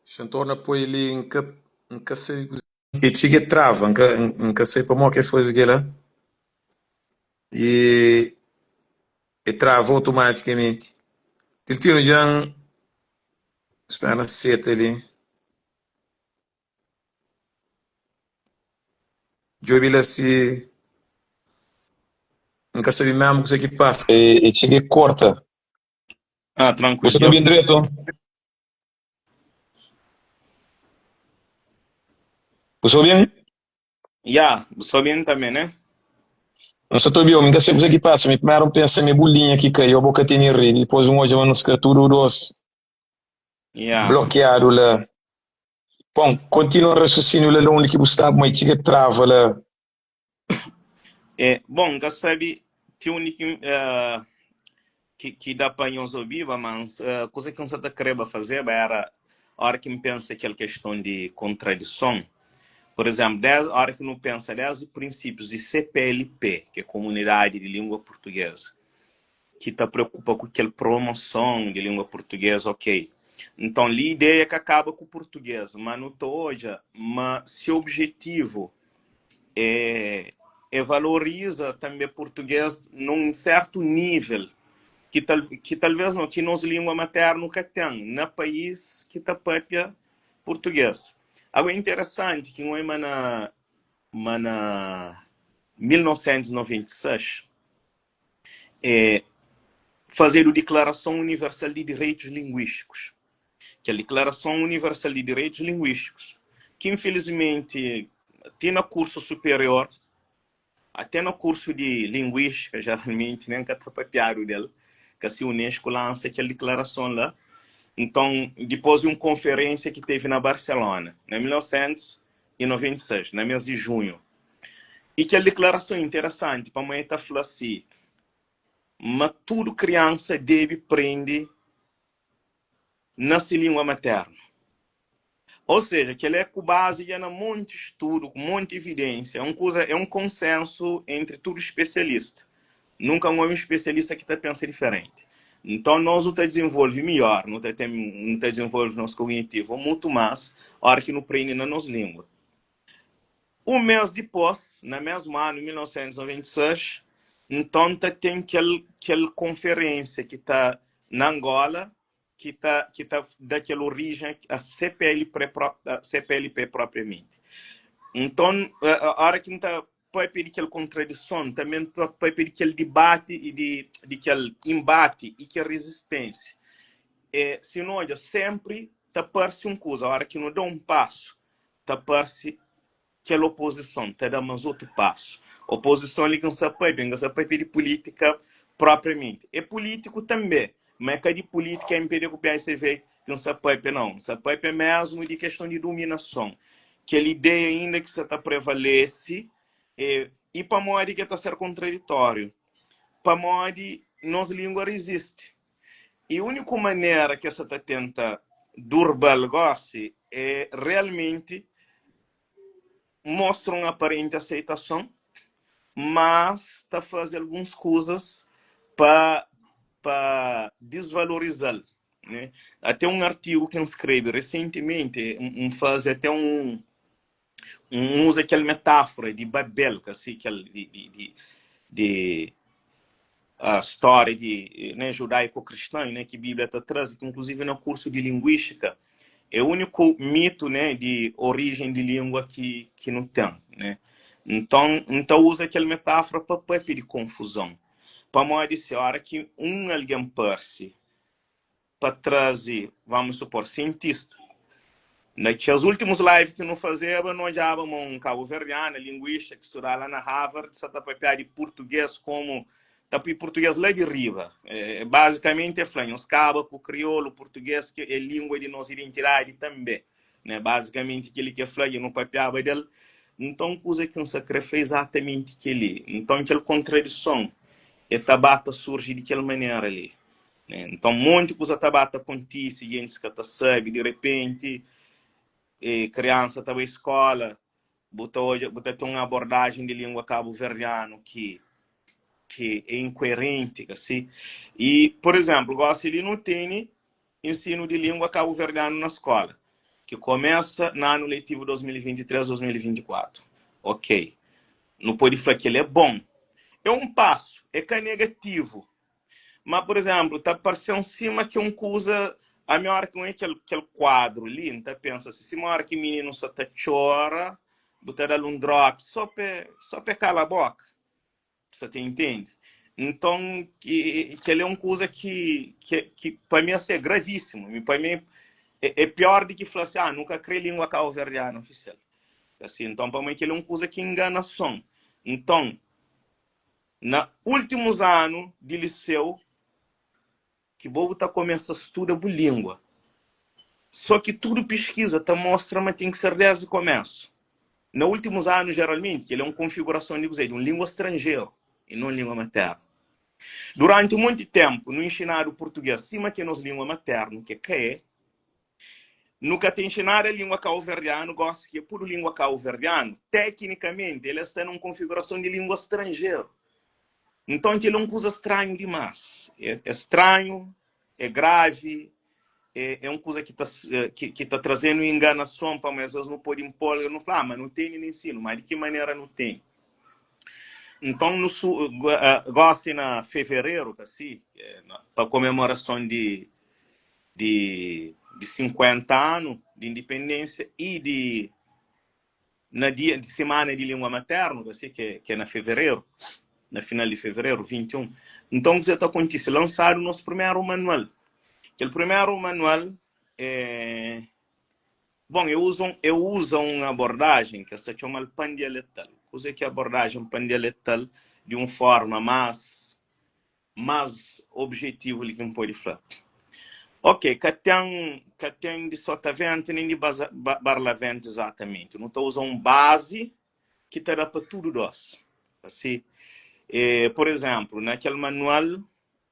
Xa N torna poi li N ka N ka sabe kuzê. E txiga e trava N ka N ka sabe pamodi ki e faze kela e e trava otomatikamente. Tiltinu dja N spera N seta li. Djobe la si N ka sabe mesmu kuzê ki pasa. E txiga e korta. Ah, Bu tranquilo. sta ta obi-m dretu? Bu sta obi-m? Ya, bu sta obi-m tanbê, né? N sta ta obi-u. Mi ka sabe kuzê ki pasa. Mi primeru N pensa ma é bu linha ki kai ô bo ka tene redi. Dipôs N odja ma nu fika tudu dôs Ya. blokiadu la. Bon, kontinua rasusíniu la la undi ki bu staba, ma i txiga trava la. É, bon, N ka sabe ti undi ki, eh, ki, ki da pa nhos obiba, mas eh, kuza ki N sa ta kreba fazeba era, ora ki N pensa kel keston di kontradison, por ezenplu, des, ora ki nu pensa desdi prinsípius di CPLP, ki é Komunidadi di Língua Purtugesa, ki ta preokupa ku kel promoson di língua purtugês, ok. Nton, li ideia ka kaba ku purtugês, ma nu ta odja ma se objetivu é, é valoriza tanbe purtugês nun sertu nível ki, tal, ki talvês no, ki nos língua maternu ka ten na país ki ta papia purtugês. Agora, é interesanti ki N oi ma na, ma na 1996, é fazedu Diklarason Universal di Direitus Linguístikus. Kel Diklarason Universal di Direitus Linguístikus, ki infilismenti ti na kursu superior, até na kursu di linguístika, jeralmenti nen ka ta papiadu del, ka si UNESCO lansa kel diklarason la. Nton, dipôs di un konferénsia ki tevi na Barselona, na 1996, na mês di junhu, I kel diklarason é interesanti pamodi el ta fla si, ma tudu kriansa debe prende na se língua matérnu. Ou seja, kel-la é ku bazi dja na monti studu, ku monti evidênsia, é un kuza, é un konsensu entri tudu spesialista. Nunka N obi un spesialista ki ta pensa diferenti. Nton, nos nu ta dizenvolve midjór, nu ta ten, nu ta dizenvolve nos kognitivu mutu más óra ki nu prende na nos língua. Un mês dipôs, na mésmu anu 1996, nton ta ten kel kel konferênsia ki ta na Angola ki ta ki ta da kel orijen a CPLP CPLP propriamenti. Nton, óra ki N ta pâpia di kel kontradison, tanbê N ta pâpia di kel dibati i di di kel inbati i kel rezisténsia. E si nu odja, sénpri ta parse un kuza, óra ki nu da un pasu, ta parse kel opozison ta da mas otu pasu. Opozison li ki N sta papia, N ka sta papia di pulítika propriamenti. É pulítiku tanbe, ma é ka di pulítika mpd ku psv ki N sta papia, nau. N sta papia mesmu di keston di duminason. Kel ideia inda ki sta ta prevalese e, i pamodi ki el ta ser kontraditóriu? Pamodi nos língua rizisti. I úniku manera ki es sa ta tenta durba-l gósi é realmenti mostra un aparenti aseitason, mas ta faze alguns kuzas pa pa disvaloriza-l, né? Até un artigu ki N skrebe resentimenti, N faze até un N uza kel metáfora di Babel, ka si kel di, di, di, di uh, stória di né, judaico-cristã, né, ki Bíblia ta traze, ki inklusive na kursu di linguística é úniku mitu, né, di origem di língua ki, ki nu ten, né? Nton, N ta uza kel metáfora pa papia di konfuzon. Pamodi si ora ki un algen parse pa traze, vamos supor, sientista. Na kes últimus live ki nu fazeba, nu odjaba ma un kabuverdiana, linguista, ki studa la na Harvard, sa ta papiá di purtugês komu ta pui purtugês la di riba. Bazikamenti e fla, nhos kaba ku kriolu, purtugês ki é língua di nos identidadi tanbê. Né? Bazikamenti kel-li ki e fla, dja nu papiaba del. Nton, kuza ki N sa kre fla é izatamenti kel-li. Nton, kel kontradison e ta ba ta surji di kel manera li. Né? Nton, monti kuza ta ba ta kontise, gentis ka ta sabe, di repenti, e, kriansa ta bai skola, bu ta odja, bu ta ten un abordajen di língua kabuverdianu ki ki é inkuerenti, ka si? I, por ezenplu, gosi li nu tene ensinu di língua kabuverdianu na skola. Ki komesa na anu letivu 2023-2024. Ok, nu pode fla kel é bon. É un pasu, é ka negativu. Má, pur izénplu, ta parse-m sima ki un kuza, ami óra ki N odja kel, kel kuadru li, N ta pensa si, sima óra ki mininu sa ta txora, bu ta da-l un drop sô pa, sô pa e kala bóka. Bu sa ta intende? Nton, kel-li é un kuza ki, ki, ki pa mi asi é gravísimu. Mi, pa mi, é, é pior di ki fla si, ah, nu ka krê língua kauverdianu ofisial. Asi, nton, pa mi kel-li é un kuza ki enganason. Nton, na últimus anu di liseu, ki bo bu ta kumesa studa bu língua. Só ki tudu piskiza ta mostra ma ten ki ser desdi kumesu. Na últimus anu, jeralmenti, kel é un konfigurason di kuzê? Di un língua stranjeru i non língua maternu. Duranti monti tenpu, nu inxinadu purtugês sima ki é nos língua maternu, ki ka é. Nu ka ta inxinadu a língua kauverdianu, gosi ki é pudu língua kauverdianu, teknikamenti el sta na un konfigurason di língua stranjeru. Nton kel-li é un kuza stranhu dimás. É stranhu, é gravi, é un kuza ki ta ki ta traze-nu inganason pamodi asvês nu pode npolga, nu fla, ah, ma nu tene na ensinu, má di ki manera nu tene? Nton nu gósi na fevereru, ka si, pa komemorason di di di 50 anu di indipendénsia i di na dia di semana di língua maternu, ka si, ke ke na fevereru, na final di fevereru, 21. Nton, kuzê ta kontise? Lansadu nos primeru manual. Kel primeru manual é bon, eu uza un, eu uza un abordajen ke es ta txoma-l pandialetal. Kuzê ki é abordajen pandialetal di un forma más Más objetivu li ki N pode fla. Ok, ka ten, ka ten di Sotavento nen di Barlavento izatamenti. Nu ta uza un bazi ki ta da pa tudu dos. Asi, e, pur izenplu, na kel manual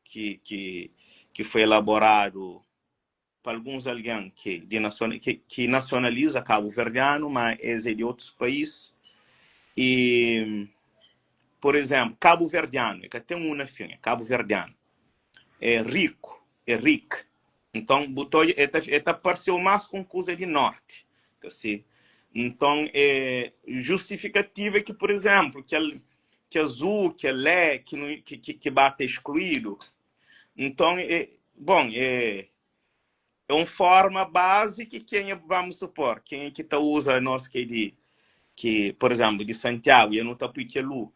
ki, ki, ki foi elaboradu pa alguns algen ki di ki, ki nasionaliza kabuverdianu, ma es é di otus país. E, por izenplu, kabuverdianu, e ka ten u na fin, é kabuverdianu. É riku, é rik. Nton, bu ta odja, e ta, e ta parse-u más ku un kuza di norti, kasi. Nton, é, justifikativa é ki, por izenplu, kel, kes u, kel e ki nu, ki, ki, ki ba ta eskluídu, Nton, é, bon, é, é un forma bazi ki kenha, vamos supor, kenha ki ta uza nos ki é di, ki, por exemplo, di Santiago, e nu ta pui kel u.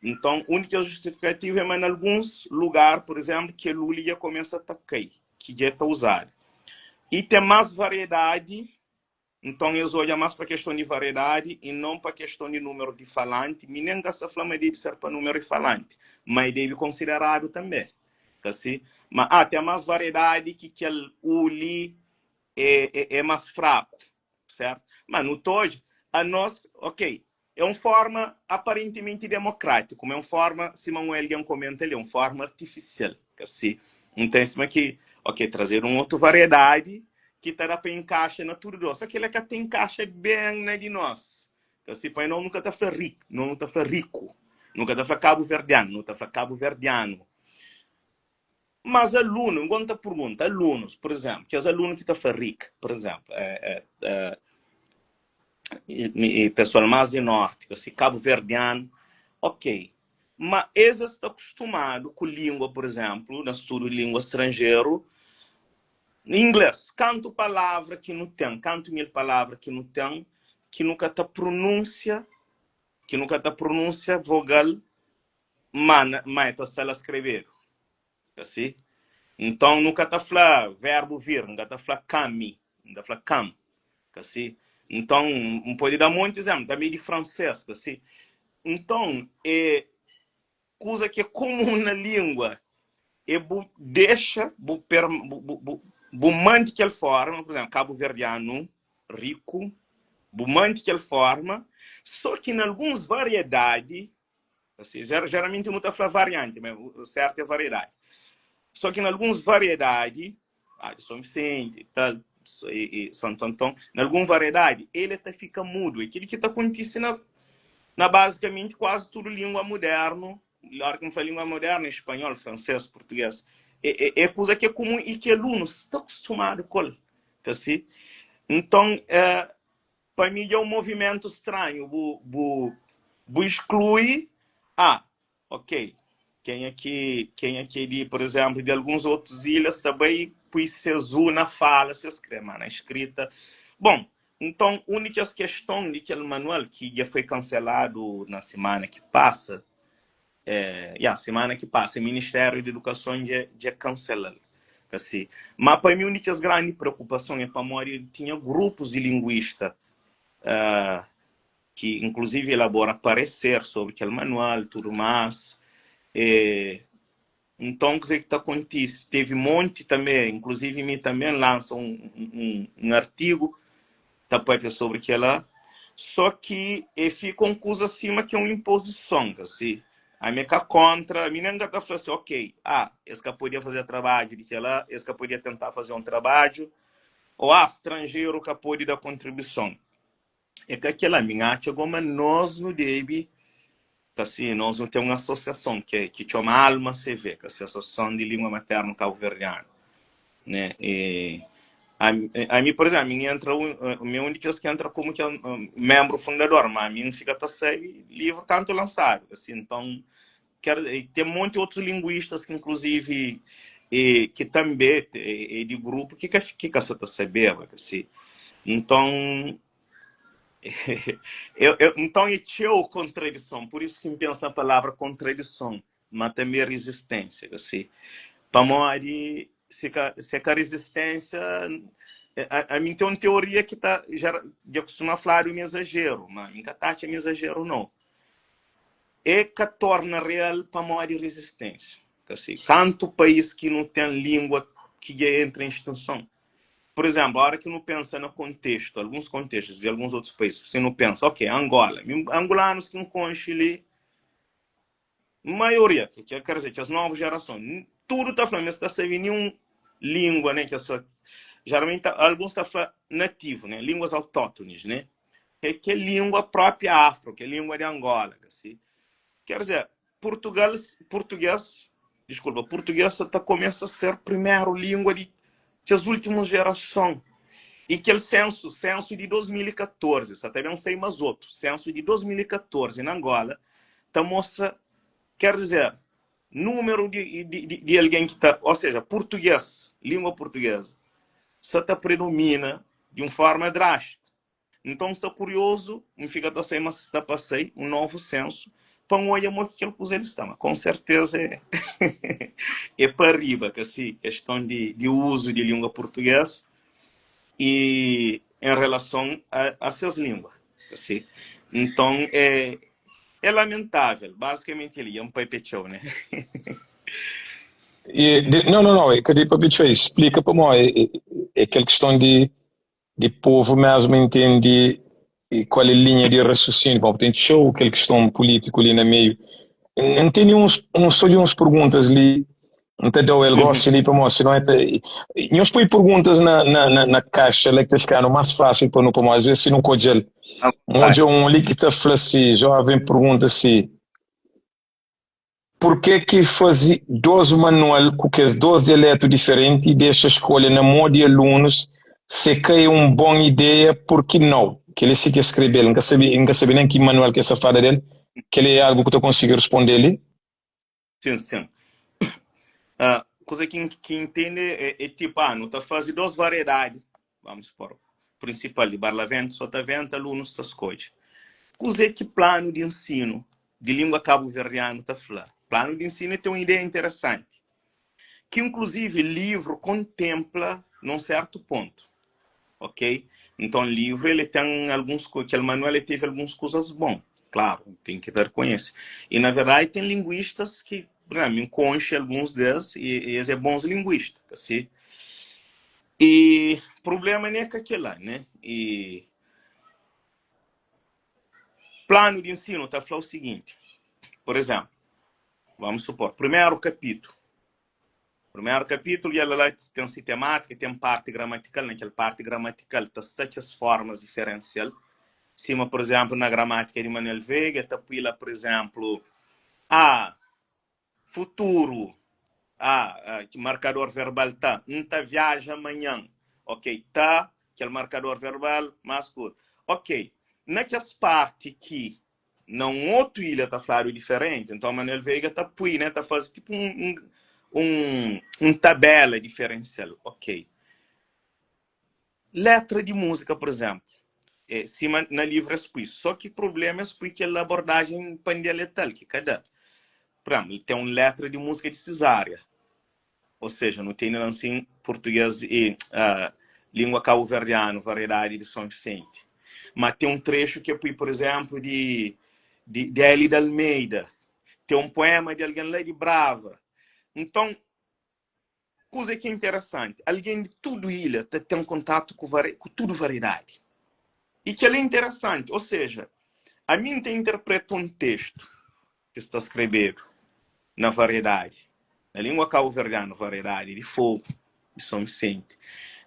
Nton, un di kes justifikativu é ma na alguns lugar, por exemplo, kel u li dja kumesa ta kai, ki dja ta uzadu. I ten más variedadi Nton, es odja más pa keston di variedadi i non pa keston di númeru di falanti. Mi nen ka sta fla ma debe ser pa númeru di falanti, ma e debe konsideradu tanbê. Ka si? Ma, ah, ten más variedadi ki kel u li é, é, é más fraku, sértu? Ma nu ta odja, anos, ok, É un forma aparentimenti demokrátiku, ma é un forma, sima un algen komenta li, é un forma artifisial, ka si? N ten sima ki, ok, trazedu un otu variedadi ki ta da pa inkaxa na tudu dos, só ki el ka ta inkaxa ben na di nos, ka si? Pa no nu ka ta fla rik, no nu ta fla riku, nu ka ta fla kabuverdianu, nu ta fla kabuverdianu. Mas alunu, ngon ta pergunta, alunus, pur izenplu, kes alunu ki ta fla rik, pur izenplu, é, é, é, pesoal más di norti, kasi kabuverdianu, ok, ma es es sta kustumadu ku língua, pur izenplu, na studu di língua stranjeru, inglês, kantu palavra ki nu ten, kantu mil palavra ki nu ten, ki nu ka ta prunúnsia, ki nu ka ta prunúnsia vogal Ma, ma e ta sta la skrebedu. Asi? Nton, nu ka ta fla verbu vir, nu ka ta fla kami, nu ta fla kam. Kasi? Nton, N pode da monti izénplu, tanbe di fransês, kasi? Nton, e kuza ki é komun na língua é bu dexa, bu per, bu, bu, bu, bu manti kel fórma, pur izénplu, kabuverdianu riku, bu manti kel fórma, sô ki na alguns variedadi Assim, geralmente nu ta fla variante, mas o certo é variedade. Só que em alguns variedade, ah, de São Vicente, tal, e, e Santo Antão, em alguma variedade, ele tá fica mudo. Aquilo que tá acontecendo na, na basicamente quase tudo língua moderno, na hora que eu falo língua moderna, espanhol, francês, português, é, é, é coisa que é comum e que alunos estão acostumados com. Tá assim? Nton, pa mi dja un movimentu stranhu, bu bu bu exclui, ah, ok, kenha ki kenha ki é di, por exemplo, di alguns otus ilhas ta bai pui ses u na fala si es kre, ma na escrita, bon, nton un di kes keston di kel manual ki dja foi kanseladu na simana ki pasa, Ya, simana ki pasa Ministériu di Edukason dja dja kansela-l. Kasi. Ma pa mi un di kes grandi preokupason é pamodi tinha grupus di linguista ki inkluzivi elabora pareser sobri kel manual tudu más. E nton kuzê ki ta kontise? Tevi monti tanbe, inkluzivi mi tanbe N lansa un un un artigu ta papia sobri kela, so ki e fika un kuza sima ki é un inpozison, kasi. Ami é ka kontra, ami nen ka ta fla si, ok, ah, es ka podia faze trabadju di kela, es ka podia tenta faze un trabadju, o ah, stranjeru ka pode da kontribuison. É ka kela, mi N atxa go ma nos nu debe, kasi, nos nu ten un asosiason ki ki txoma Alma CV, kasi, Asosiason di Lingua Maternu Kabuverdianu. Né? E, ami, por exemplo, ami entra un, mi é un di kes ki entra komu ki membru fundador, ma ami N fika ta sai livru kantu lansadu, assim, então quer, tem monti otus linguistas ki inclusive e, ki també é, é di grupu ki ka ki ka sa ta sabeba, assim. Então eu, eu, então é txeu kontradison, por isso ki N pensa na palavra kontradison. ma tanbe rizisténsia, ka si? Pamodi si ka si é ka rizisténsia, ami N ten un teoria ki ta dja kustuma fladu ma é izajeru, ma mi N ka ta atxa ma é izajeru nau. É ka torna real pamodi rizisténsia, ka si? Kantu país ki nu ten língua ki dja entra en extinson? Pur izénplu, óra ki nu pensa na kontestu, alguns kontestus di alguns otus país, si nu pensa, ok, Angola, mi angolanus ki N konxe li, Maioria, ker dizer, kes novu jerason, tudu ta fla ma es ka sabe ninhun lingua, ne, kes jeralmenti alguns ta fla nativu, ne, linguas autótonis, ne, ke ke lingua propi afro, ke lingua di Angola, kasi. Ker dizer, Purtugal, purtuges, diskulpa, purtuges sa ta kumesa ser primeru lingua di kes ultimus jerason. I kel sensu, sensu di 2014, sa ta ben sai mas otu, sensu di 2014 na Angola, ta mostra, ker dizer, númeru di, di, di, di algen ki ta, ou seja, purtuges, língua purtugesa, sa ta predomina di un forma drástiku. Nton, N sta kuriozu, N fika ta sai ma sta pa sai un novu sensu pa N odja mo ki kel kuza li sta. Ma konserteza é é pa riba, ka si, keston di, di uzu di língua purtuges i en relason a, a ses língua. Ka si. Nton, é, é lamentável. Bazikamenti li, dja N papia txeu, né? E, de, não, não, não, é ka di papia txeu, é splika pamó é, é, é kel kiston di di povu mesmu intende kual é linha di rasiosíniu, pamodi ten txeu kel kiston pulítiku li na meiu. N tene uns, uns sô di uns perguntas li, N ta da-u el gósi li, pamodi sinon é ta. Nhos poi perguntas na, na, na, na kaxa la ki ta fika-nu más fásil pa nu, pamodi asvês si nu ka odja-l. N odja un li ki ta fla si, jóven pergunta si. Purkê ki faze dos manual ku kes dos dialetu diferenti i dexa skolha na mô di alunus se ka é un bon ideia, purki nau? Kel-li si ki es skrebe-l. N ka sabe, N ka sabe nen ki manual ki es sta fala del. Kel-li é algu ku ta konsigi responde li? Sin, sin. Kuza ki N ki N ntende é, é tipu, ah, nu ta faze dos variedadi, vamos supor, prinsipal di Barlavento, Sotavento, alunus ta skodje. Kuzê ki planu di ensinu di lingua kabuverdianu ta fla? Planu di ensinu ten un ideia interesanti, ki inkluzivi livru kontenpla nun sertu pontu. Ok? Nton livru ele ten alguns, kel manual ele tevi alguns kuzas bon, klaru, ten ki ta rekonhese. I na verdadi ten linguistas ki, por exemplo, mi konxe alguns des i es é bons linguista, kasi. I problema ne ka kela, ne? I planu di ensinu ta fla o seguinte, por exemplo, vamos supor, primeru kapitu, primeru kapitulu i ela la ten si temátika, ten parti gramatikal, na kel parti gramatikal ta sta kes formas diferensial, sima por exemplo na gramátika di Manuel Veiga ta pui la, por exemplo, a Futuru, Ah, ki markador verbal ta. N ta viaja manhan. Ok, ta. Kel markador verbal más ku. Ok, na kes parti ki na un otu ilha ta fladu diferenti, nton Manuel Veiga ta pui, né, ta faze tipu un, un, un tabela diferensial. Ok. Letra di múzika, pur izénplu, é sima na livru es pui, só ki prubléma es pui kel abordajen pandialetal ki ka da. Pur izénplu, ten un letra di múzika di Cesária, Ou seja, nu tene lansin purtuges i lingua kabuverdianu, variedadi di Son Visenti. Ma ten un trexu ki e pui, pur izenplu, di di Hélida Almeida, ten un puema di algen la di Brava. Nton, kuze ki é interesanti, algen di tudu ilha ta ten kontatu ku ku tudu variedadi. I kel-la é interesanti. Ou seja, ami N ta interpreta un testu ki sta skrebedu na variedadi, na lingua kabuverdianu, variedadi di Fogu, di Son Visenti.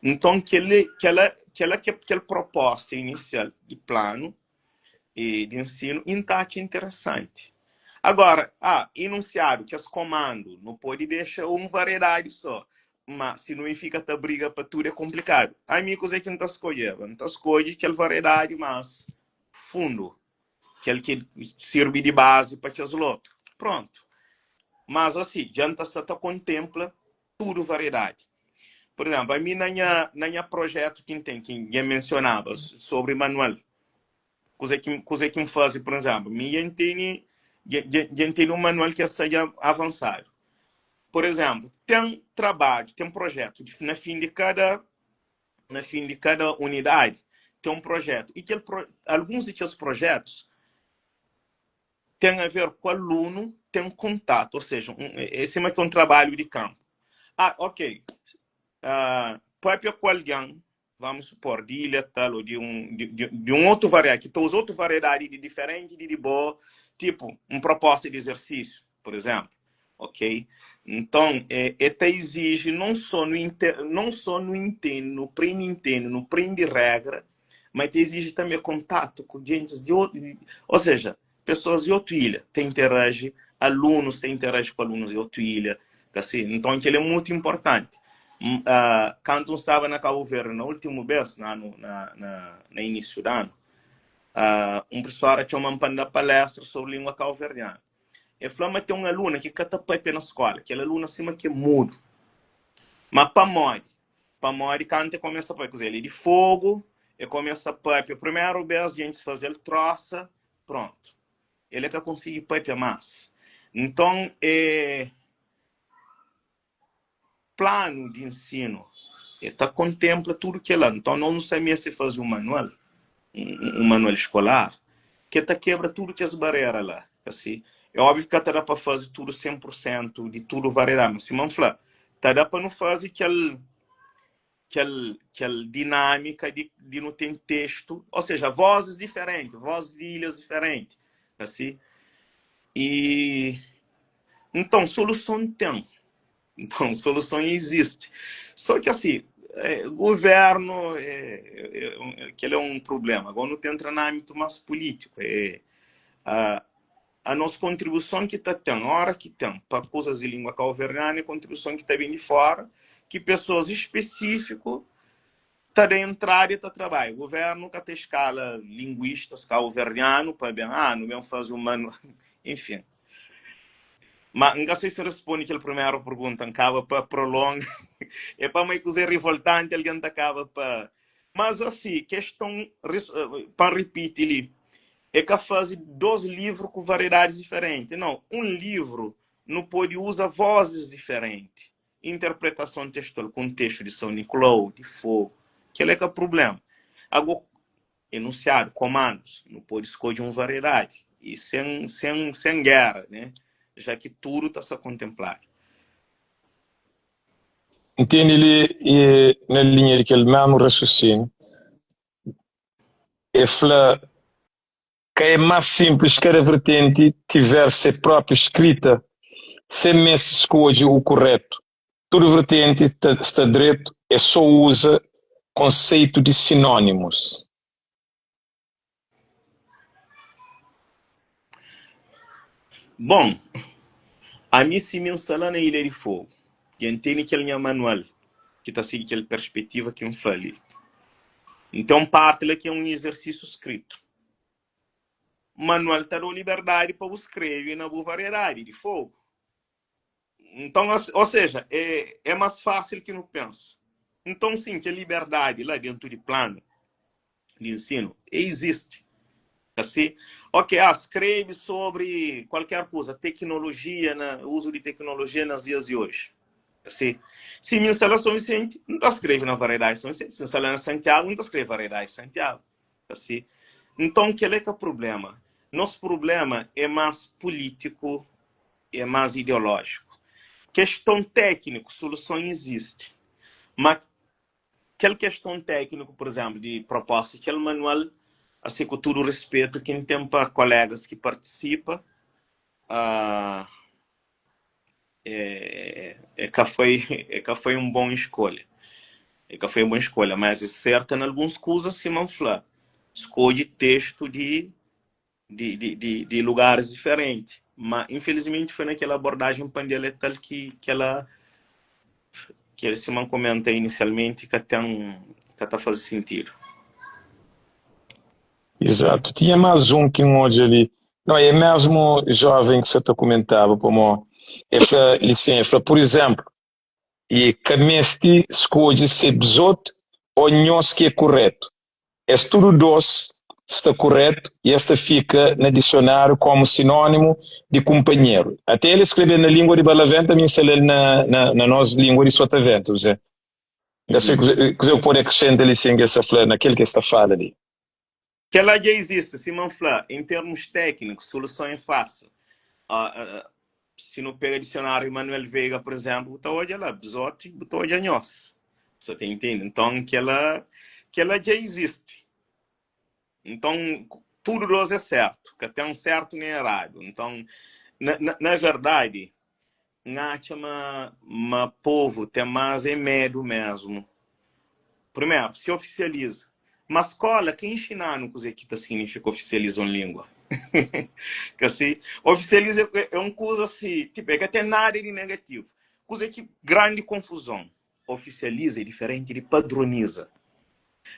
Nton, kel-li, kel-la, kel-la ki é kel propósta inisial di planu di ensinu i N ta atxa interesanti. Agora, ah, enunsiadu, kes komandu, nu pode dexa un variedadi sô, ma si nu fika ta briga pa tudu é konplikadu. Ami, kuzê ki N ta skodjeba? N ta skodje kel variedadi más fundu. kel ki sirbi di bazi pa kes lotu. Prontu. Mas asi, dja N ta sta ta kontenpla tudu variedadi. Pur izénplu, ami na nha, na nha projetu ki N ten, ki dja N mensionaba sobri manual, kuze ki, kuze ki N faze, pur izénplu, mi dja N tene, dja, dja, dja N tene un manual ki sta dja avansadu. Pur izénplu, ten trabadju, ten projetu na fin di kada na fin di kada unidadi ten un projetu i kel alguns di kes projetus ten a ver ku alunu ten kontatu, ou seja, un, é sima ki un trabalhu di kanpu. Ah, ok, uh, papia ku algen, vamos supor, di ilha tal ou di un, di, di, di un otu variedadi, ki ta uza otu variedadi di diferenti di di bo, tipu, un proposta di exersísiu. Por exemplo, ok? Nton, é, é ta exige não só no, não só no entende, no prende entende, no prende regra, mas ta exige também contato com gente de outro, ou seja, pessoas de outra ilha, ta interage, alunos ta interage com alunos de outra ilha, assim. Então, aquilo é muito importante. Uh, quando estava na Cabo Verde na último vez, na, na, na, na início do ano, uh, um professor txoma-m pa dar palestra sobre língua cabo-verdiana. El fla ma ten un aluna ki ka ta pâpia na skóla. Kel aluna sima ki é mudu. Má pamodi? Pamodi kantu el kumesa pâpia, kuzê? El é di Fogu, el kumesa pâpia primeru bês, gentis faze-l trósa, prontu. El ka konsigi pâpia más. Nton, é. Planu di ensinu e ta kontempla tudu kela. Nton, nos nu sta meste faze un manual, un manual skolar, ke ta kebra tudu kes barera la. Asi, é óbviu ki ka ta da pa faze tudu 100 pur sentu di tudu variedadi, ma sima N fla, ta da pa nu faze kel kel kel dinâmika di di nu ten testu, ou seja, vozes diferenti, vozes di ilhas diferenti, asi. E nton soluson ten, nton soluson izisti. Só ki asi, eh, governu é, é, é, kel é un problema. Agora nu ta entra na âmbitu más pulítiku, é a A nos kontribuison ki ta ten, ora ki ten, pa kuzas di lingua kauverdianu é kontribuison ki ta ben di fora, ki pesoas spesifiku ta da entrada e ta trabadja. Guvernu ka ta eskala linguistas kauverdianu pa ben, ah, nu ben faze un manual, enfin. Ma N ka sei si N responde kel primeru pergunta, N kaba pa prolonga. É pamodi kuzê rivoltanti algen ta kaba pa. Mas asi, keston, pa N ripiti li, É ka faze dos livru ku variedadis diferenti. Nau, un livru nu pode uza vozis diferenti, interpretason testual ku un testu di São Nicolau, di Fogo, kel é ka prubléma. Ago, enunsiadu, komandus, nu pode skodje un variedadi i sen, sen, sen géra, ne? Ja ki tudu ta sta kontenpladu. N tene li, na linha di kel mesmu rasusinu, E fla, Ka é más sinplis kada vertenti tiver se própi skrita, sen meste skodje u kuretu. Tudu vertenti ta sta dretu, é só uza konseitu di sinónimus. Bon, ami si mi N sta la na Ilha di Fogu, dja N tene kel nha manual ki ta sigi kel perspetiva ki N fla li. N ten un parti la ki é un izersísiu skritu. Manual ta da-u liberdadi pa bu skrebe na bu variedadi di fogu. Nton, ô seja, é, é más fásil ki nu pensa. Nton, sin, kel liberdadi la dentu di planu di ensinu, e izisti. Asi, ok, ah, skrebe sobri kualker kuza, teknolojia na, uzu di teknolojia nas dias di oji. Asi, si mi N sta la Son Visenti, N ta skrebe na variedadi Son Visenti, si N sta la na Santiagu, N ta skrebe variedadi Santiagu. Asi, nton kel-la é ka prubléma. Nos prubléma é más pulítiku, é más ideolójiku. Keston tékniku, soluson izisti. Má kel keston tékniku, pur izénplu, di propósta di kel manual, asi ku tudu ruspetu ki N ten pa kolégas ki partisipa, é ka foi, é ka foi un bon escolha. É ka foi un bon escolha, mas é serta na alguns kuzas, sima N fla, skodje testu di di, di, di, di lugaris diferenti. Ma infelizmenti foi na kel abordajen pandialetal ki kela kel sima N komenta inisialmenti ka ten ka ta faze sintidu. Exato. Tinha más un ki N odja li. Não, é mesmu joven ki sa ta kumentaba pamo e fla li sin, e fla, pur izénplu, e ka meste skodje se bzot o nhos ki é kuretu. Es tudu dos sta kuretu i es ta fika na disionáriu komu sinónimu di kunpanheru. Até el skrebe-l na língua di Barlavento, ami N sta le-l na, na, na nos língua di Sotavento. Kuzê? N ka sabe kuzê, kuzê ku pode akresenta li sin ki el sta fla na kel ki el sta fala li. Kel-la dja izisti, sima N fla, en termus tékniku, soluson é fásil. Si nu pega disionáriu di Manuel Veiga, pur izénplu, bu ta odja la bzoti, bu ta odja nhos. Sa ta intende? Nton, kel-la kel-la dja izisti. Nton, tudu dos é sértu, ka ten sértu nen eradu. Nton, na, na, na verdadi, N atxa ma ma povu ten más é medu mésmu. Primeru, si ofisializa. Ma skóla ka inxina-nu kuzê ki ta signifika ofisializa un língua. Ka si? Ofisializa é un kuza si, tipu, é ka ten nada di negativu. Kuzê ki grandi konfuzon? Ofisializa é diferenti di padroniza.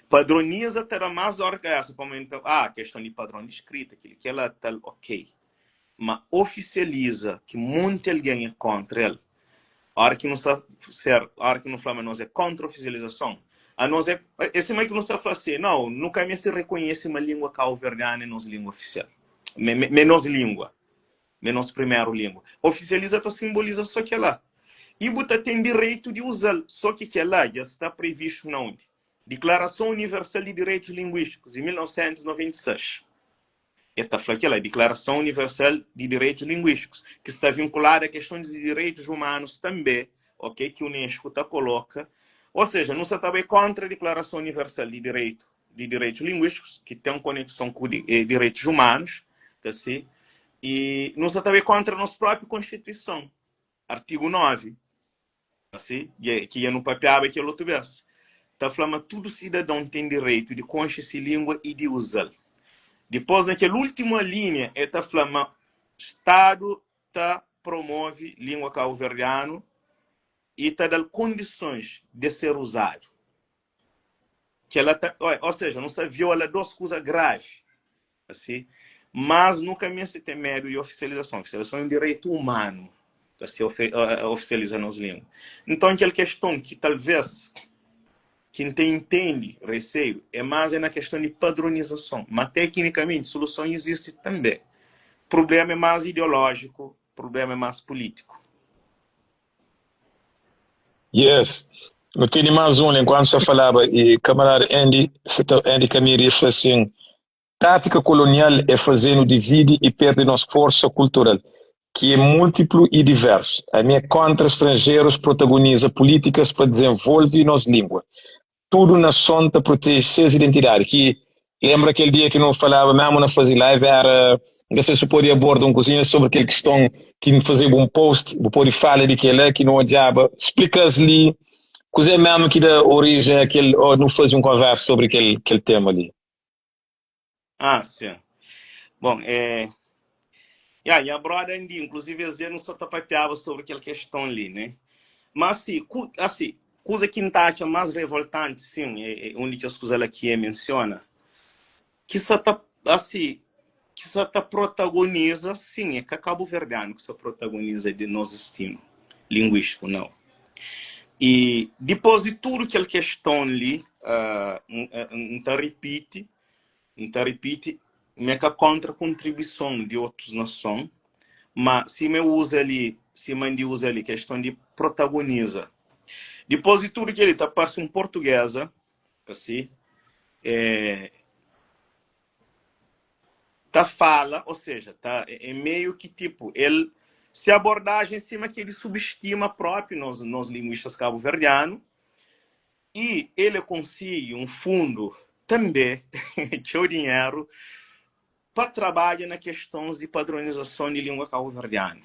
Padroniza ta da más dor di kabésa pamodi ta, ah, keston di padron di skrita, kel-li, kel-la, tal, ok. Ma ofisializa ki monti algen é kóntra el, óra ki nu sta ser, óra ki nu fla ma nos é kóntra ofisializason, anos é, é sima ki nu sta fla si, nau, nu ka meste rekonhese ma língua kauverdianu é nos língua ofisial, ma é nos língua. Ma é nos primeru língua. Ofisializa ta sinboliza sô kel-la. I bu ta ten direitu di uza-l. Sô ki kel-la dja sta previstu na undi? Diklarason Universal di Direitus Linguístikus, di 1996. El ta fla kel-la, Diklarason Universal di Direitus Linguístikus, ki sta vinkuladu a keston di direitus umanus tanbê, ok, ki UNESCO ta koloka. Ô seja, nu sta ta bai kóntra Diklarason Universal di Direitu di Direitus Linguísticos, ki ten konekson ku direitus humanus, ka si, i nu sta ta bai kontra nos própi Konstituison, artigu 9, ka si, ki dja nu papiaba kel otu bes, ta fla ma tudu sidadon ten direitu di konxe si língua i di uza-l. Dipos, na kel últimu alínia, el ta fla ma Stadu ta promove língua kauverdianu i ta da-l kondisons de ser uzadu. Kel-la ta, ô seja, nu sta viola dos kuza gravi, asi. Mas nu ka meste ten medu di ofisializason. Ofisializason é un direitu umanu, asi, ofisializa nos língua. Nton, kel keston ki talvês ki N ta intende reseiu é más é na keston di padronizason. Má teknikamenti soluson izisti tanbê. Prubléma é más ideolójiku, prubléma é más pulítiku. Yes. Nu tene más un enquantu sa falaba e kamarada Andy, Andy Camiri fla sin, tátika kolonial é faze-nu dividi e perde nos forsa kultural, ki é múltiplu e diversu. Ami é kontra stranjerus protagoniza pulítikas pa dizenvolve nos língua. Tudu nason ta proteje ses identidadi ki lembra kel dia ki nu falaba mesmu na faze live era N ka sabe si bu pode aborda un kuzinha sobri kel kiston ki N fazeba un post bu pode fala di kela ki nu odjaba splika-s li kuze mesmu ki da orijen a kel o nu faze un konversa sobri kel kel tema li. Ah, sim. Bom, é. Ya, nha brother Andy, inclusive es dia nu sa ta papiaba sobre kel keston li, né? Mas si, ku, asi, Kuza ki N ta atxa más revoltanti, sin, é un di kes kuza la ki e mensiona, ki sa ta, asi, ki sa ta protagoniza, sin, é ka kabuverdianu ki sa protagoniza di nos distinu linguístiku, nau. I dipôs di tudu kel keston li, N ta ripiti, N ta ripiti, mi é ka kóntra kontribuison di otus nason, má sima eu uza li, sima N di uza li, keston di protagoniza. Dipôs di tudu kel-li, ta parse un portugéza, asi, é, ta fala, ou seja, ta, é meio ki tipo, el, se abordajen sima ki el subestima própi nos, nos linguistas kabuverdianu, I el konsigi un fundu tanbê, txeu dinheru, pa trabadja na kestons di padronizason di língua kabuverdianu.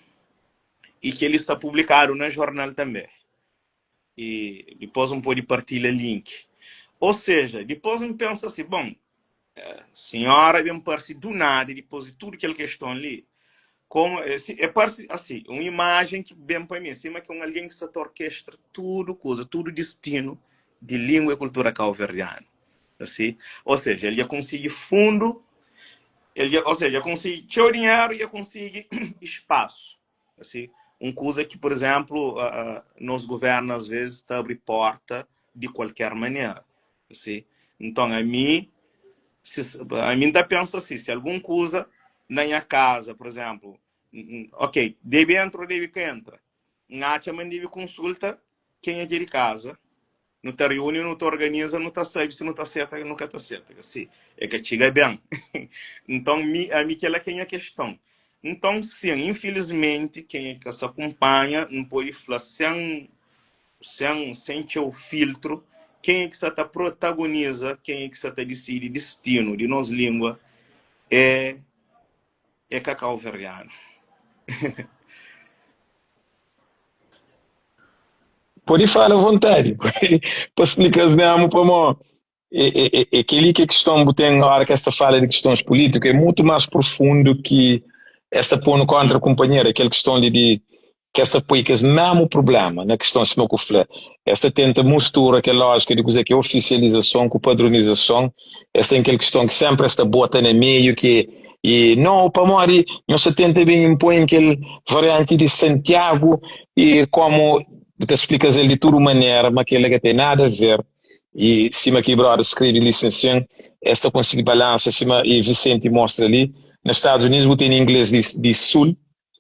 I kel-li sta publikadu na jornal tanbê. I dipôs N pode partilha link. Ô seja, dipôs N pensa si, bon, Sinhora ben parse du nada dipôs di tudu kel keston li. Komu é parse asi, un imajen ki ben pa mi, sima ki un algen ki sta ta orkestra tudu kuza, tudu distinu di lingua i kultura kauverdianu. Asi, ô seja, el dja konsigi fundu, el dja, ô seja, dja konsigi txeu dinheru i dja konsigi spasu. Asi, un kuza ki, pur izénplu, nos guvérnu as vezis ta abri pórta di kualker manera. Si. Nton, ami, si, ami N ta pensa si, si algun kuza na nha kaza, pur izénplu, ok, debe entra ô debe ka entra, N atxa ma N debe konsulta kenha ki é di kaza, nu ta riuni, nu ta organiza, nu ta sabe si nu ta seta ô nu ka ta seta. Si é ka txiga ben. Nton, mi, ami kel-la ki é nha keston. Nton, sin, infilismenti, kenha ki ka sa kunpanha, N pode fla sen Sen sen txeu filtru, kenha ki sa ta protagoniza, kenha ki sa ta disidi distinu di nos lingua é é ka kauverdianu. Pode fala avontadi, pa splika-s mésmu pamó É kel-li ki é kiston bu ten óra ki es ta fala di kistons pulítiku é mutu más profundu ki es ta pô-nu kóntra kunpanheru. É kel kiston li di ki es ta poi kes mésmu prubléma na kiston sima ku fla. Es ta tenta mustura kel lójika di kuzê ki é ofisializason ku padronizason. Es ten kel kiston ki sénpri es ta bota na meiu ki é i no pamodi nhos ta tenta ben inpoi kel varianti di Santiagu i kómu bu ta splika-s el di tudu manera ma kel-la ka ten nada a ver. I sima ki brother skrebe li sin sin, es ta konsigi balansa sima i Vicente mostra li, na Estados Unidos bu tene ingles di di sul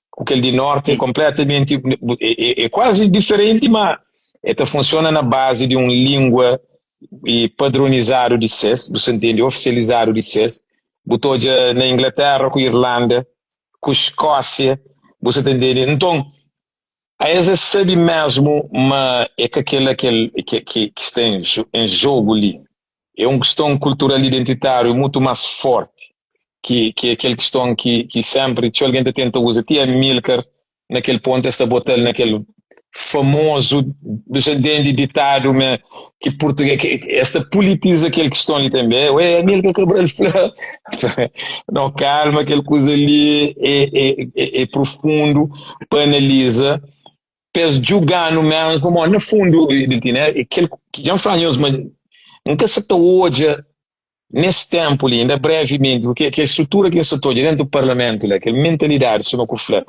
ku kel di norte é konpletamenti é kuazi diferenti ma e ta funsiona na bazi di un lingua i padronizadu di ses, bu sa ntende, ofisializadu di ses, bu ta odja na Inglaterra ku Irlanda ku Skósia, bu sa ta ntende, nton A es es sabe mesmu ma é ka kel-la kel ki sta en jogu li. É un kiston kultural identitáriu mutu más forti ki ki é kel kiston ki ki senpri txeu algen ta tenta uza. Ti Amílcar na kel pontu es ta bota-l na kel famozu di ditadu ma ki purtuges ki es ta pulitiza kel kiston li tanbe. Ué, Amílcar Cabral fla No, kalma, kel kuza li é é é profundu pa analiza, pa es djuga-nu mesmu, pamodi na fundu, é kel ki dja N fla nhos ma N ka sa ta odja nes tenpu li, inda brevimenti, purki kel strutura ki N sa ta odja dentu parlamentu la, kel mentalidadi suma ku fla,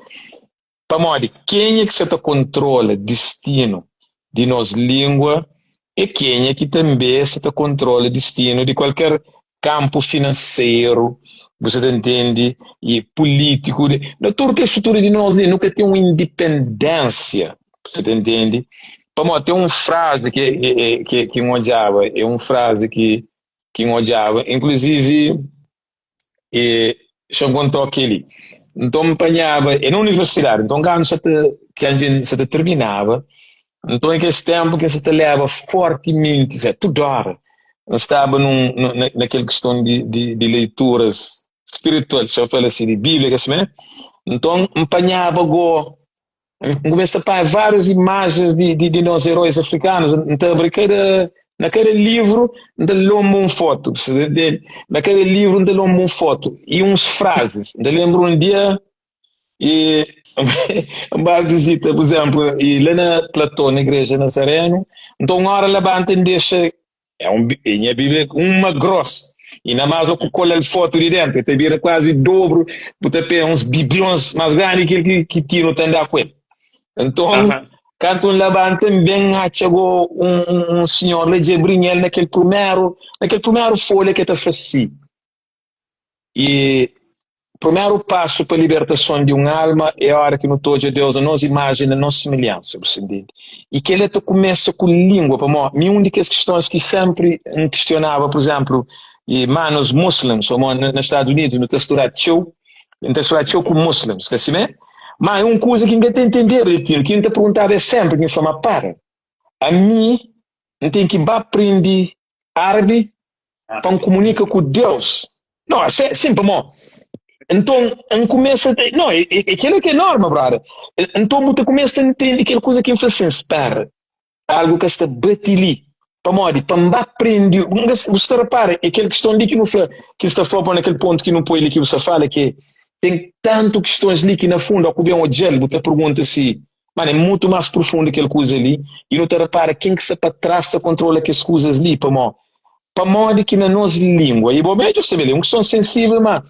Pamodi kenha ki sa ta kontrola distinu di nos lingua é kenha ki tanbe sa ta kontrola distinu di kualker kanpu finanseru, bu sa ta ntende, i pulitiku. Na tudu kes strutura di nos li, nu ka ten un indipendensia, bu sa ta ntende. Pamodi ten un frazi ki ki N odjaba, é un frazi ki N odjaba, inkluzivi E xa-m konta-u kel-li. Nton, N panhaba, é na universidadi, nton kandu sa ta, kandu N sa ta tirminaba, nton é kes ténpu ki N sa ta leba fortimenti, ja, tudu óra N staba nun, na, na kel kiston di, di, di leituras spiritual, xa fala si, di Bíblia, kes simé. Nton, N panhaba go N kumesa ta panha várius imajens di, di, di nos eróis afrikanus. N ta abri kada, na kada livru N ta lonba un fotu. Na kada livru N ta lonba un fotu i uns frazis. N ta lenbra un dia e. N ba vizita, pur izénplu, i la na Platô, na Igreja Nazarenu, nton un óra labanta N dexa é un é nha Bíblia uma grós, i na más ku kola-l fotu di déntu, el ta bira kuazi dobru, bu ta pega uns biblions más grandi ki kel ki Tinu ta anda ku el. Nton, kantu N labanta, N ben atxa go un un sinhor la dja brinha el na kel primeru na kel primeru folha ki el ta fla si. I primeru pasu pa libertason di un alma é ora ki nu ta odja Deus na nos imajen, na nos similhansa, bu sta ntende? I kel-la ta kumesa ku lingua, pamodi mi un di kes kistons ki senpri N kistionaba, pur izenplu, i manus muslims, pamodi na Stadus Unidus nu ta studa txeu, N ta studa txeu ku muslims, ka simé? Ma é un kuza ki N ka ta ntendeba di tinu, ki N ta perguntaba es senpri, ki N fla, ma para, ami N ten ki ba prende árabi pa N kumunika ku Deus. No, se, sin, pamó. Nton, N kumesa ta, no, é, é, é kel-la ki é norma, brother. Nton, bu ta kumesa ta ntende kel kuza ki N fla sin, spera, algu ka sta bati li. Pamodi, pa N ba prende, bu sta repara, é kel kiston li ki nu fla, ki N sta fla pa na kel pontu ki nu poi li ki bu sta fala, ki ten tantu kistons li ki na fundu, ó ku ben odja-l, bu ta pergunta si, mano, é mutu más profundu kel kuza li, i nu ta repara ken ki sta pa tras ta kontrola kes kuzas li, pamó, pamodi ki na nos língua, i bo mê dja sabe li, un kiston sensível, ma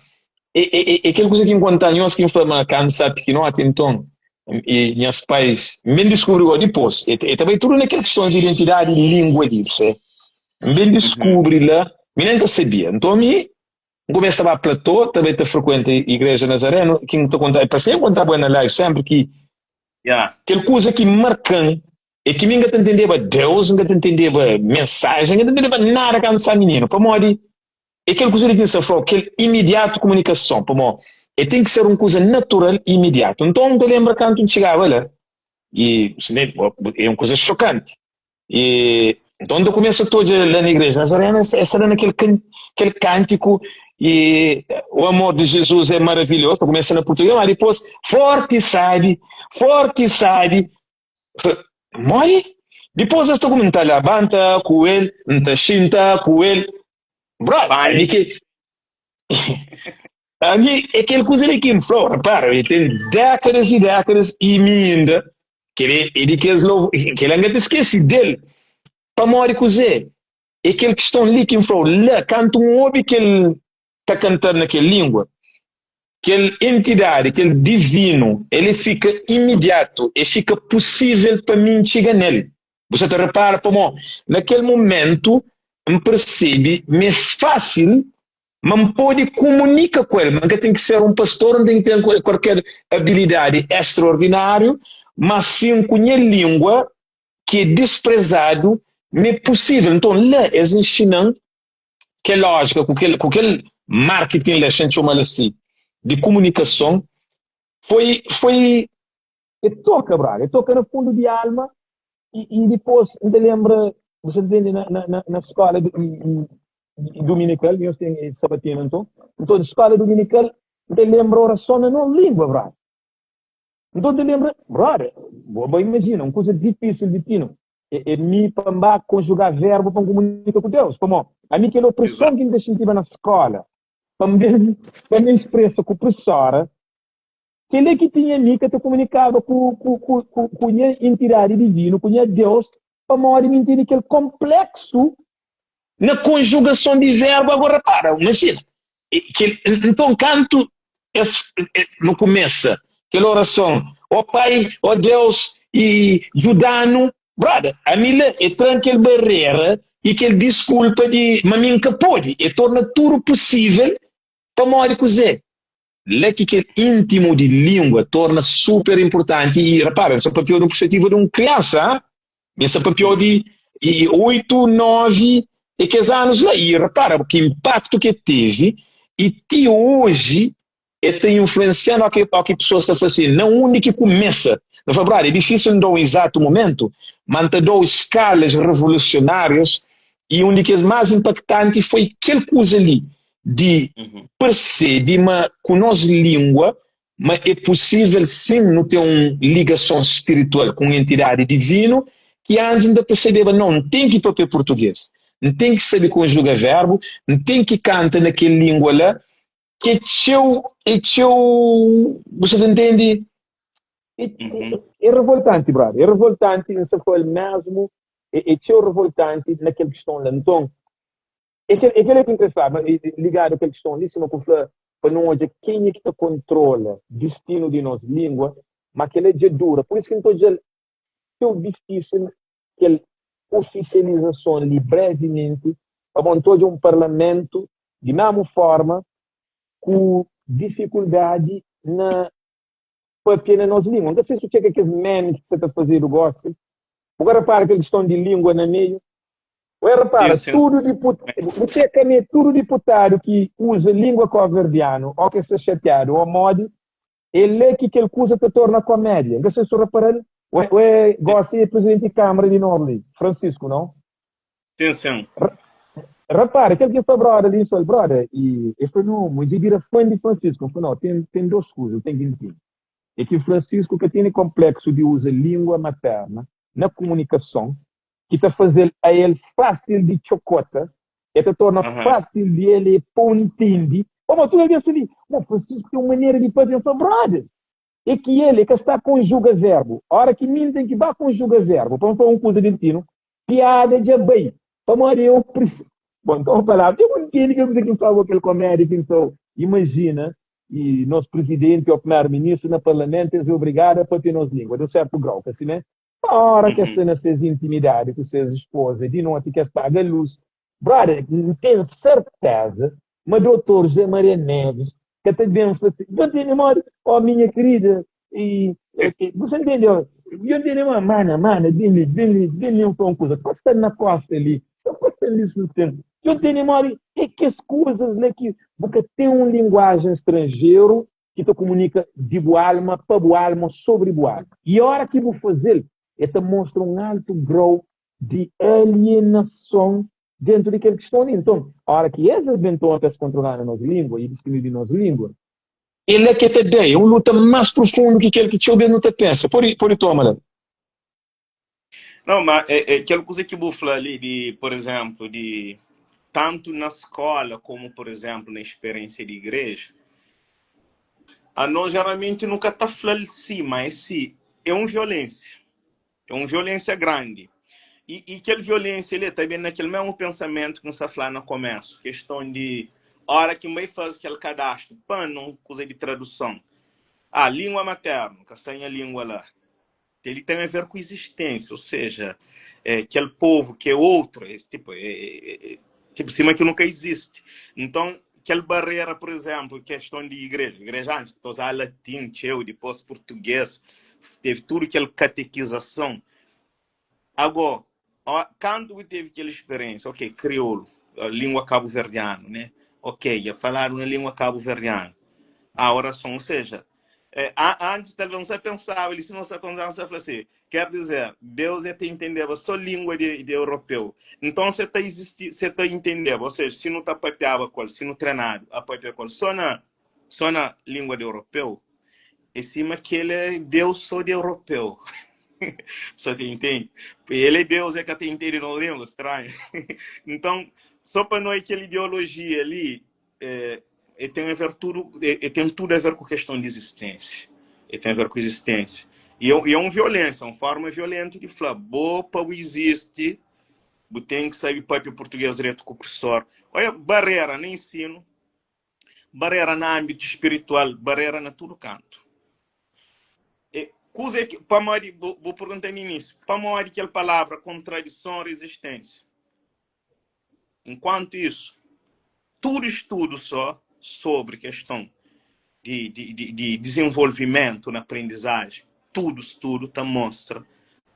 é, é, é, é kel kuza ki N konta nhos, ki N fla ma kandu sa pikinoti, nton, i nhas pais, N ben diskubri gó dipôs, e, e ta bai tudu na kel kiston di identidadi di língua li, bu sabe? N ben diskubri la, mi nen ka sabia, nton mi, N kumesa ta ba Platô, ta bai ta frekuenta Igreja Nazareno, ki N ta konta, parse N kontaba na live senpri ki Yeah. kel kuza ki marka-m é ki mi N ka ta ntendeba Deus, N ka ta ntendeba mensajen, N ka ta ntendeba nada kantu staba mininu, pamodi é kel kuza li ki N sta fla-u, kel imidiatu komunikason, pamodi e ten ki ser un kuza natural i imidiatu. Nton N ta lenbra kantu N txigaba la, i é un kuza xokanti, E nton ta kumesa ta odja la na igreja Nazarena, es sta la na kel kel kántiku e o amor de Jesus é maravilhoso, ta kumesa na português, mas dipôs forti sabi, forti sabi, modi? Dipôs es ta kumesa, N ta labanta ku el, N ta xinta ku el, brother, ami ki ami é kel kuza li ki N fla-u, repara, e ten dékadas e dékadas e mi inda Kel é di kes lovu, kel N ka ta skese del. Pamodi kuzê? É kel kiston li ki N fla-u la, kantu N obi kel ta kantadu na kel língua, kel entidadi, kel divinu, el é fika imidiatu, é fika pusível pa mi N txiga nel. Bu sa ta repara? Pamodi na kel mumentu N persebe ma é fásil Ma N pode kumunika ku el, ma N ka ten ki ser un pastor, N ten ki ten kualker abilidadi extraordináriu, má sin ku nha língua ki é disprezadu, ma é pusível. Nton, la es inxina-m kel lójika ku kel ku kel marketing la, xa N txoma-l asi, di kumunikason, foi foi. E toka, brother, e toka na fundu di alma i i dipôs N ta lenbra, bu sa ta ntende, na na na skóla duminikal, nhos ten sabatina nton, nton skóla duminikal N ta lenbra orason na nos língua, brother. Nton N ta lenbra, brother, bo bo imajina, un kuza difísil di tinu é é mi pa N ba konjugá verbu pa N kumunika ku Deus, pamó ami kel opreson ki N ta xintiba na skóla pa N ben pa N spresa ku presora, Kel-li ki tinha mi ka ta kumunikaba ku, ku, ku, ku, ku nha entidadi divinu, ku nha Deus, pamodi mi ntende kel konpleksu na konjugason di verbu. Agora, repara, imajina, kel, nton, kantu es, nu kumesa kel orason, Ó Pai, ó Deus, i djuda-nu, brother, ami la, e tra-m kel barera i kel diskulpa di ma mi N ka pode, e torna tudu pusível, pamodi kuzê? La ki kel íntimu di língua torna super inpurtanti i, repara, N sta papiau di un perspetiva di un kriansa, ha? Mi sta papiau di 8, 9 e kes anus la. I repara ki inpaktu ki e tevi i ti oji e ta influensia-nu o ki pesoas ta fla si, na undi ki kumesa. N fla, brother, é difísil N da-u un izatu mumentu, ma N ta da-u skalas revolusionárias i un di kes más inpaktanti foi kel kuza li di persebe ma ku nos língua ma é pusível sin nu ten un ligason spiritual ku un entidadi divinu ki antis N ta persebeba nau N ten ki papia purtugês, N ten ki sabe konjuga verbu, N ten ki kanta na kel língua la ki é txeu é txeu bu sa ta ntende? É, é, é revoltanti, brother. É revoltanti, N sa fla-l mesmu, é, é txeu revoltanti na kel kiston la. Nton, é kel, é kel-la ki N kre fla, ma, ligadu a kel kiston li, sima ku fla, pa nu odja kenha ki ta kontrola distinu di nos lingua, ma kel-la dja dura. Pur isu ki N ta odja-l txeu difísil kel ofisializason li brevimenti, pamodi N ta odja un parlamentu di mesmu forma ku difikuldadi na papia na nos lingua. N ka sai si bu txeka kes memes ki sa ta fazedu gosi. Bu ka repara kel kiston di lingua na meiu? Oi, repara, tudu bu txeka me tudu diputadu ki uza lingua koverdianu, o ki sta xatiadu o modi, é la ki kel kuza ta torna komédia. N ka sai si bu repara-l. Oi, oi, gosi é prizidenti di Kamara di nobu li, Francisco, nau? Sim, sim. Repara, kel ki N fla broda li, N fla-l, broda, i el fla, no, mo dja bira fan di Francisco. N fla, no, ten, ten dos kuza, bu ten ki ntende. É ki Francisco ka tene konpleksu di uza lingua materna na kumunikason, ki ta faze-l a el fásil di txokota, el ta torna fásil di el e pa-u ntende. Pamodi tudu algen sta li, mo, Francisco ten un manera di papia. N fla, broda, é ki el e ka sta konjuga verbu. Ora ki mi N ten ki ba konjuga verbu pa N fla un kuza di ntinu, Piada dja bai, pamodi eu prif. Bon, nton palavra, dja bu ntende kel kuza ki N fla-bu, kel komédia ki N fla-u. Imajina i nos prizidenti ô primeru-ministru na parlamentu, es é obrigadu a papia nos língua, di un sértu grau, ka simé? Pa óra ki es sta na ses intimidadi ku ses spoza, di noti ki es paga lus, Brother, N ten serteza ma Dotor José Maria Neves ka ta ben fla si, Bu ntende modi? Oh, minha querida, e, e, bu sa ntende? Oh, eu ntende ma, mana, mana, ben li, ben li, ben li, N fla un kuza, kosta na kosta li, ta kosta li si ten. Eu ntende modi? É kes kuzas la ki bu ka ten un linguajen stranjeru ki ta kumunika di bu alma pa bu alma sobri bu alma. I ora ki bu faze-l, e ta mostra un altu grau di alienason dentu di kel kiston li. Nton, ora ki es es ben toma pa es kontrola-nu nos lingua i diskribi nos lingua, é la ki e ta da. É un luta más prufundu ki kel ki txeu bes nu ta pensa. Pode, pode toma la. Não, ma é, é kel kuza ki bu fla li di, por exemplo, di tantu na skola como, por exemplo, na experiência di igreja, a nós geralmente nu ka ta fla-l si, ma é si, é un violência. É un violénsia grandi. I, i kel violénsia li ta ben na kel mésmu pensamentu ki N sta fla na komésu, keston di óra ki N bai faze kel kadastru pa N un kuza di traduson. Ah, língua matérnu, ka sta nha língua la. Kel-li ten a ver ku izisténsia, ô seja, é, kel povu ki é outru, es tipu, é, é, é, tipu sima ki nu ka izisti. Nton, kel barera, pur izénplu, keston di igreja, igreja antis ta uzaba latin txeu, dipôs purtugês, tevi tudu kel katekizason. Agó, ó, kantu bu tevi kel speriénsia, ok, kriolu, língua kabuverdianu, né? Ok, dja faladu na língua kabuverdianu. A orason, ou seja, é, antis talvez nu sa pensaba li, si nu sa konversa, nu sa fla si, Quer dizer, Deus é ta intendeba só língua di, di europeu. Nton, se ta izisti, se ta intendeba, ou seja, si nu ta papiaba ku el, si nu trenadu a papia ku el só na, só na língua di europeu, é sima ki el é Deus só di europeu. Só ta intende? El é Deus, é ka ta intende nos língua, stranhu. Nton, só pa no é kel ideologia li, é, é tem a ver tudo, é, é tem tudo a ver com questão de existência. É tem a ver com existência. E é, e é uma violência, uma forma violenta de falar, bo pa bu existe, bu tem que saber papia português direto com o professor. Olha, barreira no ensino, barreira no âmbito espiritual, barreira na tudo canto. É, kuza é que, pamodi, bu, bu pergunta no início, pamodi aquela palavra contradição, resistência? Enquanto isso, tudo estudo só sobre questão de, de, de, de desenvolvimento na aprendizagem, tudo estudo ta mostra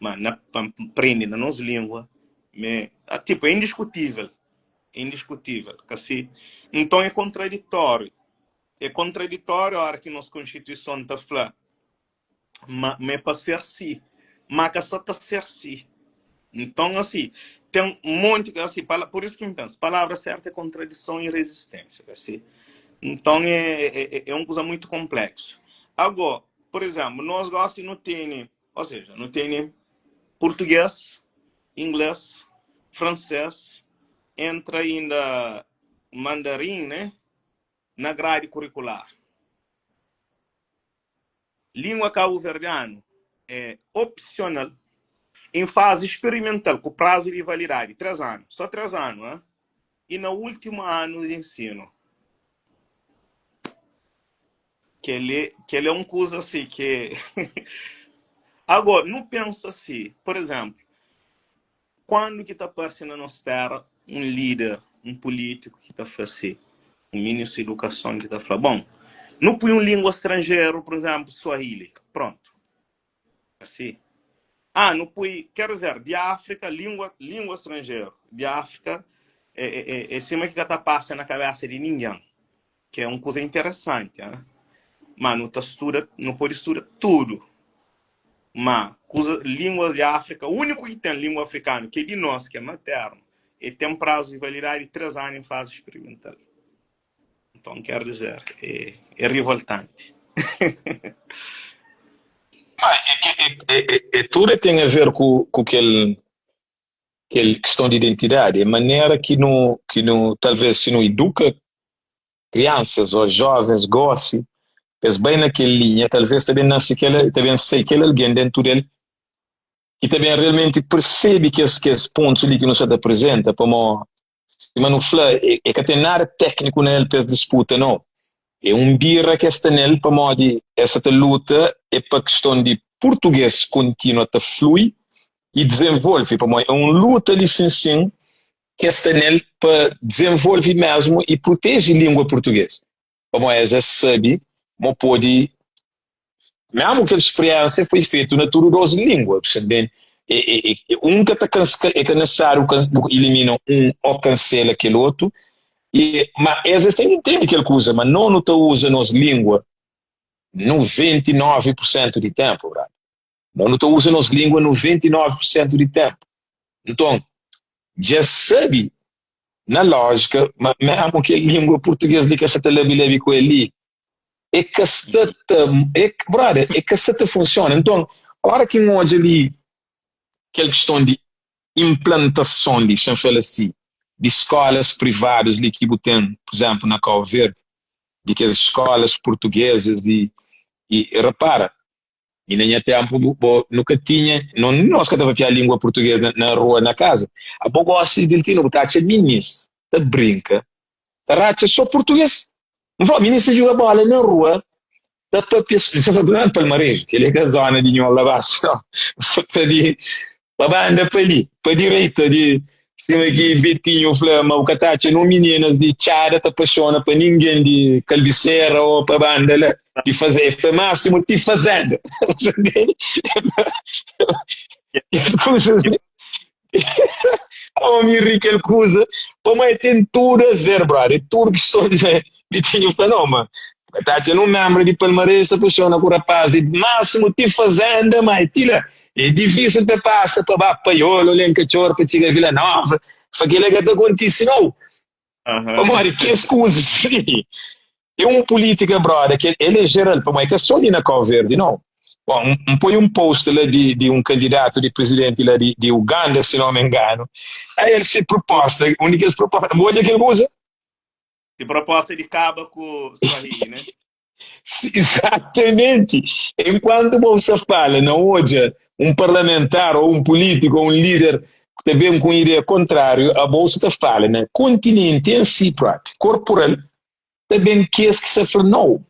ma na pa prende na nos língua, me, ah, tipo, é indiscutível, é indiscutível, ka si? Então é contraditório, é contraditório a hora que nos Constituição ta fla ma, ma é pa ser si, ma ka sa ta ser si. Nton, asi, ten un monti, asi, pala, pur isu ki N pensa, palavra serta é kontradison i rezisténsia, asi. Nton, é, é, é un kuza muitu konpleksu. Agó, pur izénplu, nos gósi nu tene, ô seja, nu tene purtugês, inglês, fransês, entra inda mandarin, né, na gradi kurikular. Língua kabuverdianu é opsional em fazi sperimental ku prazu di validadi 3 anu, só 3 anu, ha? I na últimu anu di ensinu. Kel-li, kel-li é un kuza si ki Agora, nu pensa si, por exemplo, Kuandu ki ta parse na nos tera un lider, un pulitiku ki ta fla si, un ministru di idukason ki ta fla, bon, nu pui un lingua stranjeru, pur izenplu, suahili, prontu. Asi. Ah, nu pui, ker dizer, di Afrika, lingua, lingua stranjeru di Afrika é, é, é sima ki ka ta pasa na kabesa di ningen, ki é un kuza interesanti, ah. Ma nu ta studa, nu pode studa tudu. Ma kuza, línguas di Áfrika, úniku ki ten língua afrikanu, ki é di nos, ki é maternu, e ten prazu di validadi di 3 anu en fazi sperimental. Nton, ker dizer, é, é rivoltanti. Ma é ke, é, é, é tudu é ten a ver ku, ku kel, kel kiston di identidadi. É manera ki nu, ki nu, talvez si nu iduka kriansas ô jovens gósi pa es bai na kel linha, talvês ta ben nase kel, ta ben sai kel algen déntu del ki ta ben realmenti persebe kes kes pontus li ki nu sta ta aprizenta, pamó sima nu fla, e, e ka ten nada tékniku na el pa es disputa, nau. É un bira ki es sta nel pamodi es sa ta luta é pa kiston di purtugês kontinua ta flui i dizenvolve, pamodi é un luta li sin sin ki es sta nel pa dizenvolve mesmu i pruteje lingua purtuges, pamodi es es sabe mo pode, mesmu kel spriensia foi fetu na tudu dos lingua, bu sta ntende? E, e, e, un ka ta kansa, e ka nesesáriu bu ilimina un o kansela kel otu, e, ma es es ten ki ntende kel kuza, ma no nu ta uza nos lingua 99 pur sentu di tenpu, brada. Nos nu ta uza nos lingua 99 pur sentu di tenpu. Nton, dja es sabe, na lójika, ma mésmu kel lingua purtugês li ki es sa ta labi-labi ku el li, e ka sta ta, e, brother, e ka sta ta funsiona. Nton, óra ki N odja li kel kiston di inplantason li, xa-m fla si, di skólas privadus li ki bu ten, pur izénplu, na Kau Verdi, di kes skólas purtugezes di, i repara, Mi na nha tempu bo nu ka tinha, no nos ka ta papia lingua português na, na rua na casa. Abo gosi Deltino bu ta atxa minis ta brinka, ta ratxa so português. N fla, minis ta juga bola na rua, ta papia, N sa fla, Palmarejo, kel-li é ka zona di nho la baxu, no. N sa fla di Pa banda pa li, pa direita di sima ki Betinho fla ma bu ka ta atxa nun mininas di txada ta paxona pa ningen di Kalbisera o pa banda la di faze, e fla máximo ti fazenda. Você entende? Kes kuzas li. Omi ri kel kuza, pamodi e ten tudu a ver, brother, e tudu kiston di Betinho fla no ma bu ka ta atxa nun membra di Palmares ta paxona ku rapaz di máximo ti fazenda ma e ti la. É difísil pa pasa pa ba Paiolo, Lenkatxor pa txiga Vila Nova, pa kila ka ta kontise nau. Pamodi kes kuzas li é un pulítika, broda, ki el é jeral, pamodi é ka so li na Kau Verdi nau. Bon, N poi un post la di di un kandidatu di prizidenti la di di Uganda, si no me engano, a el se proposta, un di kes proposta, bu odja kel kuza? Se proposta é di kaba ku Swahili, ne? Exatamente! Enquanto bo sa fala na odja un parlamentar ou un político ou un líder ku ta ben ku un ideia kontráriu a bo sa ta fala na kontinenti en si propi, korporal, ta ben kes ki sa fla nou.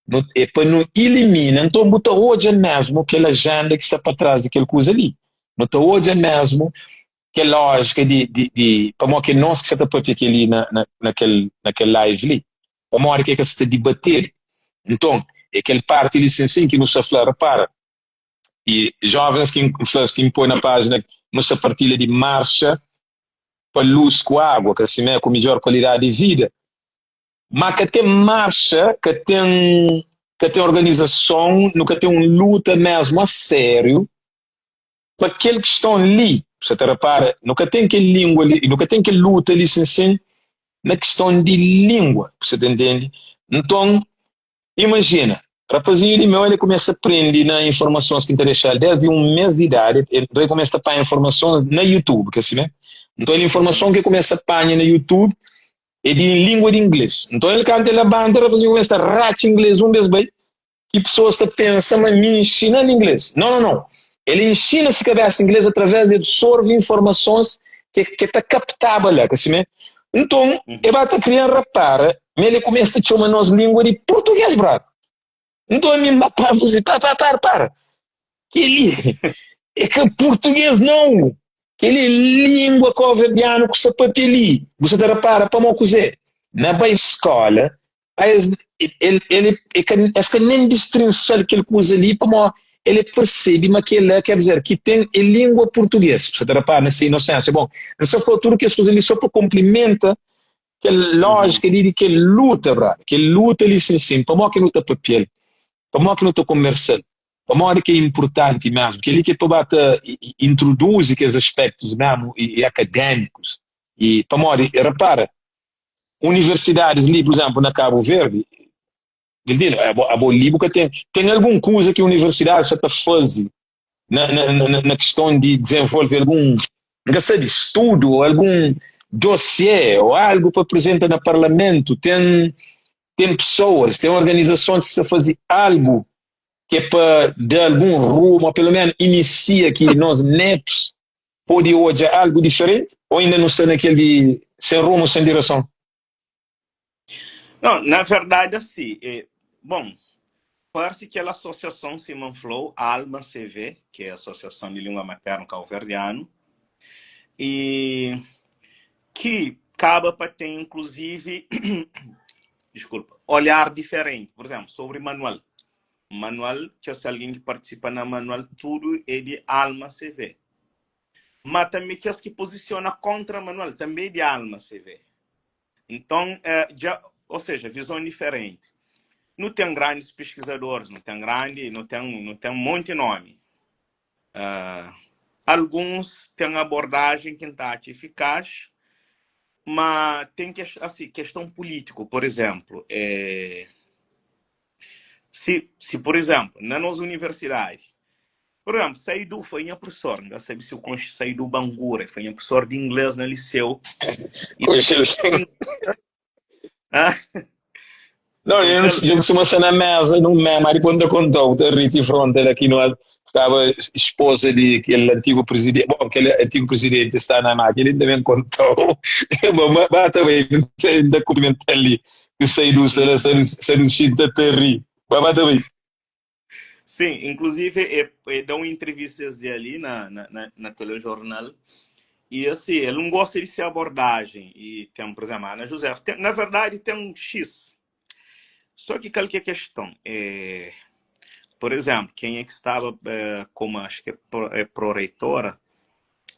Nu, é pa nu ilimina, nton bu ta odja mesmu kel ajenda ki sta pa tras di kel kuza li. Nu ta odja mesmu kel lójika di, di, di pamodi ki nos ki sa ta papia kel-li na, na, na kel, na kel live li. Pamodi ki é ka sta dibatedu. Nton, é kel parti li sin sin ki nu sta fla, repara, i jovens ki N fla-s ki N poi na pájina, nu sta partilha di marxa pa lus ku água, ka simé, ku midjor kualidadi di vida. Ma ka ten marxa, ka ten, ka ten organizason, nu ka ten un luta mesmu a sériu pa kel kiston li. Bu sa ta repara, nu ka ten kel lingua li, nu ka ten kel luta li sin sin na kiston di lingua. Bu sa ta ntende? Nton, imajina, rapazinhu di meu, el kumesa prende na informasons ki N ta dexa-l desdi un mes di idadi, nton el kumesa ta panha informasons na YouTube, ka si me? Nton, el informason ki el kumesa panha na YouTube é di lingua di ingles. Nton, el kantu el labanta, rapazinhu kumesa ta ratxa ingles un bes bai. ki pesoas ta pensa ma mi inxina-l inglês. Nau, nau, nau. El inxina se kabésa inglês através di absorve informasons ke ke ta kaptaba la, ka simé? Nton, e ba ta kria N rapara ma el kumesa ta txoma nos língua di purtugês, brother. Nton, ami N ba para, N fla si, para, para, para, para. Kel-li é ka purtugês, nau! Kel-li é língua kóverdianu ku sta papia li. Bu sa ta rapara pamó kuzê? Na bai skóla, a es el el é ka es ka nen distrinsa-l kel kuza li pamó el é persebe ma kel-la ker dizer ki ten é língua purtugês. Bu sa ta rapara na se inosénsia. Bon, N sa fla tudu kes kuza li só pa konplimenta kel lójika li di kel luta, brother. Kel luta li sin sin, pamó ki nu ta papia-l? Pamó ki nu ta konbersa-l? Pamodi ki é inpurtanti mésmu? Kel-li ki é pa ba ta introduzi kes aspéktus mésmu i akadémikus. I pamodi, repara, universidadis li, pur izénplu, na Kabu Verdi, Gildino, abo li bu ka ten, ten algun kuza ki universidadis sa ta faze na, na, na, na kiston di dizenvolve algun, N ka sabe, studu ô algun dosiê ô algu pa aprizenta na parlamentu? Ten, ten pesoas, ten organizasons ki sa faze algu ki é pa da algun rumu, ô pelu menu inisia ki nos netus pode odja algu diferenti? Ô inda nu sta na kel di sen rumu, sen direson? Não, na verdadi asi, é, bon, parse kel asosiason sima N fla-u, Alma CV, ki é Asosiason di Língua Maternu Kauverdianu, i ki kaba pa ten inkluzivi, diskulpa, olhar diferenti, pur izenplu, sobri manual. Manual, kes algen ki partisipa na manual tudu é di Alma CV. Ma tanbe kes ki pozisiona kontra manual tanbe é di Alma CV. Nton, dja, ou seja, vizon diferenti. Nu ten grandis piskizadoris, nu ten grandi, nu ten, nu ten monti nomi. Alguns ten abordajen ki N ta atxa efikaz, ma ten kes, asi, keston pulítiku, por izenplu, é, si, si por izenplu, na nos universidadi, por izenplu, Saidu foi nha prufesor, N ka sabe si bu konxe Saidu Bangura, el foi nha prufesor di inglês na liseu. Konxe-l sin. Não, eu eu costumo ser na mesa, num meme, aí quando eu contou, ta ri ti fronte lá que não estava esposa de aquele antigo presidente, bom, aquele antigo presidente está na máquina, ele também contou. Bom, mas também ainda cumprimenta ali, que sai do, sai do, sai do chinta te ri. Mas também. Sim, inclusive é, é dá uma entrevista de ali na, na, na, na telejornal e assim, ele não gosta de ser abordagem e tem, por exemplo, a Ana José, tem, na verdade tem um X. Só que qual que é a questão? É, por exemplo, quem é que estava é, como acho que é, pro, é pró-reitora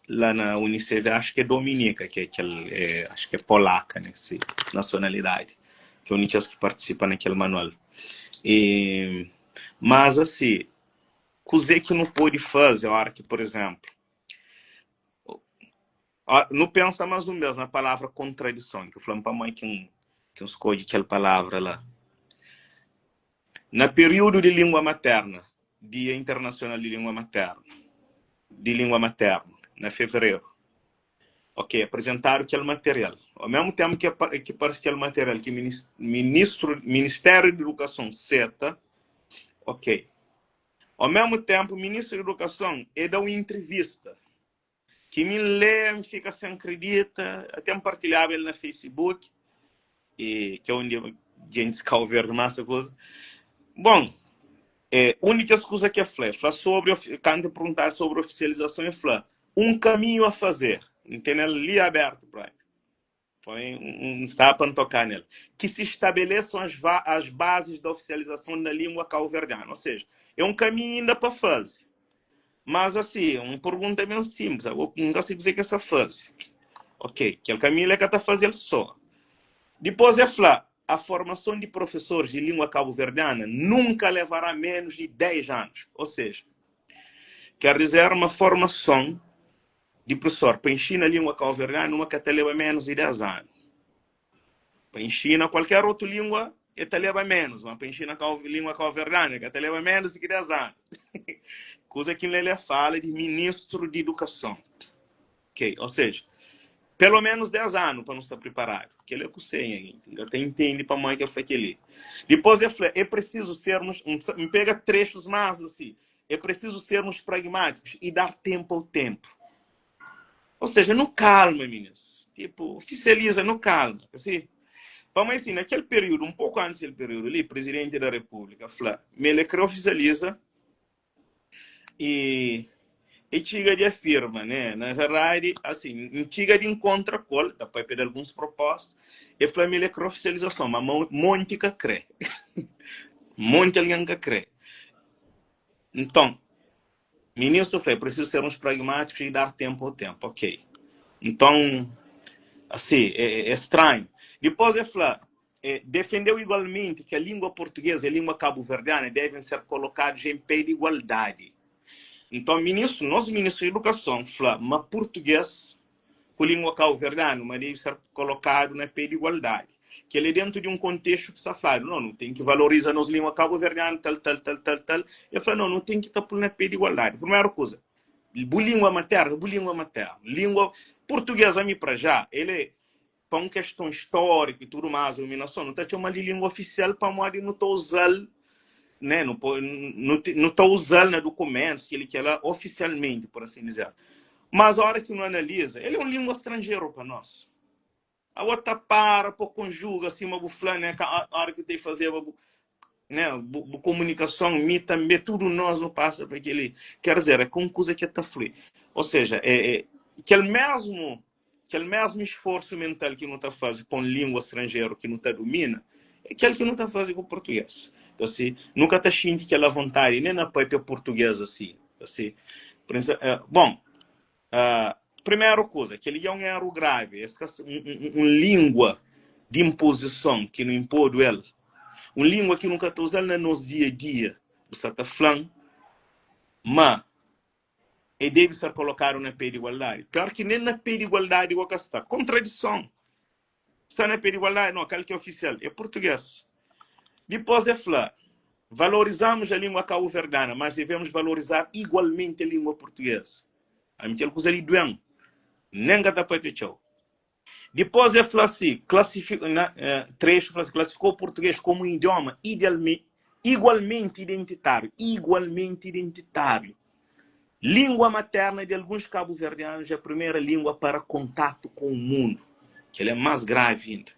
lá na UNICEF, acho que é Dominica, que é aquele, é, acho que é polaca, né, se, nacionalidade, que é a única que participa naquele manual. E, mas assim, coisa que não pode fazer, a hora que, por exemplo, não pensa mais um vez na palavra contradição, que eu falei para mãe que um que uns escolhe aquela palavra lá. Na período de língua materna, Dia Internacional de Língua Materna, di língua maternu, na fevereru. Ok, apresentadu kel material. Ao mesmu tempu ki ki parse kel material ki ministru, Ministériu di Idukason seta, ok. Ao mesmu tempu, Ministru di Idukason e da un intrivista ki mi N lê, N fika sen kridita, até N partilhaba el na Facebook, e ki é undi gentis Kau Verdi más ta kuza. Bon, é, un di kes kuza ki el fla, el fla sobri, kantu el perguntadu sobri ofisializason, el fla, un kaminhu a fazer, N tene el li abertu própi, foi un sta pa N toka nel, ki se estabeleçam as, as bases da oficialização da língua cabo-verdiana, ou seja, é un kaminhu inda pa faze. Mas asi, un pergunta ben simples, abo N ka sabe kuzê ki es ta faze. Ok, kel kaminhu li ka ta faze-l so. Dipôs el fla, A formason di profesoris di língua kabuverdiana nunka levará menus di 10 anus. Ou seja, ker dizer ma formason di profesor pa inxina língua kabuverdiana numa ka ta leba menus di 10 anu. Pa inxina kualker otu língua e ta leba menus, ma pa inxina língua kauverdianu e ka ta leba menus di ki 10 anu. Kuza ki N lê li e fala di ministru di idukason. Ok, ou seja, Pelo menus 10 anu pa nu sta priparadu. Kel-li é kusé, nha genti? N ka ta intende pamodi ki el fla kel-li. Dipôs el fla, É presizu sermus, N pega trexus más asi, É presizu sermus pragmátikus i dar tenpu au tenpu. Ou seja, nu kalma, minis. Tipo, ofisializa, nu kalma. Asi, pamodi si na kel períodu, un poku antis di kel períodu li, Presidenti da Repúblika fla ma el kre ofisializa i e txiga di afirma, né? Na verdadi, asi, N txiga di nkontra ku el, ta papia di alguns proposta, e fla ma el kre ofisializason, ma monti ka kre. Monti algen ka kre. Nton, Ministru fla, é preciso sermos pragmáticos e dar tempo ao tempo. Ok. Nton, asi, é, é stranhu. Dipôs é fla, é, defendeu igualmente que a língua portuguesa e a língua cabo-verdiana devem ser colocados em pé de igualdade. Nton, ministru, nos ministru di edukason fla ma purtugês ku lingua kauverdianu ma debe ser kolokadu na pé di igualdadi. Kel é dentu di un kontestu ki sta fladu, no, nu ten ki valoriza nos lingua kauverdianu, tal, tal, tal, tal, tal. El fla, no, nu ten ki ta pul na pé di igualdadi. Primeru kuza, bu lingua maternu é bu lingua maternu. Lingua purtuges, ami pra já, el é pa un keston stóriku i tudu más, iluminason, nu ta txoma-l di lingua ofisial pamodi nu ta uza-l, né, nu po, nu, nu ta uza-l na dukumentus, kel-li, kel-la, ofisialmenti, pur asin dizer. Mas óra ki nu analiza, el é un lingua stranjeru pa nos. Awa ta para pa konjuga, sima bu fla, né, ka óra ki bu ta fazeba bu, né, bu, bu komunikason, mi tanbe, tudu nos nu pasa pa kel-li. Ker dizer, é ka un kuza ki ta flui. Ou seja, é, é kel mesmu, kel mesmu isforsu mental ki nu ta faze pa un lingua stranjeru ki nu ta dumina, é kel ki nu ta faze ku purtuges. Asi, nu ka ta xinti kel avontadi nen na papia purtuges asi. Asi, bon, Primeru kuza, kel-li é un éru gravi. Es ka un língua di inpozison ki nu inpodu el, un língua ki nu ka ta uza-l na nos dia-dia. Bu sa ta fla-m ma e debe ser kolokadu na pé di igualdadi? Pior ki nen na pé di igualdadi go ka sta. Kontradison! Sta na pé di igualdadi? No, kal ki é ofisial? É purtugês. Dipôs é fla, Valorizamos a língua cabo-verdiana, mas devemos valorizar igualmente a língua portuguesa. Ami kel kuza li duen, nen ka ta papia txeu. Dipôs é fla si, classifi-, na, eh, trecho fla si, classificou o português como um idioma idealme, igualmente identitário, igualmente identitário. Língua materna de alguns cabo-verdianos é a primeira língua para contato com o mundo. Kel é más grave inda.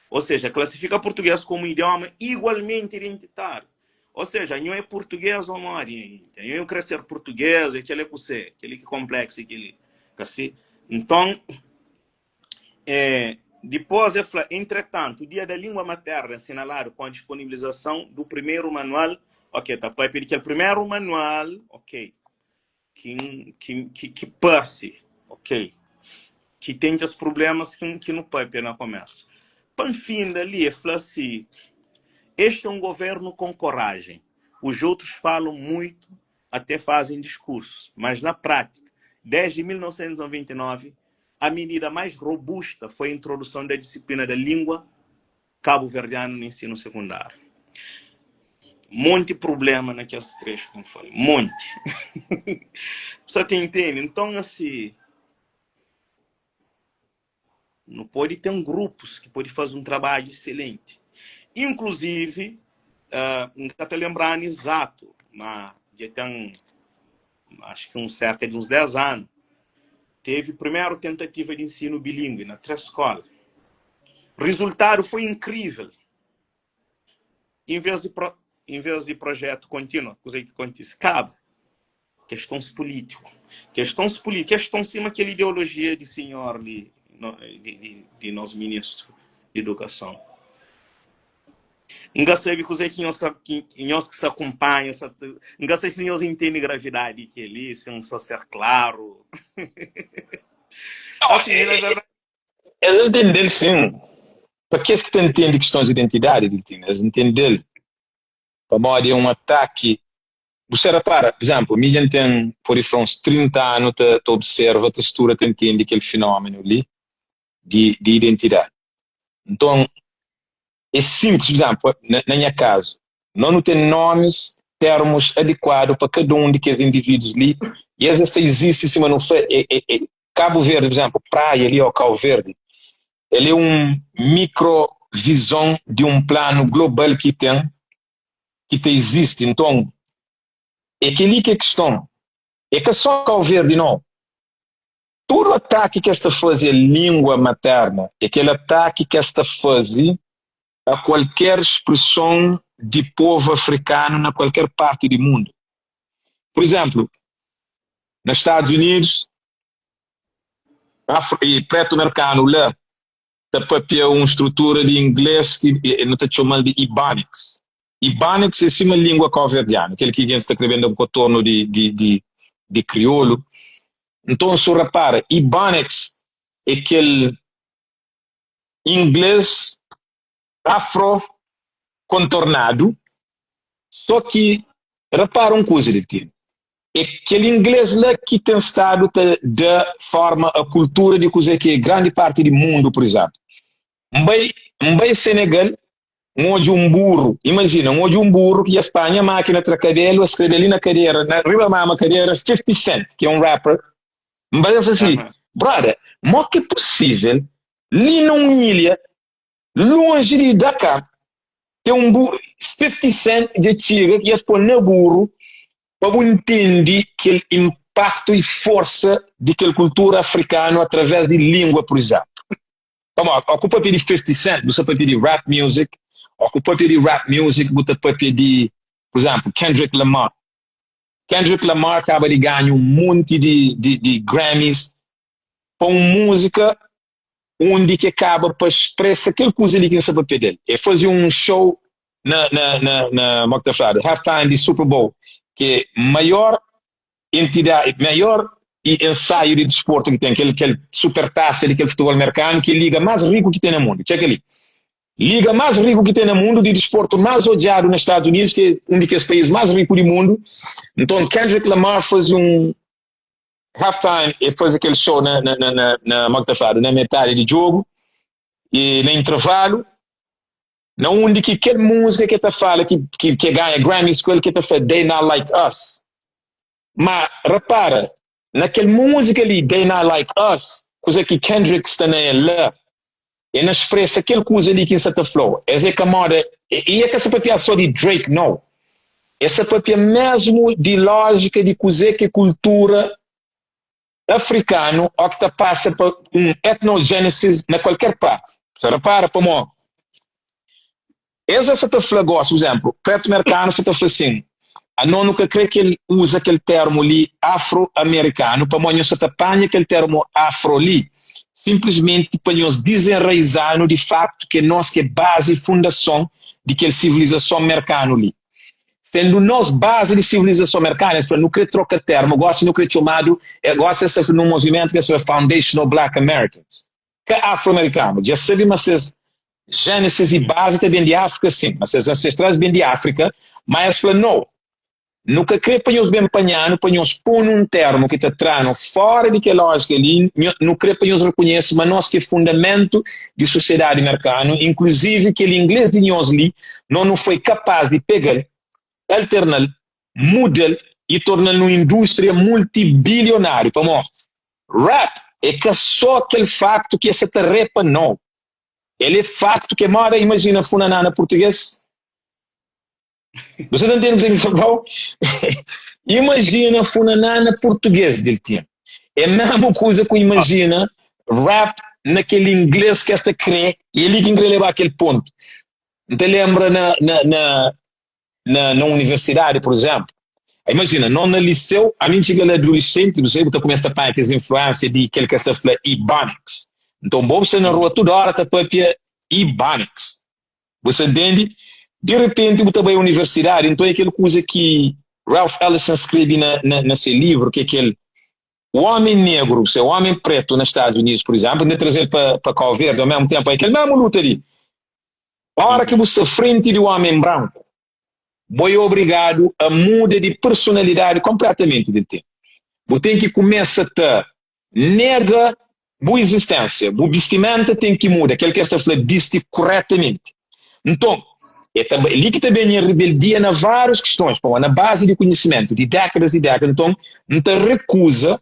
Ou seja, klasifika purtugês komu idioma igualmenti identitáriu. Ou seja, anho é purtugês ô modi? Anho krê ser purtugês, é kel-li é kusé? Kel-li ki konpléksu é kel-li, ka si? Nton, é, dipôs el fla, Entretantu, o Dia da Língua Materna é assinaladu com a disponibilizason do primeiro manual, ok, ta pâpia di kel primeru manual, ok. ki, ki, ki, ki parse, ok, ki ten kes prublémas ki, ki nu pâpia na komésu. Pa N finda li, e fla si, Este é um governo com coragem. Os outros falam muito, até fazem discursos, mas na prática, desde 1999, a medida mais robusta foi a introdução da disciplina da língua kabuverdianu na ensinu sekundáriu. Monti prublema na kes trechu ki N fla. Monti. Bu sa ta intende? Nton, asi, nu pode ten grupus ki pode faze un trabadju iselenti. Inkluzivi, N ka ta lenbra anu izatu, ma dja ten, axu ki uns serka di uns 10 anu, tevi primeru tentativa di ensinu bilingui na 3 skola. Rizultadu foi inkrivel. Em vez di pro, em vez di projetu kontinua, kuzê ki kontise? Kaba. Kestons pulítiku. Kestons pulítiku, keston sima kel ideolojia di sinhor li, no, di, di, di nos ministru di edukason. N ka sabe kuzê ki nhos sa, ki nhos ki sa kunpanha, sa, N ka sabe si nhos intende gravidadi di kel-li, si N sa ser klaru. Não, Assim, na verdadi. Es ntende-l sin. Pa kes ki ta ntende kistons di identidadi, Diltina, es ntende-l pamodi é un ataki. Bu sta rapara, pur izénplu, mi dja N ten, pode fla, uns 30 anu ta ta observa, ta studa, ta ntende kel finómenu li di di identidadi. Nton, é sinplis, pur izénplu, na na nha kazu, nos nu ten nomis, termus adikuadu pa kada un di kes individus li i es es ta izisti sima nu fla, é é é. Kabu Verdi, pur izenplu, Praia li ô Kau Verdi, el é un mikro-vizon di un planu global ki ten, ki ta izisti. Nton, é kel-li ki é kiston. É ka só Kau Verdi, nau. Tudu ataki ki es ta faze a lingua materna é kel ataki ki es ta faze a kualker spreson di povu afrikanu na kualker parti di mundu. Pur izenplu, na Stadus Unidus, i pretu merkanu la ta papia un strutura di ingles ki nu ta txomal di Ebonics. Ebonics é sima lingua kauverdianu, kel ki gentis ta kre ben da un kotornu di kriolu. Nton, su rapara, Ebonics é kel ingles afro kontornadu, so ki rapara un kuza, Deltino, é kel ingles la ki ten stadu ta da forma a kultura di kuze ki é grandi parti di mundu, pur izénplu, N bai N bai Senegal, N odja un burru, imajina, N odja un burru ki dja spanha mákina tra kabelu, es skrebe li na kadera, na riba mama kadera, 50 Cent, ki é un rapper, N bai N fla si, Brother, mo ki é pusível li na un ilha lonji di Dakar ten un burru, 50 Cent dja txiga ki es pô na burru pa bu ntende kel inpaktu i forsa di kel kultura afrikanu através di língua, pur izénplu. Pamodi, ó ku papia di 50 Cent, bu sta papia di rap music, ó ku papia di rap music, bu ta papia di, pur izénplu, Kendrick Lamar. Kendrick Lamar kaba di ganha un monti di, di, di Grammys pa un múzika undi ki e kaba pa spresa kel kuza li ki N sta papia del. E faze un show na, na, na, na, mo ki ta fladu, half time di Super Bowl, ki é maior entidadi, maior ensaiu di disportu ki ten, kel, kel super tasa di kel futebol merkanu, ki é liga mas riku ki ten na mundu. Txeka li. Liga mas riku ki ten na mundu, di disportu mas odjadu na Stadus Unidus, ki é un di kes país mas riku di mundu. Nton, Kendrick Lamar faze un half time, e faze kel show na, na, na, na, na, mo ki ta fladu, na metadi di djogu, e na intervalu, na undi ki kel múzika ki e ta fala ki, ki, ki e ganha Grammys ku el, ki e ta fla They Not Like Us. Ma rapara, na kel múzika li They Not Like Us, kuza ki Kendrick sta na el la, e na spresa kel kuza li ki N sa ta fla-u. Es é ka moda, e e ka sa papia so di Drake, nau. E sa papia mesmu di lójika di kuzê ki é kultura afrikanu ó ki ta pasa pa un etnogenesis na kualker parti. Sa rapara pamó es sa ta fla gosi, pur izénplu, pretu merkanu sa ta fla sin, Anos nu ka kre ki el uza kel termu li afro-amerikanu pamó nhos sa ta panha kel termu afro li sinplismenti pa nhos dizenraiza-nu di faktu ki é nos ki é bazi i fundason di kel sivilizason merkanu li. Sendu nos bazi di sivilizason merkanu, es fla nu kre troka termu, gosi nu kre txomadu, gosi es sa fla nun movimentu ki es fla Foundational Black Americans. Ka afro-amerikanu, dja sabe ma ses Jênesis i bazi ta ben di Áfrika, sin, ma ses ansestrais ben di Áfrika, má es fla, No! Nu ka krê pa nhos ben panha-nu, pa nhos pô-nu un termu ki ta tra-nu fóra di kel lójika li. Nu krê pa nhos rekonhese ma nos ki é fundamentu di sosiedadi merkanu, inkluzivi kel inglês di nhos li, nos nu foi kapás di pega-l, alterna-l, muda-l i torna-l nun indústria multibilionáriu. Pamó rap é ka sô kel faktu ki es sa ta repa, no. El é faktu ki é moda imajina funaná na purtugês. Você ta ntende kuzê ki N sta fla-u? Imajina funaná na purtugês del ti. É mesmu kuza ku imajina rap na kel inglês ki es ta krê. I é li ki N krê leba kel pontu. N ta lenbra na, na, na, na, na universidadi, pur izénplu. Imajina, nos na liseu, ami N txiga la adulesenti, bu sabe, bu ta kumesa ta panha kes influénsia di kel ki es ta fla Ebonics. Nton, bo bu sta na rua tudu óra ta pâpia Ebonics. Bu sta ntende? Di repenti bu ta bai universidadi, nton é kel kuza ki Ralph Ellison skrebe na, na, na se livru, ki é kel o ómi negru, se o ómi pretu na Stadus Unidus, pur izénplu, N ta traze-l pa, pa Kau Verdi ao mesmu ténpu, é kel mesmu luta li. Óra ki bu sta frenti di ómi branku, bo é obrigadu a muda di personalidadi konpletamenti del ténpu. Bu ten ki kumesa ta nega bu izisténsia, bu bistimenta ten ki muda, kel ki es ta fla bisti kuretamenti. Nton, é ta, li ki ta ben nha rebeldia na várius kistons, pamodi na bazi di konhisimentu di dékadas i dékadas, nton, N ta rekuza.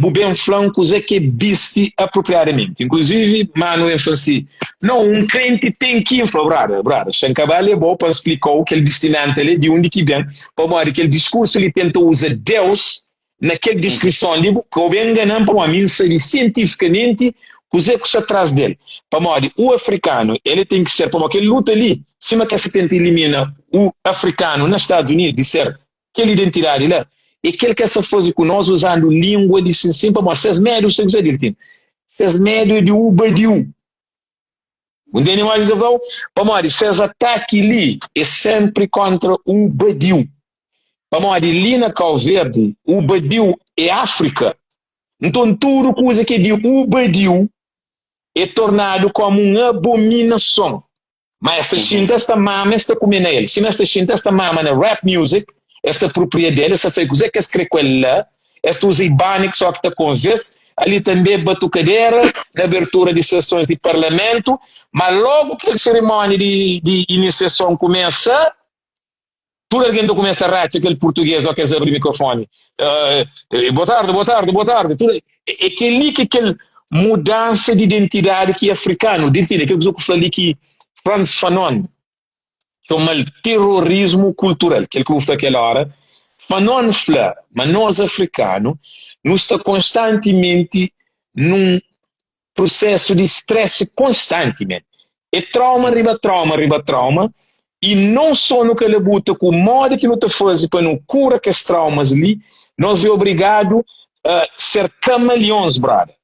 Bu ben fla-m kuzê ki é bisti apropriadamenti. Inkluzivi, manu ben fla si, Nau, un krenti ten ki. N fla, Brada, brada, xa N ka ba leba-u pa N splika-u kel bistimenta li di undi ki ben, pamodi kel diskursu li tenta uza Deus na kel diskrison li. Bu ka ben ngana-m, pamodi mi N sabe sientifikamenti kuzê ku sta tras del. Pamodi u afrikanu, el ten ki ser, pamodi kel luta li, sima ki es ta tenta ilimina u afrikanu na Stadus Unidu di ser Kel identidadi la é kel ki es ta faze ku nos uzandu lingua di sinsin pamodi ses medu, sabe kuzê Diltin? Ses medu é di u badiu. Bu ntende modi ki N ta fla-u? Pamodi ses ataki li é senpri kontra u badiu. Pamodi li na Kau Verdi u badiu é Afrika. Nton tudu kuza ki é di u badiu é tornadu komu un abominason. Ma es ta xinta, es ta mama, es ta kume na el. Sima es ta xinta, es ta mama na rap music, es ta apropria del, es ta fai kuze ki es kre ku el la, es ta uza Ibanic so ki ta konves, ali tanbe batukadera na abertura di sesons di parlamentu. Ma logu ki kel serimónia di di inisiason kumesa, Tudu algen ta kumesa ta ratxa kel purtugês ó ki es abri mikrofoni. Boa tardi, boa tardi, boa tardi. Tudu é kel-li ki é kel mudansa di identidadi ki afrikanu defini. Kel kuza ku fla li ki Frantz Fanon txoma-l terorismu kultural. Kel ki bu fla kel óra. Fanon fla ma nos afrikanu nu sta konstantimenti nun prusesu di stress konstanti men. É trauma riba trauma riba trauma i non so nu ka labuta ku modi ki nu ta faze pa nu kura kes traumas li, nos é obrigadu a ser kamalions brother,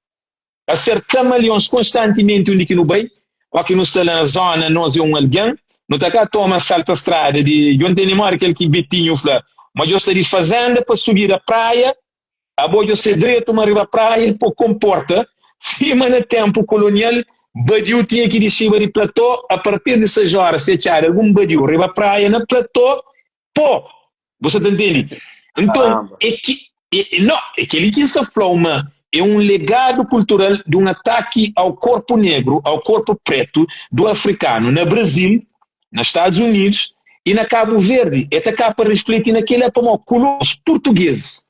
a ser kamalions konstantimenti undi ki nu bai, o ki nu sta la na zona nos é un algen, nu ta ka toma salta strada di djo ntende modi kel ki Betinho fla ma djo sta di fazenda pa subida praia Abo djo se dretu ma riba praia po konporta sima na tenpu kolonial badiu tinha ki dixiba di plató a partir di 6 ora si atxadu algun badiu riba praia na plató po bu sa ta ntende nton é ki no é keli ki nsa flau ma é un legadu kultural di un ataki au korpu negru au korpu pretu du afrikanu na Brazil na Stadus Unidus i na Kabu Verdi e ta kapa rifliti na kila pamo kulons purtugezis,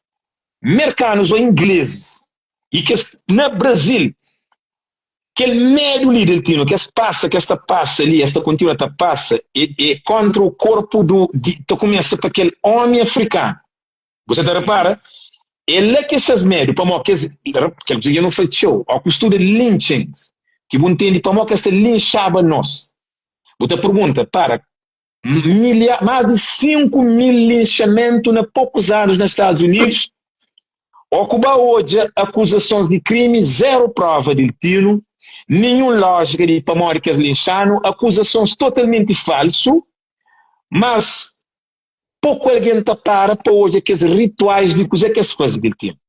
merkanus o inglezis i kes na Brazil kel medu li del tino kes pasa kes ta pasa li es ta kontinua ta pasa e e kontra u korpu du di ta kumesa pa kel omi afrikanu bu sa ta repara e la ki ses medu pamo kes kel kusa ki nu fla txeu o ku studa lynchings ki bu ntende pamo kes ta linxaba nos Bu ta pergunta, para, milha, más di 5 mil linxamentu na pokus anus na Stadus Unidus, ó ku ba odja akuzasons di krimi, zeru prova di ltinu, ninhun lójika di pamodi ki es linxanu, akuzasons totalmenti falsu, mas Poku algen ta para pa odja kes rituais di kuzê ki es faze kel ténpu.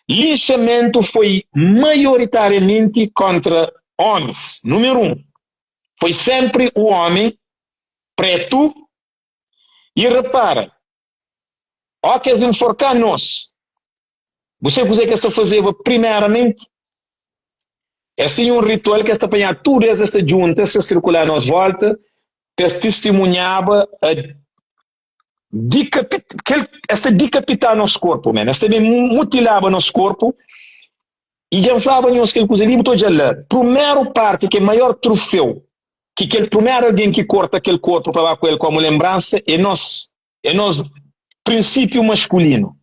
Linxamentu foi maioritariamenti kóntra ómis. Númeru un, foi sénpri u ómi prétu. I repara, óki es inforká nos, Bu sabe kuzê ki es ta fazeba primeramenti? Es tinha un ritual ki es ta panhaba tudu es, es ta djunta, es ta sirkulaba nos vólta pa es tistimunhaba a dikapi, kel, es ta dikapitá nos korpu mésmu, es ta ben mutilaba nos korpu. I dja N flaba nhos kel kuza li, bu ta odja la, primeru parti ki é maior troféu ki kel primeru algen ki korta kel korpu pa ba ku el kómu lenbransa é nos, é nos prinsípiu maskulinu.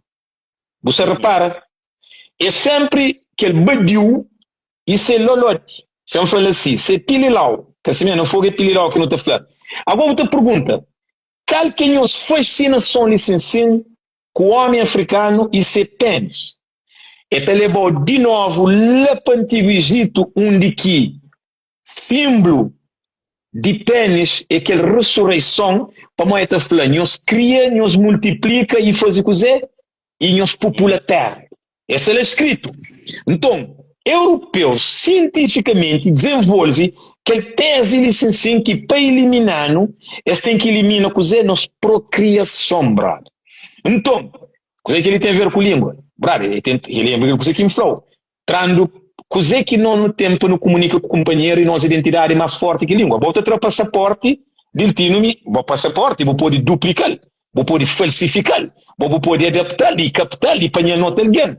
Bu sa repara? É senpri kel badiu i se loloti. Xa-m fla-l asi, se pililau, ka simé, na Fogu é pililau ki nu ta fla. Agó bu ta pergunta, kal ki é nhos fasinason li sin-sin ku omi afrikanu i se penis? E ta leba-u di novu la pa antigu Ijitu undi ki Sinblu di penis é kel resureison, pamodi el ta fla, Nhos kria, nhos multiplika i faze kuzê? I nhos pupula téra. É sta la skritu. Nton, europeus sientifikamenti dizenvolve kel tezi li sin-sin ki pa ilimina-nu, es ten ki ilimina kuzê? Nos prokriason, brother. Nton, kuzê ki li ten ver ku lingua? Brother, el ten, el lenbra kel kuze ki N fla-u. Trandu kuzê ki no nu ten pa nu kumunika ku kunpanheru i nos identidadi é más fórti ki língua. Bo ta tra pasaporti di ltinu mi, bo pasaporti bu pode duplika-l, bu pode falsifika-l, bo bu pode adapta-l i kapta-l i panha-l na otu algen.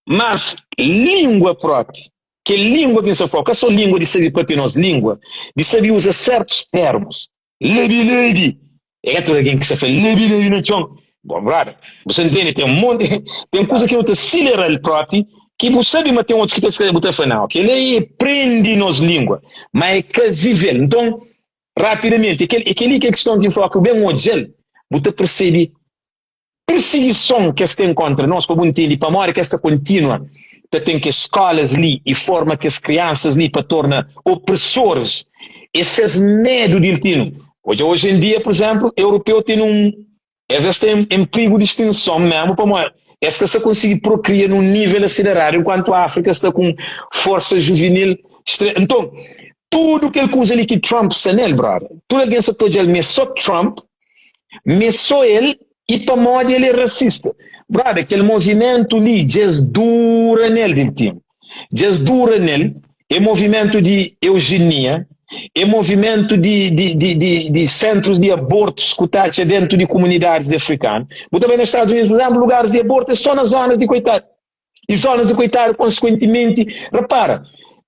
Mas lingua propi, kel lingua ki N sta fla, ka so lingua di sabe papia nos lingua, di sabe uza sertus termus. Lebi lebi! É ka tudu algen ki sta fla lebi lebi na txon. Bon brother, bu sta ntende? Ten un monti, ten kuza ki nu ta silera-l propi ki bu sabe ma ten otus ki ta fika, bu ta fla, nau, kel-li é prende nos lingua, ma é ka vive-l. Nton, rapidamenti, é kel-li ki é kiston ki N fla, ku ben odja-l, bu ta persebe Pirsigison ki es ten kóntra nos, pa bu ntende pamodi ki es ta kontinua ta ten kes skólas li i forma kes kriansas li pa torna opresoris, é ses medu di ltinu. Odja, oji en dia, pur izénplu, europeu ten un, es es sta en prigu di stinson mésmu pamodi es ka sta konsigi prokria nun nível asileradu, enkuantu Áfrika sta ku un forsa juvinil stre. Nton, tudu kel kuza li ki Trump sta nel, brother, tudu algen sta ta odja-l ma é sô Trump, M'é só el i pamodi el é rasista. Brother, kel movimentu li dja es dura nel, Diltinho. Dja es dura nel, é movimentu di eugenia, é movimentu di, di, di, di, di sentrus di abortus ku ta atxa dentu di kumunidadis di afrikanu. Bu ta bai na Stadus Unidus, pur izénplu, lugaris di abortu é só na zonas di koitadu. I zonas di koitadu, konsekuentimenti, repara,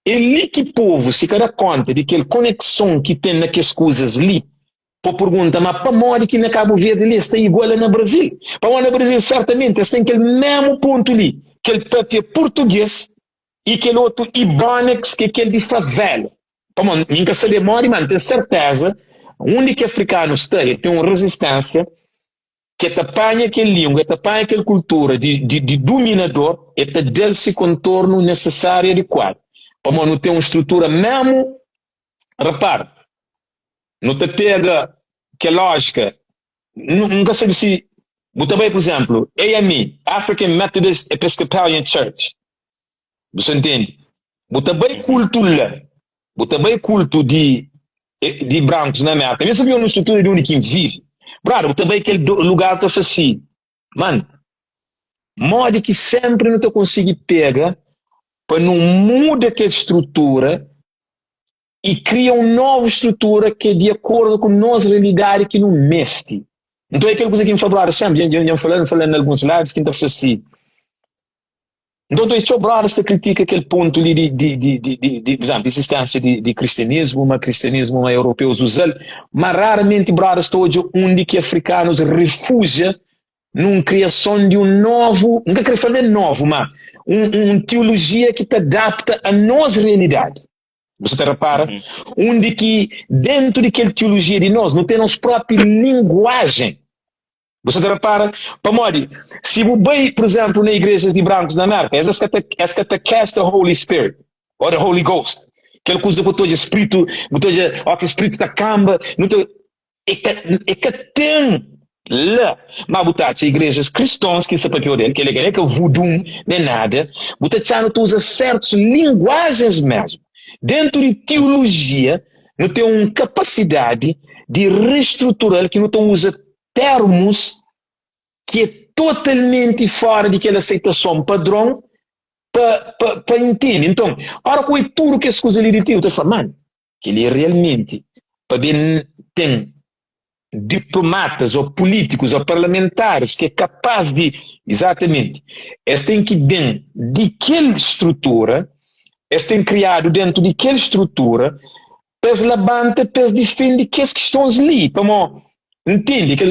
é li ki povu si ka da konta di kel konekson ki ten na kes kuzas li, Po pergunta, ma pamodi ki na Kabu Verdi li es ta iguala na Brazil? Pamodi na Brazil sertamenti es ten kel memu pontu li, kel papia purtuges i kel otu Ibonics ki é kel di favela. Pamodi mi N ka sabe modi, ma N ten serteza undi ki afrikanu sta e ten un rezistensia ki e ta panha kel lingua, e ta panha kel kultura di di di duminador, e ta da-l si kontornu nesesariu i adikuadu. Pamodi nu ten un strutura memu, repara, Nu ta pega kel lójika, N ka sabe si bu ta bai, pur izénplu, AME, African Methodist Episcopalian Church, bu sta ntende? Bu ta bai kultu la, bu ta bai kultu di di brankus na Mérka, mi sabe un strutura di undi ki N vive, brother, bu ta bai kel lugar ta fla si, man, modi ki sénpri nu ta konsigi pega pa nu muda kel strutura i kria un novu strutura ki é di akordu ku nos realidadi ki nu meste. Nton é kel kuza ki N fla brothers sénpri, dja N fla, N fla na alguns lives ki N ta fla si, nton ta txeu brothers ta kritika kel pontu li di, di, di, di, di, di, pur izénplu, izistensia di, di kristianismu, ma kristianismu ma europeus uza-l, ma raramenti brothers ta odja undi ki afrikanus refújia nun kriason di un novu, N ka kre fla nen novu, ma un, un teolojia ki ta adapta a nos realidadi. Bu sa ta repara? Undi ki dentu di kel teolojia di nos, nu ten nos propi linguajen. Bu sa ta repara? Pamodi, si bu bai, pur izenplu, na igrejas di brankus na Merka, es ka ta, es ka ta cast the Holy Spirit or the Holy Ghost. Kel kuza ku ta odja spritu, bu ta odja o ki spritu ta kanba, nu ta, E ka, e ka ten la. Ma bu ta atxa igrejas kristons ki N sta papiau del, kel-li ka é ka vudun nen nada, bu ta atxa-nu ta uza sertus linguajens mesmu. Dentu di tiolojia, nu ten un kapasidadi di restrutura-l ki nu ta uza termus ki é totalmenti fora di kel aseitason padron pa, pa, pa intende. Nton, ora ku oi tudu kes kuza li di ti, bu ta fla, man, Kel-li é realmenti pa ben ten diplomatas ô pulítikus ô parlamentaris ki é kapás di, izatamenti, es ten ki ben di kel strutura, es ten kriadu dentu di kel strutura pa es labanta pa es difende kes kistons li, pamó ntende kel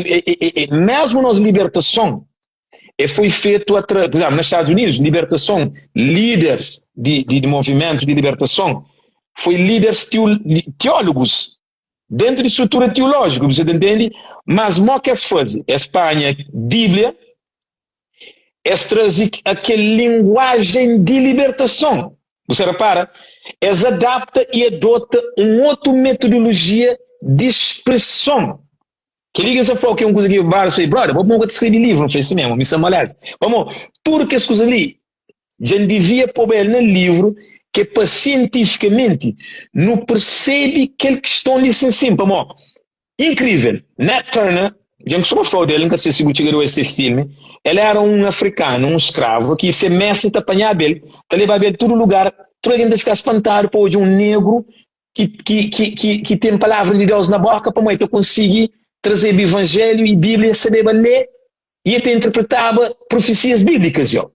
mesmu nos libertason E foi fetu atra, por exemplo, na Estados Unidos, libertason, líderes di, di, di movimentu di libertason, foi líderes teólogos, dentro di strutura teológiku, bu sa ta ntende? Mas mo ki es faze? Es panha Bíblia, es traze akel linguajen di libertason. Bu sa repara? Es adapta i adota un otu metodolojia di spreson. Kel-li ki N sta fla-u ki é un kuza ki várius fla, Brother, bo pamodi ka ta skrebe livru? N fla, É si mésmu, mi sta moleza. Pamodi tudu kes kuza li dja N divia poba el na livru ki é pa sientifikamenti nu persebe kel kiston li sin sin. Pamodi inkrivel, Nat Turner, dja N kustuma fla-u del, N ka se si bu txiga di oja se filmi, el éra un afrikanu, un skravu, ki se méstri ta panhaba el, ta lebaba el tudu lugar, tudu algen ta fika spantadu pa odja un negru ki, ki, ki, ki, ki ten palavra di Deus na boka, pamodi el ta konsigi trazeba ivanjeliu i Bíblia, el sabeba lé i el ta interpretaba profesias bíblikas. Jo.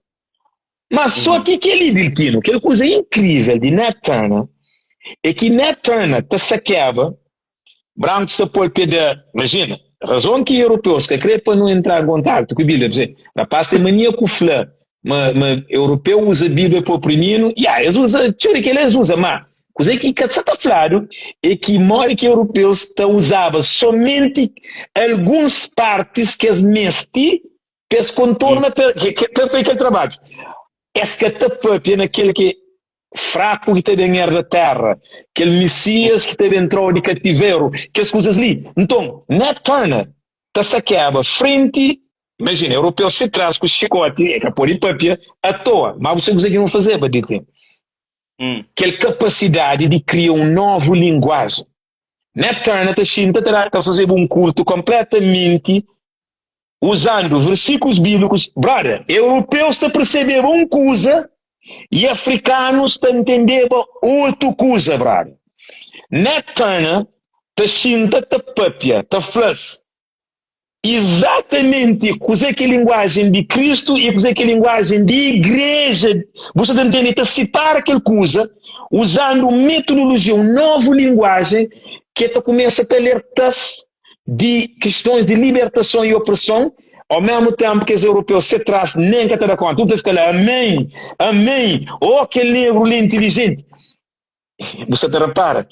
Mas só ki kel-li, Deltino, kel kuza inkrível di Nat Turner é ki Nat Turner ta sakeba Brankus ta poi pe da, imajina, razon ki europeus ka kre pa nu entra en kontaktu ku Bíblia, p'se, rapaz ten mania ku fla ma ma europeu uza Bíblia pa oprimi-nu, ya, es uza, txeu di kel-la es uza, ma kuzê ki ka sa ta fladu é ki modi ki europeus ta uzaba somenti alguns partis ki es meste pa es kontorna pa pa es fai kel trabadju. Es ka ta papia na kel ki fraku ki ta ben erda terra, kel Misias ki ta ben tra-u di kativeru, kes kuzas li. Nton, Nat Turner ta sakeba frenti, imajina, europeu se tras ku xikoti, e ka pode papia atoa, ma bu sabe kuzê ki nu fazeba di ten kel kapasidadi di kria un novu linguajen. Nat Turner ta xinta ta ta fazeba un kultu konpletamenti Uzandu versíkulus bíblikus, brother, europeus ta persebeba un kuza i afrikanus ta ntendeba otu kuza, brother. Nat Turner ta xinta ta pâpia, ta fla-s izatamenti kuzê ki é linguajen di Kristu i kuzê ki é linguajen di igreja. Bu sta ta ntende? Ta sipara kel kuza uzandu un metodolojia, un novu linguajen ki el ta kumesa ta alerta-s di kistons di libertason i opreson, ao mesmu tenpu kes europeu se tras nen ka ta da konta, tudu ta fika la, amén, amén, oh kel negru li intilijenti. Bu sa ta repara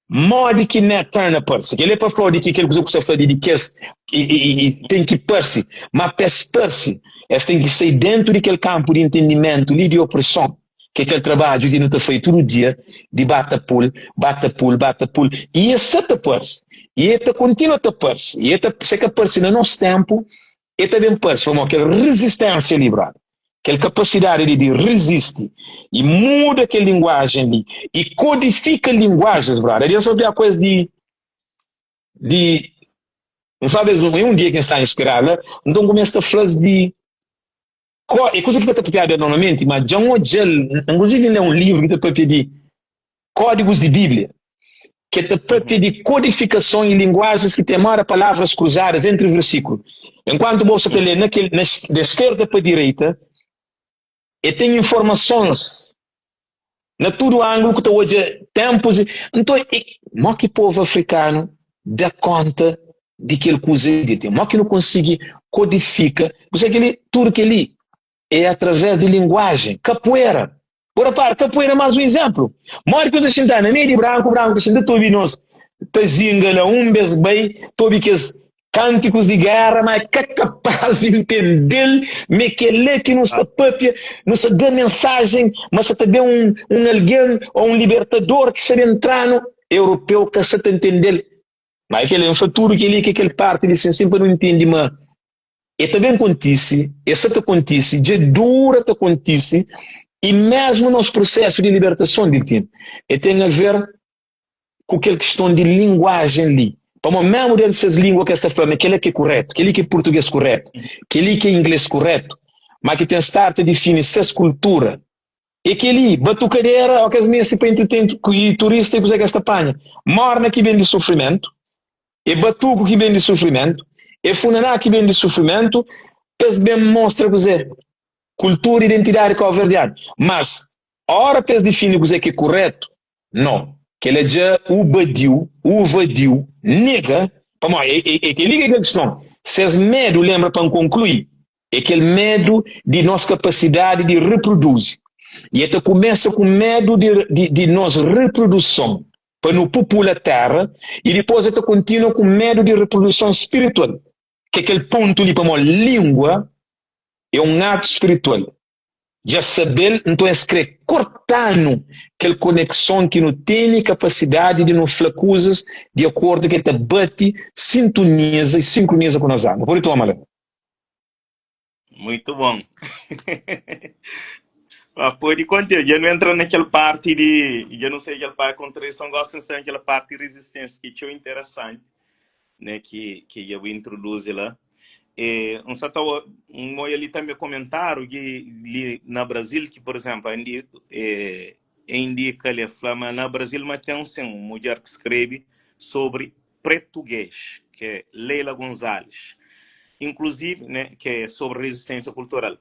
modi ki Nat Turner parse? Kel-li é pa fla-u di ki kel kuza ku sa fla di di kes i ten ki parse, ma pa es parse es ten ki sai dentu di kel kanpu di intendimentu li di opreson. Ki é kel trabadju ki nu ta fai tudu dia di ba ta pul, ba ta pul, ba ta pul i e sa ta parse, i e ta kontinua ta parse, i e ta, si e ka parse na nos tenpu, e ta ben parse, pamodi kel rizistensia li, brother, kel kapasidadi li di rizisti i muda kel linguajen li i kodifika linguajens, brother, Adianta sa papia ku es di, di, N flaba es un, un dia ki N sta inspiradu la, nton N kumesa ta fla-s di. Kó, é kuza ki ka ta papiadu el normalmenti, ma dja N odja-l, inkluzivi N lé un livru ki ta papia di kódigus di Bíblia, ki ta papia di kodifikason i linguajens ki ten móda palavras kruzadas entri versíkulu. Enkuantu bo sta ta lé na kel, na di skerda pa direita, e ten informasons na tudu angulu ku ta odja tenpus i. Nton, e, mo ki povu afrikanu da konta di kel kuza li? Ten, mo ki nu konsigi kodifika? Bu sabe kel-li, tudu kel-li é através di linguajen, kapuera. Bu rapara, kapuera é más un izénplu. Modi ki nu ta xinta na meiu di branku, branku ta xinta ta obi nos ta zinga la un bes bai, ta obi kes Kântikus di géra, má é ka kapás di ntende-l ma é kel-la ki nu sta pâpia. Nu sta da mensajen ma sa ta ben un, un algen ô un libertador ki sta ben tra-nu. Europeu ka sa ta ntende-l. Má é kel-la. N fla tudu kel-li ki é kel párti li sin, sin pa nu ntende ma e ta ben kontise, e sa ta kontise, dja dura ta kontise i mésmu nos prusésu di libertason di ti e ten aver ku kel kiston di linguajen li. Pamodi mésmu déntu ses língua ki es ta fla ma kel-la ki é kurétu, kel-li ki é purtugês kurétu, kel-li ki é inglês kurétu, má ki ten stadu ta difini ses kultura é kel-li, batukadera ô ki es meste pa entretén turista i kuzê ki es ta panha. Mórna ki ben di sufrimentu, é batuku ki ben di sufrimentu, é funaná ki ben di sufrimentu, pa es ben mostra kuzê? Kultura i identidadi kauverdianu. Mas, óra pa es difini kuzê ki é kurétu, No, kel-la dja u badiu, u vadiu, nega, pamodi é, é, é kel-li ki é kel kiston. Ses medu, lenbra pa N konklui, é kel medu di nos kapasidadi di reproduzi. I el ta kumesa ku medu di, di, di nos reproduson, pa nu pupula téra, i dipôs el ta kontinua ku medu di reproduson spiritual, ki é kel pontu li, pamodi língua é un atu spiritual. Dja sabe-l, nton es kre korta-nu kel konekson ki nu tene kapasidadi di nu fla kuzas di akordu ki el ta bati, sintoniza i sinkroniza ku nos alma. Pode toma la. Muito bom. Ah, pode conter. Dja nu entra na kel parti di, dja nu sai kel parti contradição, gosta nu sai na kel parti resistência ki é txeu interessanti. né, ki, ki dja bu introduzi la. E, un sa ta, un oia li tanbe komentáriu ki li na Brazil, ki por exemplo, indi, e, e indika li, fla ma na Brazil ma ten sin un mudjer ki skrebe sobri pretuguês, ki é Leila Gonzalez, inclusive, né, ki é sobri resistência cultural.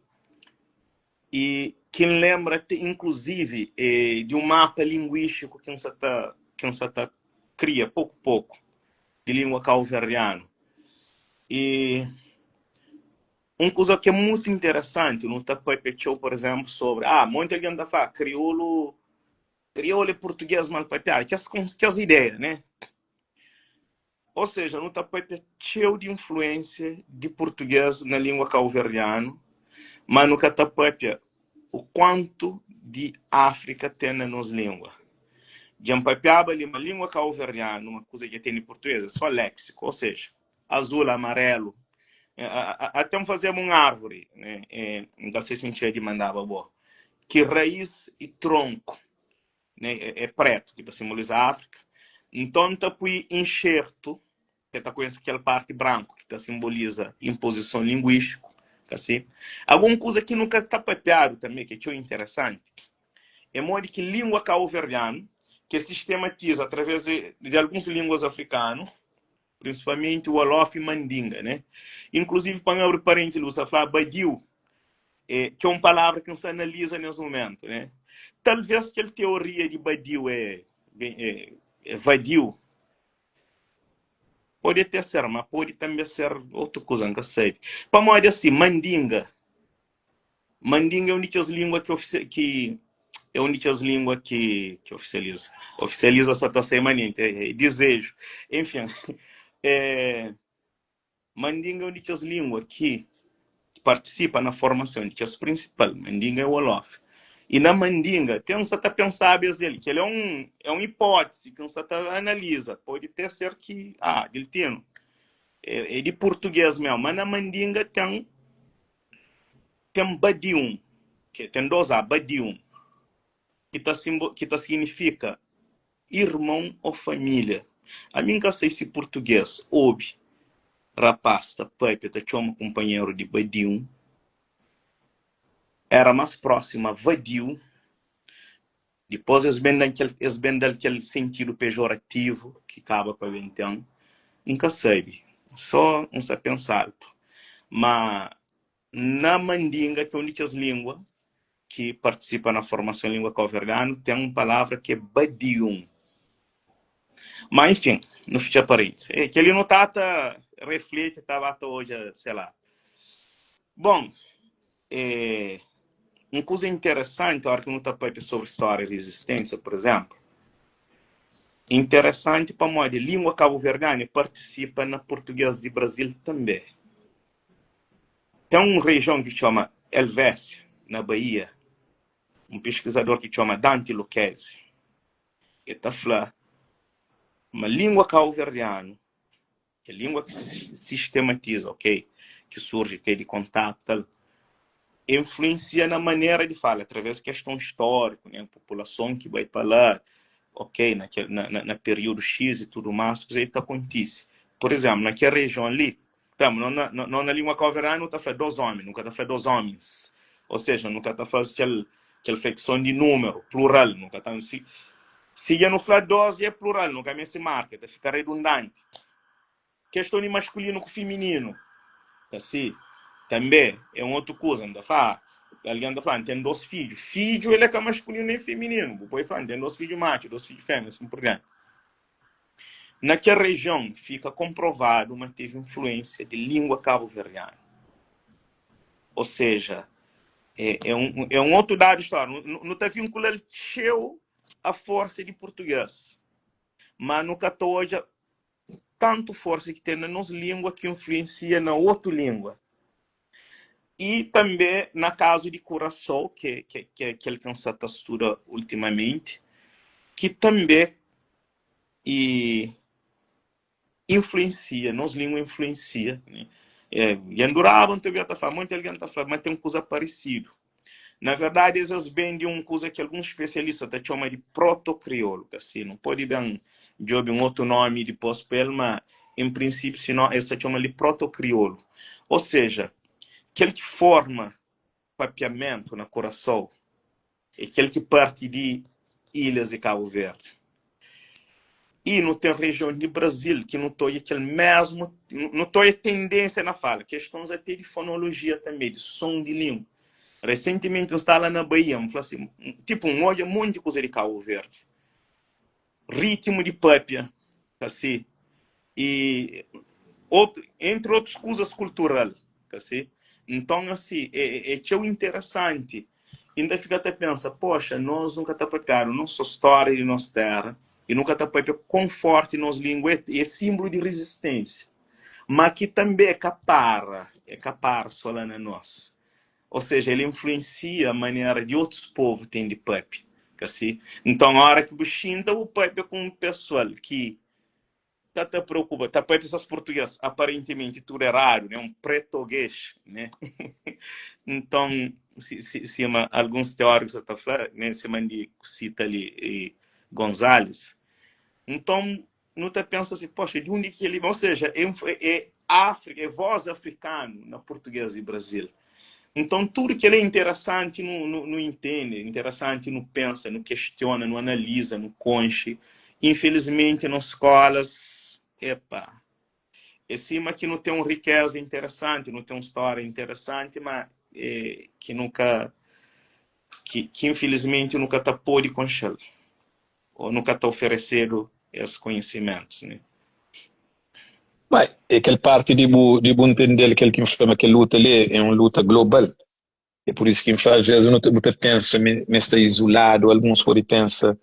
E. Ki N lenbra te inkluzivi é di un mapa linguístiku ki N sa ta ki N sa ta kria poku poku di língua kauverdianu. I un kuza ki é mutu interesanti, nu ta papia txeu, pur izénplu, sobri, ah, monti algen ta fla, kriolu, kriolu é purtugês mal papiadu, kes kes ideia, né? Ou seja, nu ta papia txeu di influênsia di purtugês na língua kauverdianu, má nu ka ta papia o kuantu di Áfrika ten na nos língua. Dja N papiaba li ma língua kauverdianu, ma kuza ki el ten di purtugês é só léksiku, ou seja, azul, amarelu, até N fazeba un árvori, N ka sei si N txeu di mandaba bo, ki raís i tronku. né, é, é preto, ki ta simboliza Áfrika. Nton ta pui inxertu, ke ta konhese kel parti branku, ki ta simboliza inpozison linguístiku, ka si? Algun kuza ki nu ka ta papiadu tanbe, ki é txeu interesanti, é modi ki língua kauverdianu, ke sistematiza através di, di alguns línguas afrikanu, prinsipalmenti wolof i mandinga, né? Inkluzivi, pa N abri parêntisi li, bu sta fla badiu, é, ki é un palavra ki N sta analiza nes mumentu, né? Talvês kel teoria di badiu é, é, é vadiu, pode até ser, ma pode tanbe ser otu kuza, N ka sabe. Pamodi asi, mandinga, Mandinga é un di kes língua ki ofisia ki é un di kes língua ki ki ofisializa. Ofisializa sa ta sai manenti, é, é dizeju. Enfin, é, mandinga é un di kes língua ki partisipa na formason di kes prinsipal, mandinga é wolof. I na mandinga ten sa ta pensaba es el, kel é un é un hipótese ki N sa ta analiza, pode ter ser ki, ah, Deltino, é, é di purtugês mesmu, ma na mandinga ten Ten badiun, ki ten dos a, badiun, ki ta simbo, ki ta signifika irmon ô família. Ami N ka sai si purtugês obi rapás ta pâpia ta txoma kunpanheru di badiun, éra más prósimu a vadiu. Dipôs es ben da-m kel, es ben da-l kel sentidu pejorativu ki kaba pa ben ten. N ka sabe, sô N sa pensa altu. Má na mandinga, ki é un di kes língua ki partisipa na formason língua kauverdianu, ten un palavra ki é badiun. Má enfin, nu fitxa parêntisi. É, kel-li nu ta ta refleti, ta ba ta odja, sei lá. Bon, É un kuza interesanti óras ki nu ta pâpia sobri stória di rezisténsia, pur izénplu. Interesanti pamodi língua kabuverdianu partisipa na purtugês di Brazil tanbê. Ten un rejion ki txoma Elvésia, na Baía, un piskizador ki txoma Dante Lucchesi, el ta fla ma língua kabuverdianu Kel língua ki sistematiza, ok, ki surji ki é di kontatu tal, influensia na manera di fala através di keston stóriku, né, populason ki bai pa la, ok, na kel na na períodu X i tudu más, kuzê ki ta kontise. Pur izénplu, na kel rejion li, pur izénplu, no na no na língua kauverdianu nu ta fla dos ómi, nu ka ta fla dos ómins, ô seja, nu ka ta faze kel kel flekson di númeru, plural, nu ka ta si si dja nu fla dos dja é plural, nu ka meste marka, ta fika redundanti. Keston di maskulinu ku fimininu, ta si, tanbe é un otu kuza. N ta fla, algen ta fla, N ten dos fidju. Fidju el é ka maskulinu nen fimininu. Bu pode fla, N ten dos fidju matxu, dos fidju fémia, asin pur dianti. Na kel rejion fika konprovadu ma tevi influénsia di língua kabuverdianu. Ô seja, é, é, un, é un otu dadu stóriku. Nu, nu ta vinkula-l txeu a forsa di purtugês, má nu ka ta odja tantu forsa ki ten na nos língua ki influensia na otu língua. I tanbê na kazu di Kurasau, ki é kel ki N sta ta studa ultimamenti, ki tanbê e influensia, nos língua influensia. Dja N duraba N ta obi-l ta fla, monti algen ta fla ma ten kuza paresidu. Na verdadi, es es ben di un kuza ki alguns spesialista ta txoma di proto-kriolu, ka si? Nu pode ben djobe un otu nomi dipôs pa el, ma en prinsipiu, si no, es ta txoma-l di proto-kriolu. Ô seja, kel ki forma papiamentu na Kurasau é kel ki parti di ilhas di Kabu Verdi. I nu ten rejion di Brazil ki nu ta odja kel mesmu, nu ta odja tendênsia na fala, kestons até di fonolojia tanbe, di son di lingua. Resentimenti N sta la na Bahia, N fla si, tipu N odja monti kuza di Kabu Verdi. Ritmu di papia ka si i otu, entri otus kuzas kultural ka si. Nton asi é, é txeu interesanti i N ta fika ta pensa, poxa, nos nu ka ta papiadu non so stória di nos téra i nu ka ta papia kon forti nos língua é, é símbolu di rizisténsia, ma ki tanbê ka para, é ka para so la na nos. Ou seja, el influensia manera di otus povu ten di papia, ka si? Nton, ora ki bu xinta bu papia ku un pesoal ki ka ta preokupa, ta papia ses purtuges aparentimenti tudu eradu, ne? Un pretoges, ne? Nton, si, si, sima alguns teórikus sa ta fla, ne? Sima N di sita li e Gonzalez. Nton, nu ta pensa si, poxa, di undi ki el Ou seja, é, é Áfrika, é voz afrikanu na português di Brasil. Nton, tudu kel é interesanti nu, nu, nu intende, interesanti nu pensa, nu kestiona, nu analiza, nu konxe. Infelizmenti, nos skolas, epa, é sima ki nu ten un rikeza interesanti, nu ten un stória interesanti, ma é, ki nu ka, ki, ki infelizmenti nu ka ta pode konxe-l. Ô nu ka ta oferesedu es konhisimentus ne? Ma é kel parti di bu di bu ntende-l kel ki N fla ma kel luta li é un luta global. É pur isu ki N fla às vezes nu ta bu ta pensa ma es sta izuladu, alguns pode pensa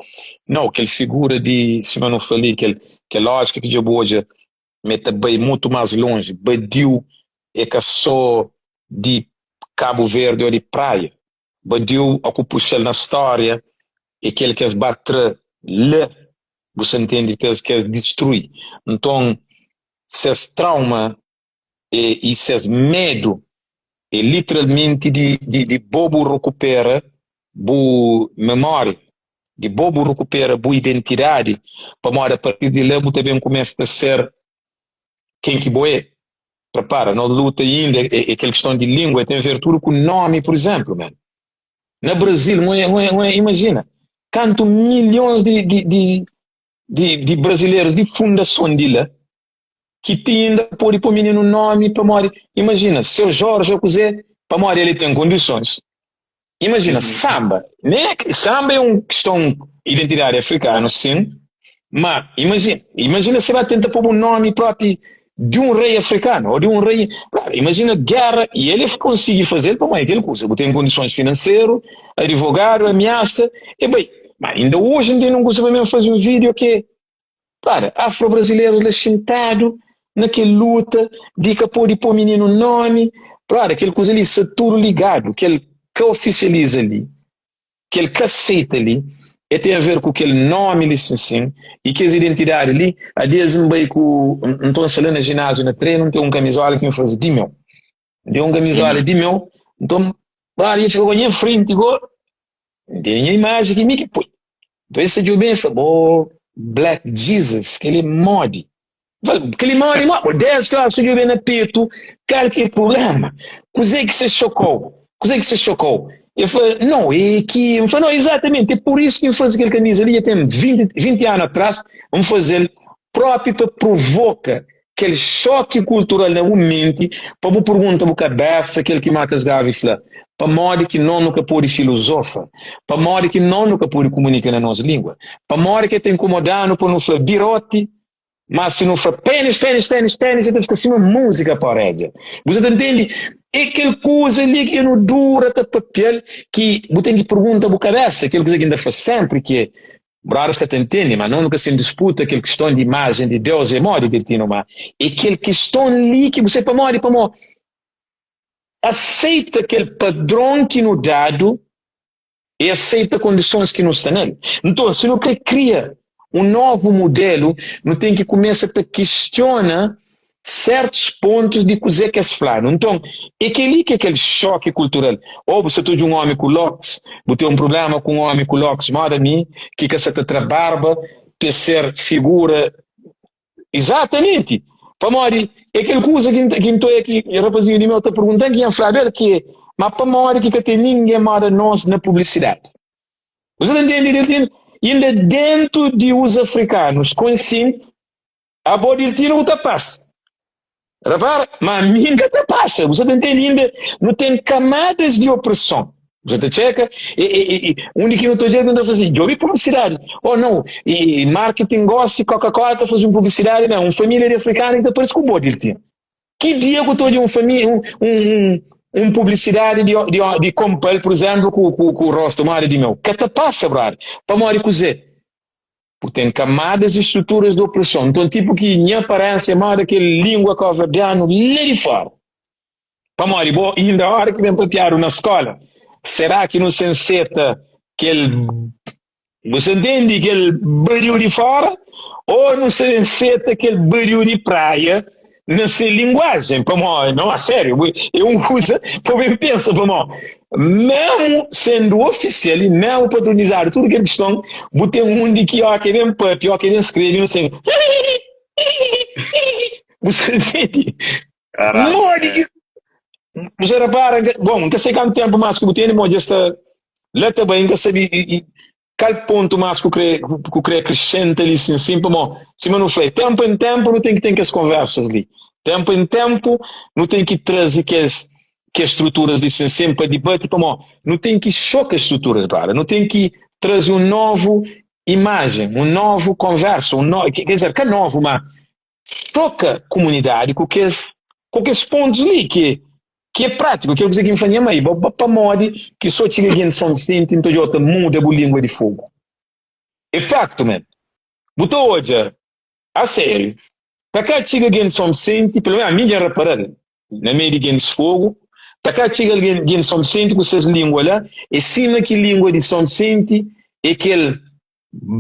nau kel figura di sima nu fla li kel kel lójika ki dja bu odja ma e ta bai mutu más lonji. Badiu é ka sô di Kabu Verdi ô di Praia. Badiu a ku puxa-l na stória é kel ki es ba tra la, bu sa ntende, pa es ki es distrui. Nton, ses trauma e i ses medu é literalmenti di di di bo bu rukupera bu memória, di bo bu rukupera bu identidadi, pamodi a partir di la bu ta ben kumesa ta ser ken ki bo é. Prepara, nos luta inda é, é kel kiston di lingua, ten ver tudu ku nomi, pur izemplu, man. Na Brazil, imajina, kantu milhons di, di, di, di, di brazilerus di fundason di la, ki ti inda pode pô mininu nomi pamodi, imajina, seu Jorge ou kuzê, pamodi ele ten kondisons. Imajina, samba, nem é, samba é un kiston identidadi afrikanu, sin, ma imajina, imajina se ba tenta pô bu nomi propi di un rei afrikanu ou di un rei, claro, imajina gera, e ele konsigi fazel pamodi é kel kuza, bu ten kondisons finanseru, advogadu, amiasa, e bai, ma inda oji N ten un kuza pa mi faze un video ke Para, afro-brazilerus la xintadu na kel luta di ka pode po mininu nomi, brother, kel kuza li sta tudu ligadu, kel ka ofisializa li, kel ka seita li, e ten a ver ku kel nomi li sin sin, i kes identidadi li, a dias N bai ku, nton sta la na jináziu na trenu, N ten un kamizola ki N faze di meu, N ten un kamizola di meu, nton, brother, e fika ku nha frenti go, N tene nha imaji ki mi ki poi. Nton el sta djobe-m el fla, Bo Black Jesus, kel-li é modi? N fla, Kel-li modi modi? Bo 10 ki óras sta djobe na petu, kal ki é prubléma? Kuzê ki sta xoka-u? Kuzê ki sta xoka-u? El fla, Nau, é ki. N fla, Nau, izatamenti, é pur isu ki N faze kel kamiza li dja ten 20, 20 anu atras, N faze-l própi pa provoka kel xoki kultural na bu menti pa bu pergunta bu kabesa kel ki Marcus Garvey fla, pamodi ki no nu ka pode filozofa? Pamodi ki no nu ka pode kumunika na nos lingua? Pamodi ki el ta inkomoda-nu pa nu fla biroti, ma si nu fla penis, penis, penis, penis, el ta fika sima muzika pa oredja? Bu sa ta ntende? É kel kuza li ki nu dura ta papia-l ki bu ten ki pergunta bu kabesa, kel kuza ki N ta fla senpri ki é Brothers ka ta ntende ma no nu ka sen disputa kel kiston di imajen di Deus é modi Bertino ma é kel kiston li ki bu sai pamodi pamo aseita kel padron ki nu dadu e aseita kondisons ki nu sta nel nton si nu kre kria un novu mudelu nu ten ki kumesa ta kistiona sértus pontus di kuzê ki es fla-nu. Nton, é kel-li ki é kel xóki kultural. Ô bu sta ta odja un ómi ku lóks, bu ten un prubléma ku un ómi ku lóks móda mi, ki ka sa ta tra barba pa e ser figura. Izatamenti! Pamodi é kel kuza ki N ta oja ki rapazinhu di meu ta pergunta-m ki N flaba el ki é, ma pamodi ki ka ten ningen móda nos na publisidadi? Bu sa ta ntende? Inda déntu di us afrikanus konsienti Abo dirtinu bu ta pasa. Repara, ma mi N ka ta pasa. Bu sa ta ntende? Inda nu ten kamadas di opreson. Bu sa ta txeka? E, e, e, e, undi ki nu ta odja nu ta fla si, djobe publisidadi. Oh, nau, e, e marketing gosi, Coca-Cola ta faze un publisidadi ben, un familia di afrikanu ki ta parse ku bo, Diltinho. Ki dia ku ta odja un família, un, un, un, un publisidadi di, di, di Compal, pur izénplu, ku, ku, ku rostu modi di meu? Ka ta pasa, brother. Pamodi kuzê? Bu ten kamadas i struturas di opreson. Nton, tipu ki nha aparénsia é moda kel língua kóverdianu la di fóra. Pamodi bo, inda óra ki ben papiadu na skóla, será ki nu sen seta kel, bu sa ntende, kel badiu di fóra ô nu sa ben seta kel badiu di praia na se linguajen? Pamodi, nau, a sériu, é un kuza pa bu ben pensa, pamodi Memu sendu ofisial i memu patronizadu tudu kel kiston, bu ten undi ki oki ben papia, oki ben skrebe, nu sen Bu sta ntende? Modi ki bu sta rapara? Bon, N ka sai kantu tenpu mas ki bu tene, mo dja sta la ta bai, N ka sabi Kal pontu más ku kre ku kre akresenta li sin sin? Pamó, sima nu fla, tenpu en tenpu nu ten ki ten kes konversas li. Tenpu en tenpu nu ten ki traze kes kes struturas li sin sin pa dibati, pamó nu ten ki xoka struturas, brada. Nu ten ki traze un novu imajen, un novu konversa, un no, ker dizer, ka novu, ma xoka kumunidadi ku kes ku kes pontus li ki ki é prátiku, kel kuza ki N fla nha mai, bo ba pamodi ki so txiga gen di Son Visenti N ta odja-u ta muda bu língua di fogu. É faktu, man. Bu ta odja, a sériu, ta ka txiga gen di Son Visenti, pelu menus ami dja N rapara-l, na meiu di gentis fogu, ta ka txiga algen gen di Son Visenti ku ses língua la, é sima ki língua di Son Visenti é kel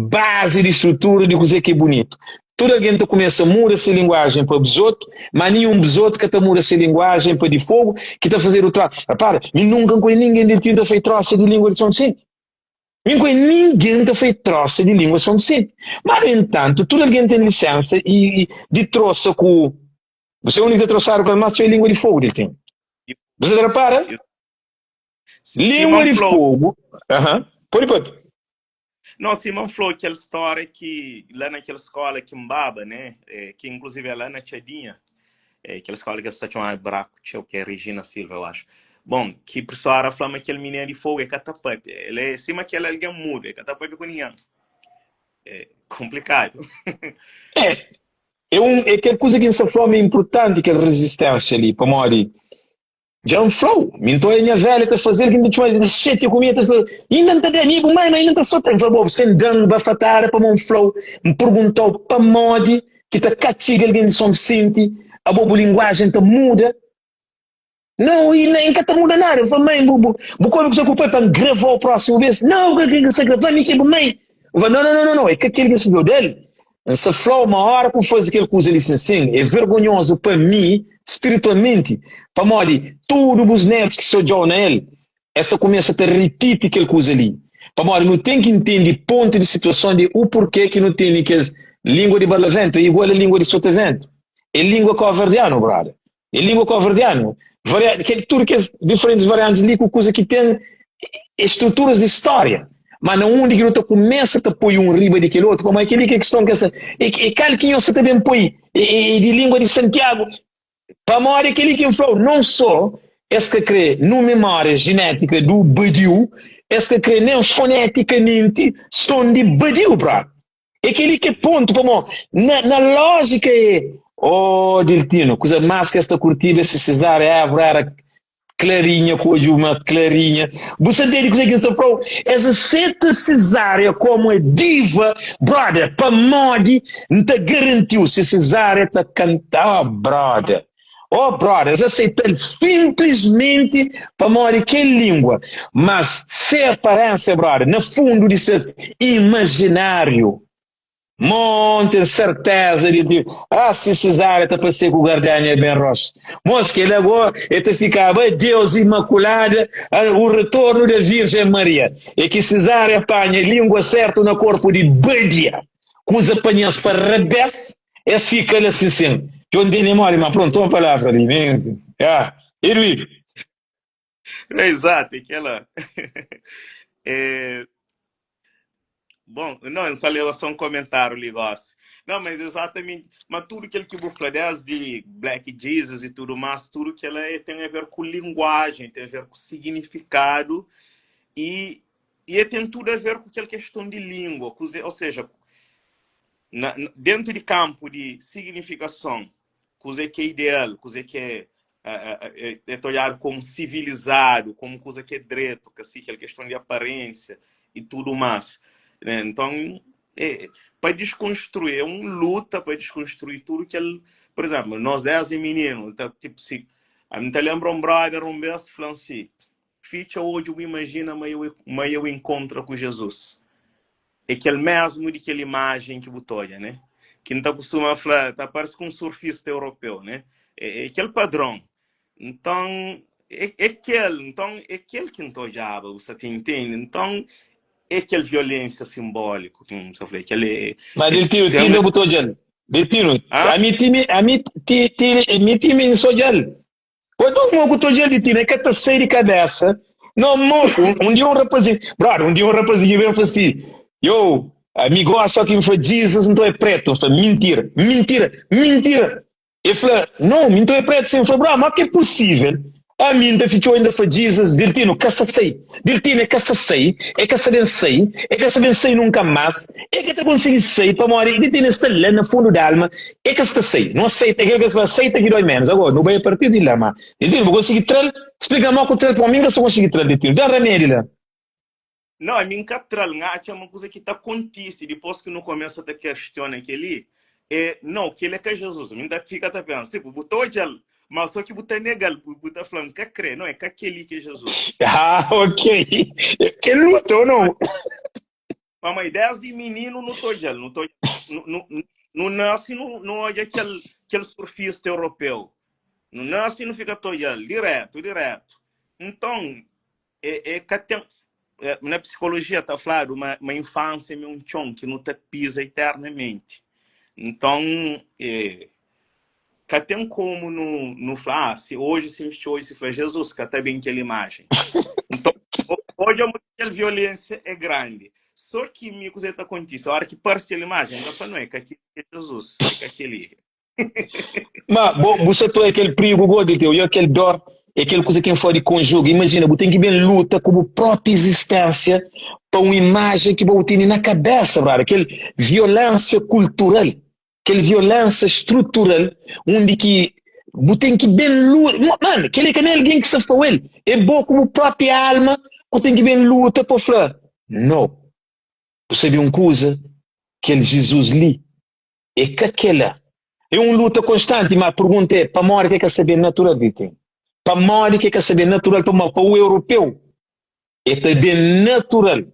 bazi di strutura di kuzê ki é bunitu. Tudu algen ta kumesa muda se linguajen pa bzotu, má ninhun bzotu ka ta muda se linguajen pa di fogu ki ta fazedu trósa. Repara, mi nunka N konhe ningen di el ta fai trósa di lingua di Son Visenti. Mi N konhe ningen ta fai trósa di lingua di Son Visenti. Má, nu entantu, tudu algen ten lisensa i di trosa ku. Bu se undi ki ta trosadu ku el más txeu é lingua di fogu di el ten. Bu sa ta repara? Lingua di fogu. Aha. Pode papia. Não, Simão falou aquela história que lá naquela escola que Mbaba, né? É, que inclusive é lá na Tchadinha, é, aquela escola que está chamada Braco, que é Regina Silva, eu acho. Bom, que professora falou que aquele menino de fogo é catapate. Ele é cima que ele é alguém mudo, é catapate com ninguém. É complicado. É, é, um, é aquela coisa que essa forma é importante, aquela resistência ali, para morrer. Dja N fla-u, mi N ta oia nha velha ta faze-l ki N ta txoma-l ta xatia ku mi, el ta fla, inda N ta da mi bu mai, ma inda N ta sota. N fla, bo, sen da-m bafatada pamodi N fla-u, N pergunta-u pamodi ki ta ka txiga algen di Son Visenti, abo bu linguajen ta muda. Nau, i N ka ta muda nada. N fla, mai, bu, bu, bu kobe kusa ku pai pa N grava-u prósimu bes? Nau, ka N sa grava, mi ki é bu mai. N fla, nau, nau, nau, nau, é ka kel ki N sa fla-u del. N sa fla-u ma ora ku faze kel kuza li sin sin é vergonhozu pa mi spiritualmenti, pamodi tudu bus netus ki sa odja-u na el, es ta kumesa ta ripiti kel kuza li. Pamodi nu ten ki ntende pontu di situason di u purke ki nu tene kes lingua di Barlaventu é igual a lingua di Sotaventu. É lingua koverdianu, brother. É língua koverdianu. Varia, kel, tudu kes diferentis variantis li ku kuza ki ten é struturas di stória. Ma na undi ki nu ta kumesa ta poi un riba di kel otu, pamodi kel-li ki é kiston ki esa, é, é kal ki nhos sa ta ben poi? É, é, é di língua di Santiagu? Pamodi kel-li ki N fla-u, non só es ka kre nu memória jenétika du badiu, es ka kre nen fonetikamenti son di badiu, brother. É kel-li ki é pontu, pamó na, na lójika é, oh, Deltino, kuza más ki es ta kurtiba é si Cesária Évora éra klarinha, ku odju ma klarinha. Bu sa ntende kuzê ki N sta fla-u? Es aseta Cesária komu a diva, brother, pamodi N ta garanti-u, si Cesária ta kanta, oh, brother, oh, brother, es aseita-l sinplismenti pamodi kel língua, mas se aparénsia, brother, na fundu di ses imajináriu, mo N ten sertéza di ki, ah, si Cesária ta pasê ku Gardénia ben roxa, mos, kel-la gó e ta fikaba Deus Imakulada, o retorno da Virgem Maria. É ki Cesária panha língua sértu na korpu di badia, kuza panha-s pa rabés. Es fika la sin sin. Djon tene mori, ma pronto, toma palavra li. Ah, Edwig. É exato, é aquela. É... Bom, não, só leu só um comentário ali, gosto. Não, mas exatamente. Mas tudo aquilo que bu fla, desde Black Jesus e tudo mais, tudo que ela é, tem a ver com linguagem, tem a ver com significado e, e é, tem tudo a ver com aquela questão de língua, com, ou seja, na, dentro de campo de significação, kuze ki é ideal, kuze ki é é, é, é olhado como civilizado, como coisa que é dreto, que assim, aquela questão de aparência e tudo mais. Né? Então, é, para desconstruir, é uma luta para desconstruir tudo que ele, por exemplo, nós és e menino, tá, tipo, se, a mim te lembra um brother um vez falando assim, ficha hoje, eu imagina, mas eu, mas eu encontro com Jesus. É kel mesmu di kel imajen ki bu ta odja, né? Ki N ta kustuma fla, ta parse ku un surfista europeu, né? É, é kel padron. Nton, é, é kel, nton, é kel ki N ta odjaba, bu sa ta intende? Nton, é kel violénsia sinbóliku ki N sa fla, kel é, Ma é del tiro, ten, tinda bu ta odja-l. Del tiro, ah? ami ti mi, ami ti, ti, mi ti mi N sa odja-l. Oi, dos moku ta odja-l di ti, ma e ka ta sai di kabesa. No, moku, un, un dia un rapazinhu, brother, un dia un rapazinhu ben fla si, yo, ami gosta ki N fla Jesus, nton é pretu. N fla, mintira, mintira, mintira. E fla, no, mi nton é pretu sin. N fla, brother, ma ki é pusível? Ami N ta fitxou inda fla Jesus, Deltino, ka sa sai. Deltino, e ka sa sai, e ka sa ben sai, e ka sa ben sai nunka mas, e ka ta konsigi sai, pamodi Deltino e sta la na fundu di alma, E ka sta sai. Nu aseita kel ki es fla, aseita ki dói ménus. Agora, nu bai apartir di la, má Deltino, bu konsigi tra-l? Splika-m mó ku tra-l, pamodi mi N ka sta konsigi tra-l, Deltino. Da-m ramedi la. Nau, ami N ka tra-l. N atxa ma kuza ki ta kontise dipôs ki nu kumesa ta kestiona kel-li é, Nau, kel-li é ka Jizus. Mi N ta fika ta pensa, tipo, bu ta odja-l, má sô ki bu ta nega-l, bu ta fla, N ka krê. Nau, é ka kel-li ki é Jizus. Ah, ok. Kel luta, ô nau? Pamodi desdi mininu nu ta odja-l, nu ta odja, nu, nu, nu nase nu, nu odja kel, kel surfista europeu. Nu nase nu fika ta odja-l diretu, diretu. Nton, é, é ka ten, é, na psikolojia ta fladu ma, ma infánsia é un txon ki nu ta piza eternamenti. Nton, é, Ka ten komu nu nu fla, ah, si oji si N oji si fla Jesus, ka ta ben kel imajen. Nton, odja mo kel violensia é grandi. So ki mi kuzê ta kontise, ora ki parse kel imajen, N ta fla, no, é ka kel ki é Jesus, é ka kel-li. Ma bo, bu sa ta oja kel prigu go di teu, oja kel dor, é kel kuza ki N fla di konjuga. Imajina, bu ten ki ben luta ku bu propi izistensia pa un imajen ki bo bu tene na kabesa, brada, kel violensia kultural. Kel violensa strutural undi ki bu ten ki ben luta, mano, kel-li ka nen algen ki sta fla-u el, é bo ku bu propi alma ku ten ki ben luta pa fla, no, bu sabe un kuza, kel Jizus li é ka kel-la. É un luta konstanti, ma pergunta é, pamodi ki é ka sa ben natural, Vitinho? Pamodi ki é ka sa ben natural? Pamodi pa u europeu E ta ben natural.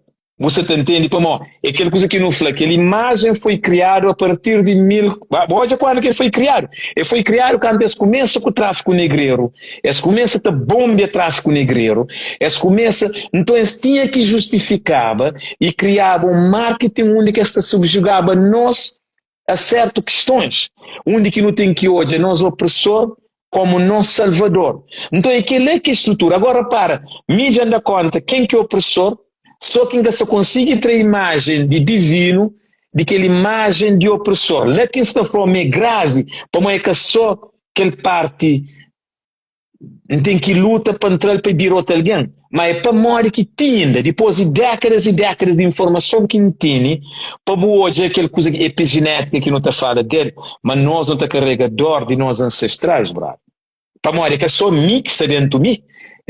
Bu sa ta ntende? Pamó é kel kuza ki nu fla, kel imajen foi kriadu a partir di mil. Bu odja kuandu ki el foi kriadu? El foi kriadu kantu es kumesa ku tráfiku negreru, es kumesa ta bonbia tráfiku negreru, es kumesa. Nton es tinha ki justifikaba i kriaba un marketing undi ki es ta subjugaba nos a sertu kistons undi ki nu ten ki odja nos opresor komu nos salvador. Nton é kel-la ki é strutura. Agora repara, mi dja N da konta ken ki é opresor, so ki N ka sa konsigi tra imajen di divinu di kel imajen di opresor. La ki N sta fla-u ma é gravi, pamodi é ka so kel parti N ten ki luta pa N tra-l pa e bira otu algen. Ma é pamodi ki ti inda, dipôs di dékadas i dékadas di informason ki N tene, pa bu odja kel kuza ki epijenétika ki nu ta fala del, ma nos nu ta karega dór di nos ansestrais, brother. Pamodi é ka sô mi ki sta déntu mi.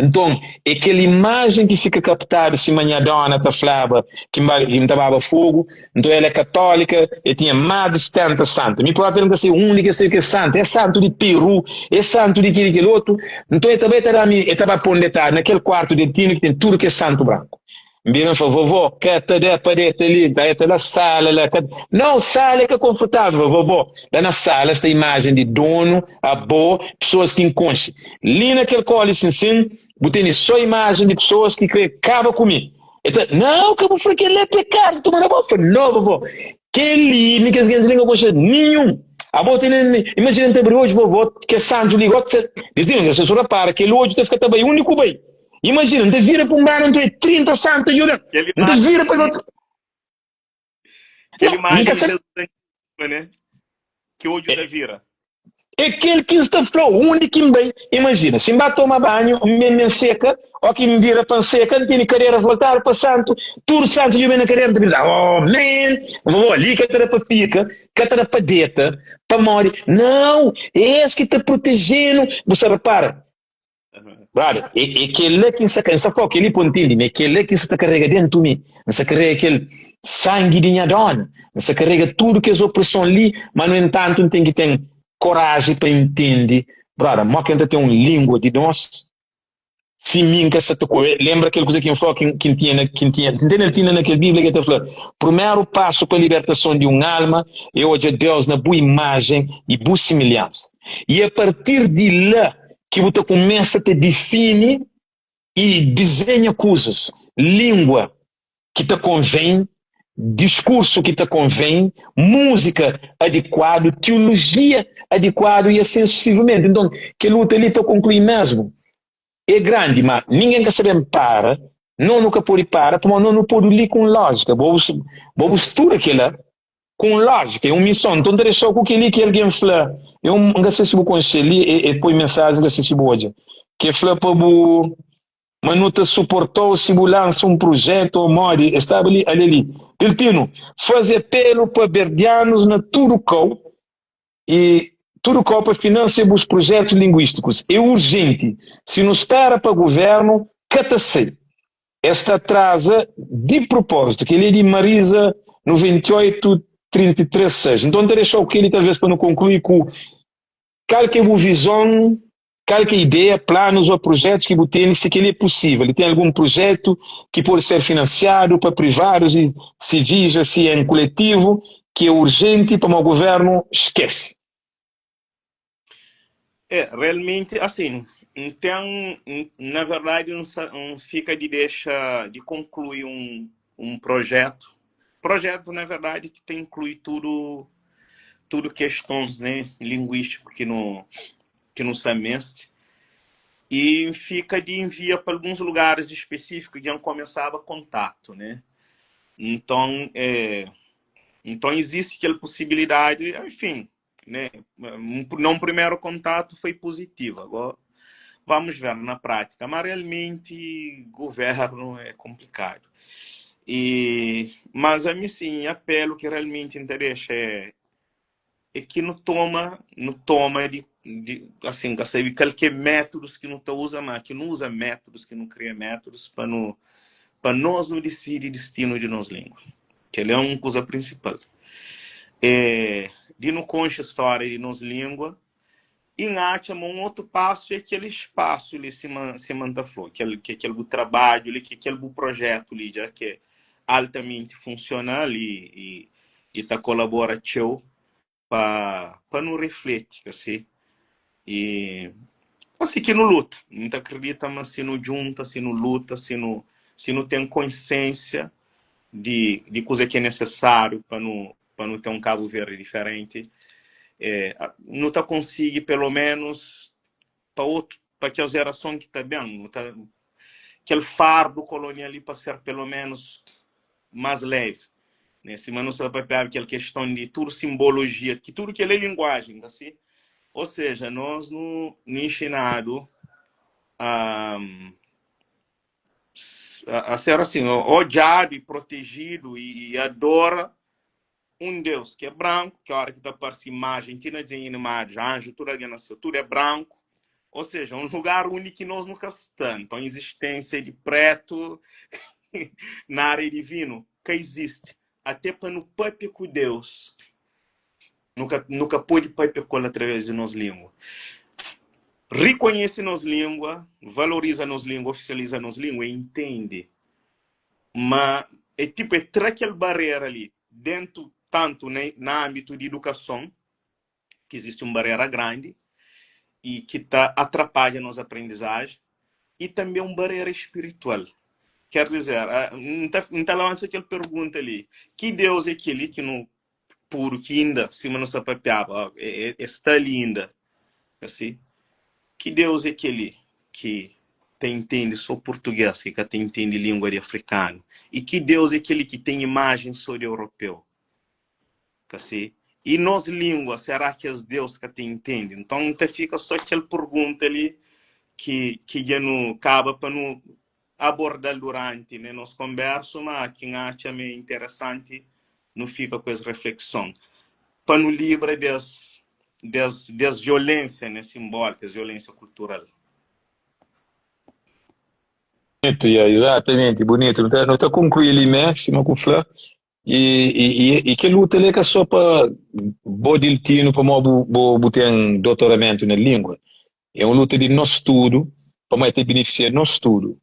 Nton, é kel imajen ki fika kaptadu sima nha dóna ta flaba ki N ta baba fogu, Nton el é katólika, el tinha más di 70 santu. Mi própi N ka sabe undi ki el sabe kes santu. É santu di Peru, é santu di kel i kel otu. Nton el ta bai ta da-mi, el ta ba pô-m detadu na kel kuartu di Altino ki ten tudu kes santu branku. N bira N fla, Vovó, ka ta da pa deta li. N ta deta la sala la. Ka... Nau, sala é ka konfortável. N fla, Vovó, la na sala sta imajen di donu, abo, pesoas ki N konxe. Li na kel kóli sin-sin, bu tene sô imajen di pesoas ki krê kaba ku mi. El ta, Nau, ka bu fla kel-la é pekadu, tuma na bo. Fla, No, vovó, kel-li mi kes gentis li N ka konxe ninhun. Abo tene, imajina N ta abri odju, vovó, kes santu li gosi ta Dios di mi, si rapara, kel odju ta fika ta bai undi ku bai. Imajina, N ta vira pa un banda, N ta oja 30 santu ta djobe-m. N ta vira pa kel otu. Kel Nau, mi imajen ka di sa. Jesus. né? Ki odju ta vira. É kel ki N sta fla-u, undi ki N bai, imajina, si N ba toma banhu, N ben ben seka, ó ki N bira pa N seka, N tene kadera voltadu pa santu, tudu santu dja ben na kadera, N ta grita, Oh, man! N fla, Bo, li ka ta da pa fika, ka ta da pa deta, pamodi, nau, é es ki ta proteje-nu. Bu sta repara? Brother, é, é kel-la ki N sta, N sta fla-u kel-li pa bu ntende, ma é kel-la ki N sta ta karega déntu mi. N sta karega kel sangi di nha dóna, N sta karega tudu kes opreson li, ma nu entantu N ten ki ten koraji pa intende, brother, mó ki N ta ten un língua di nos si mi N ka sta ta ku. Lenbra kel kuza ki N fla-u ki N tinha na, ki N tinha, N tene-l tinda na kel Bíblia ki el ta fla, Primeru pasu pa libertason di un alma é odja Deus na bu imajen i bu similhansa. I apartir di la ki bu ta kumesa ta difini i dizenha kuzas, lingua ki ta konven, diskursu ki ta konven, múzika adikuadu, tiolojia adikuadu i asin susesivamenti. Nton, kel luta li, pa konklui mesmu, é grandi, ma ningen ka sa ben para, no nu ka pode para, pamodi no nu podu li ku un lójika. Bo bu studa kila, Ku un lójika, é un mison. Nton, N ta dexa-u ku kel-li ki algen fla. É un, N ka se si bu konxe li, e, e poi mensajen, N ka se si bu odja. Ki e fla pa bu, ma nu ta suporta-u si bu lansa un prujétu ô modi. E staba li, ale li. Deltino, faze apelu pa berdianus na tudu kau i tudu kau pa finansia bus prujétus linguístikus. É urjenti. Si nu spera pa guvérnu, ka ta sai. Es ta atraza di propózitu. Kel-li é di Marisa 98 33 6. Nton, N ta dexa-u kel-li talvês pa nu konklui ku kal ki é bu vizon, kal ki é ideia, planus ô prujétus ki bu tene, si kel-li é pusível. I ten algun prujétu ki pode ser finansiadu pa privadus i sivis, asi en kuletivu, ki é urjenti pamodi guvérnu skese? É, realmenti, asin, N ten, na verdadi, N sa, N fika di dexa, di konklui un, un projetu. Projetu, na verdadi, ki ta inklui tudu, tudu kestons, né, linguístiku ki nu, ki nu sa meste. I N fika di envia pa alguns lugaris spesífiku dja N komesaba kontatu, né. Nton, é, nton izisti kel posibilidadi, enfin, né? Num primeiro contato foi positivo, agora vamos ver na prática. Mas realmente governo é complicado. E, mas a mim sim, apelo que realmente interessa é, é que não toma, não toma de, de assim, que sabe qualquer métodos que não tá usa, mas que não usa métodos, que não cria métodos para não para nós não decide destino de nossa língua. Kel é un kuza prinsipal. É di nu konxe stória di nos língua i N atxa ma un otu pasu é kel spasu li, sima sima N ta fla, kel ke kel bu trabadju li, ke kel bu projetu li dja ke altamenti funsional i i i ta kolabora txeu pa pa nu refleti, ka si? I asi ki nu luta. N ta kridita ma si nu djunta, si nu luta, si nu si nu ten konsiensia di di kuza ki é nesesáriu pa nu pa nu ten un Kabu Verdi diferenti, eh, nu ta konsigi pelo menus pa otu pa kel jerason ki ta ben, nu ta kel fardu kolonial li pa ser pelo menus más levi, né? Sima nu sta papiaba kel keston di tudu simbologia, ki tudu kel é linguajen, ka si? Ou seja, nos nu nu inxinadu a a ser asin, odjadu i protejidu i adora un Deus ki é branku, ki óra ki ta parse imajen ti na dizenhu animadus, anju, tudu algen na séu, tudu é branku. Ou seja, un lugar undi ki nos nu ka sta. Nton, izistensia di pretu na ária divinu ka izisti. Até pa nu pâpia ku Deus, nu ka, nu ka pode pâpia ku el através di nos língua. Rikonhese nos língua, valoriza nos língua, ofisializa nos língua, é intende ma é tipo é tra kel barera li dentu tantu na, na âmbitu di idukason, ki izisti un barera grandi i ki ta atrapadja nos aprendizaji, i tanbê un barera spiritual. Ker dizer, N ta, N ta lansa kel pergunta li, ki Deus é kel-li ki nu puru ki inda, sima nu sta papiaba, é, é sta li inda, asi? Ki Deus é kel-li ki ta intende sô purtugês, ki ka ta intende língua di afrikanu? I ki Deus é kel-li ki ten imajen sô di europeu? Ka si? I nos lingua, será ki es Deus ka ta intende? Nton, ta fika sô kel pergunta li ki ki dja nu kaba pa nu aborda-l duranti ne nos konbersu, má ki N atxa ma é interesanti nu fika ku es reflekson pa nu libra des des des violénsia ne sinbólika, es violénsia kultural. Bunitu, ya, izatamenti, bunitu. Nu ta, nu ta konklui li mé, sima ku fla, i, i, i, i kel luta li é ka só pa bo Diltino, pamó bu, bo, bu ten dotoramentu na língua. É un luta di nos tudu, pamó el ta benefisia nos tudu.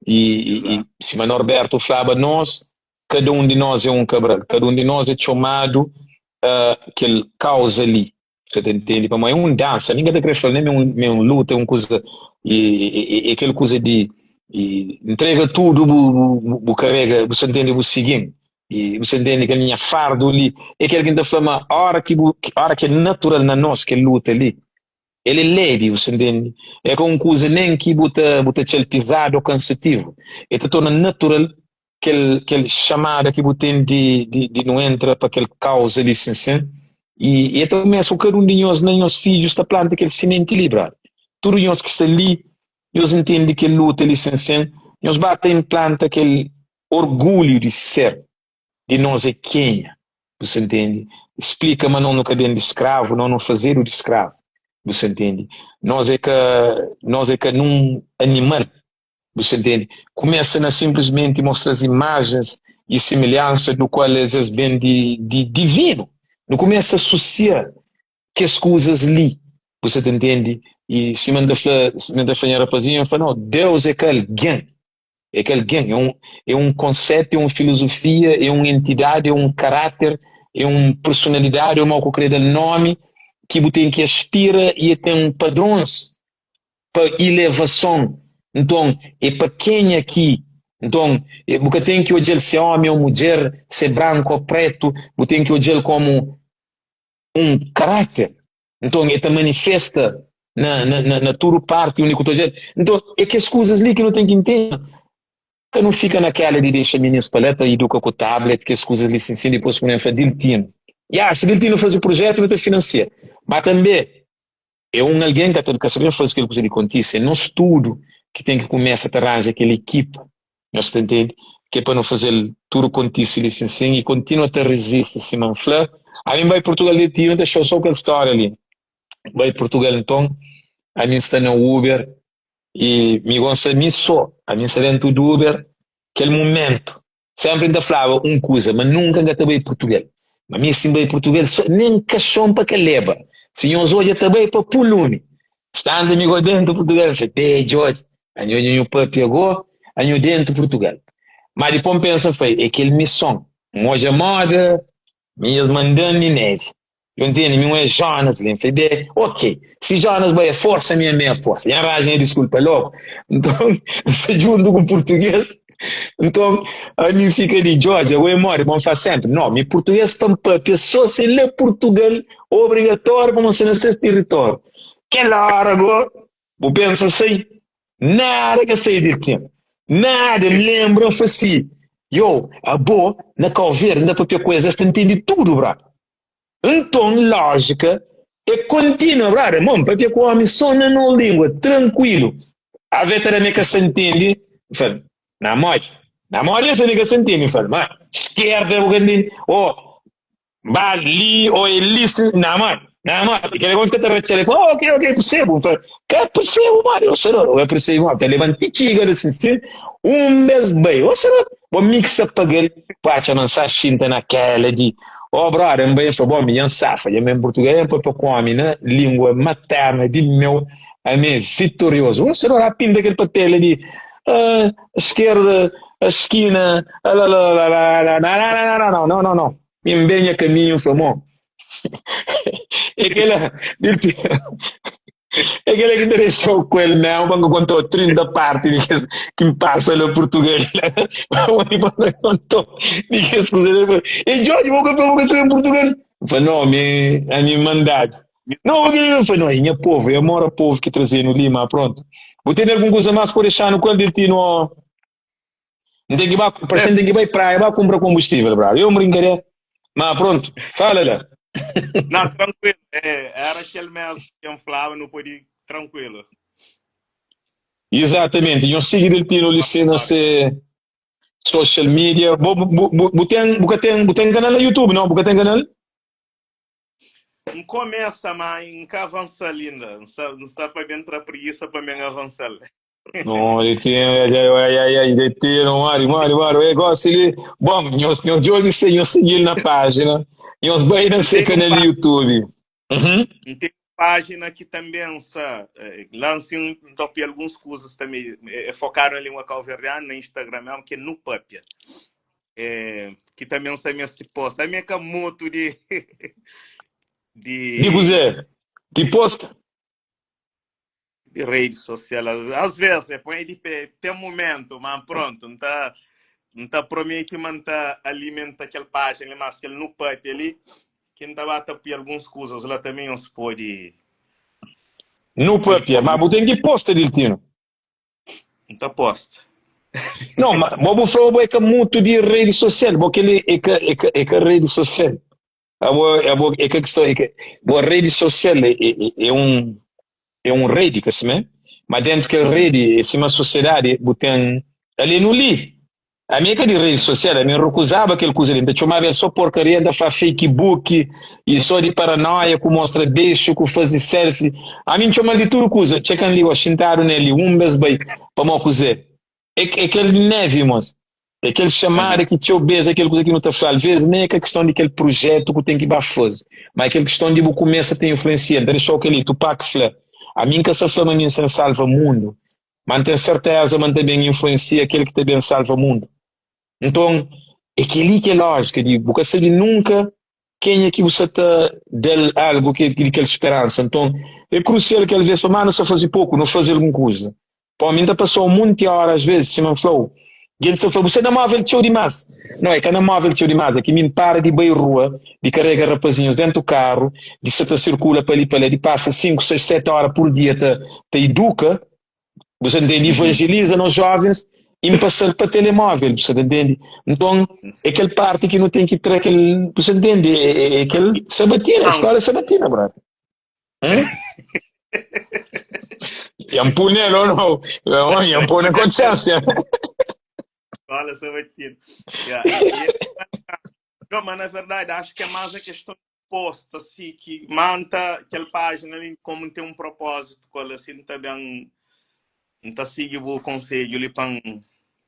I, i, i Exato. sima Norberto flaba nos, kada un di nos é un Cabral, kada un di nos é txomadu a kel kauza li. Sa ta ntende? Pamodi é un dansa, mi ka ta kre fla nen ma é un luta, é un kuza, é kel kuza di ntrega tudu bu bu karega, bu sa ntende, bu sigi-m, i bu sa ntende kel nha fardu li, é kel ki N ta fla ma ora ki bu, ora ki é natural na nos kel luta li, el é lebi, bu sa ntende? É ka un kuza nen ki bu ta bu ta txal pizadu ô kansativu, el ta torna natural kel kel xamada ki bu ten di di di nu entra pa kel kauza li sin sin i e ta kumesa ku kada un di nhos na nhos fidjus ta planta kel simenti li brother tudu nhos ki sta li nhos ntende kel luta li sin sin nhos ba ta inplanta kel orgulhu di ser di nos é kenha bu sa ntende splika ma nos nu ka ben di skravu nos nu fazedu di skravu bu sa ntende nos é ka nos é ka nun animal Bu sta ntende? Kumesa na sinplismenti mostra-s imajens i similhansa du kual es es ben di di divinu. Nu kumesa asosia kes kuzas li. Bu sta ta ntende? I sima N ta fla, sima N ta fla nha rapazinhu, N fla, no, Deus é ka algen. É ka algen, é un é un konsetu, é un filozofia, é un entidadi, é un karáter, é un personalidadi, ô mau ku krê da-l nomi, ki bu ten ki aspira i e ten padrons pa ilevason nton é pa kenha ki nton bu ka ten ki odja-l se omi ou mudjer se branku ou pretu bu ten ki odja-l komu un karakter nton e ta manifesta na na na tudu parti undi ku ta odja-l nton é kes kuzas li ki nu ten ki ntende ka nu fika na kela di dexa minis pa la ta iduka ku tablet kes kuzas li sin sin dipos ku nu fla Diltino ya si Diltino faze prujetu nu ta finansia ma tanbe É un algen ka ta ka sa ben faze kel kuza di kontise. É nos tudu ki ten ki kumesa ta ranja kel ekipa, nhos ta ntende? Ki é pa nu faze-l tudu kontise li sin sin i kontinua ta rizisti sima N fla. Ami N bai Purtugal di ti, N ta xou so kel stória li. N bai Purtugal nton, ami N sta na Uber i mi go N sta mi so, ami N sta dentu di Uber kel mumentu. Sempri N ta flaba un kuza, ma nunka N ka ta bai Purtugal. Ma mi si N bai Purtugal, so nen kaxon pa ka leba. Si nhos odja ta bai pa pu lumi. Stanta mi go dentu Purtugal, N fla, Be, Djodje, anho dja nhu papia go, anho dentu Purtugal. Ma dipos N pensa, N fla, é kel mison. N odja moda mi es manda-m mi neve. Yo ntende, mi un é Jonas li. N fla, be, ok, si Jonas bai é forsa, mi amé é forsa. Nha ranja nha diskulpa logu. Nton, N sta djuntu ku purtugês. Nton, ami N fika di, Djodje, ago é modi? Bo N fla senpri, no, mi purtugês pa N papia so si la Purtugal, obrigatóriu pa N sta na ses tiritóriu. Kel óra go, bu pensa sai? Nada ka sai di kel. Nada, N lenbra, N fla si, yo, abo na Kau Verdi, N ta papia ku es, es ta ntende tudu, bra. Nton, lójika é kontinua, brother, mon, papia ku omi so na no lingua, trankuilu. Ave ta da mi ka sa ntende, N fla, na modi? Na modi es mi ka sa ntende? N fla, ma skerda bu ka ntende, o ba li, o é li, si, na modi? Na modi? Kel omi fika ta ratxa-l, el fla, oh, ok, ok, persebu. N fla, ka persebu modi, o será, o ka persebu modi, ta leba-m ti txiga li, sin, sin, un bes bai, o será, bo mi ki sta paga-l, bu atxa ma N sa xinta na kela di Oh brother, N bai N fla, bom, mi dja N safa, dja N ben Purtugal, N papia ku omi na lingua materna di meu, ami é vitoriozu. Un senhor a pinta kel papel di ah, esquerda, a esquina, a la la la la la, na na na na na, no no no, mi N ben nha kaminhu, N fla, mo, é kela, É kel-la ki ta dexa-u ku el mésmu pa N ka konta-u 30 párti di kes ki N pasa la Purtugal Pamodi pa N ka konta-u di kes kuza li E Djodje, bo ka fla ma bu ka sta ben Purtugal? N fla, No, mi ami N mandadu No, bu ka N fla, no, é nha povu, é amor a povu ki traze-nu li Ma prontu, bu tene algun kuza más pa dexa-nu ku el, Deltino? N ten ki ba, parse N ten ki bai praia ba kunpra konbustível, bradu É un brinkadera Ma prontu, fala la. Não, tranquilo. É, era aquele mesmo que eu falava, não pode tranquilo. Exatamente. Nhos sigi Deltino li se na se social media. Bo, bu, bu, bu ten, bu ka ten, bu ten canal na YouTube, não? Bu ka ten canal? N começa, mas N ka avançar ainda. N sa, N sa pa bem tra preguiça pa bem avançar. No, Deltino, ai, ai, ai, ai, ai, Deltino, mari, mari, mari. É gosto li. Bom, nhos, nhos djobe se nhos seguir na página. Nhos bai na N se tem um canal pá de YouTube. Uhum. N ten página ki tanbê N sa la N sin N ta poi alguns kuzas tanbê é fokadu na língua kauverdianu na Instagram mesmu ki é Nu Papia é ki tanbê N sa meste posta ami é ka mutu di Di di kuzê? Di posta? di rede sosial às vezes é põe di pé ten momentu ma prontu N ta N ta promete ma N ta alimenta kel página li mas kel Nu Papia li ki N ta ba ta poi alguns kuzas la tanbê nhos pode Nu pode papia, ma pô bu ten ki posta, Deltino. N ta posta. Não, ma bo bu fla bo é ka mutu di rede sosial, bo kel é ka é ka é ka rede sosial. Abo abo é ka kiston é ka bo rede sosial é é é un é un rede ka simé? Ma dentu kel rede é sima sosiedadi bu ten ali nu li Ami é ka di redi sosial, ami N rukuzaba kel kuza li, N ta txomaba el so porkaria, N ta fla fake-book i so di paranoia ku mostra bexu ku faze selfie. Ami N txoma-l di tudu kuza. Txeka-m li go, xintadu nel li, un bes bai, pamó kuzê? É é kel nevi, mos. É kel xamada ki txeu bes é kel kuza ki nu ta fla. Alvês nen é ka kiston di kel prujetu ku ten ki ba faze, ma é kel kiston di bu kumesa ta influensia. N ta dexa-u kel-li, Tupac fla, Ami N ka sa fla ma mi N sen salva mundu, Ma N ten serteza ma N ta ben influensia kel ki ta ben salva mundu. Nton, é kel-li ki é lójika di bu ka sabe nunka kenha ki bu sa ta da-l algu ki di kel speransa. Nton, é krusial ki alvês, pamodi nu sta faze poku, nu faze algun kuza. Pamodi mi N ta pasa un monti óra asvês, sima N fla-u, gentis ta fla, Bu sta na móvel txeu dimás. Nau, é ka na móvel txeu dimás, é ki mi N para di bai rua, di karega rapazinhus déntu karu, di sa ta sirkula pa li pa la, di pasa 5, 6, 7 óra pur dia ta ta iduka, bu sa ntende, ivanjeliza nos jovens i N pasa-l pa telemóvel, bu sa ta ntende? Nton, é kel parti ki nu ten ki tra kel, bu sa ntende, é kel sabatina, skola sabatina, brother. Hum? Ian pô nel ou não? Ian pô na consciência. Escola sabatina. Yeah. E, e, não, mas na verdade acho que é mais a questão posta assim que manta aquela página ali como tem um propósito qual assim tá bem não tá siga o conselho ali para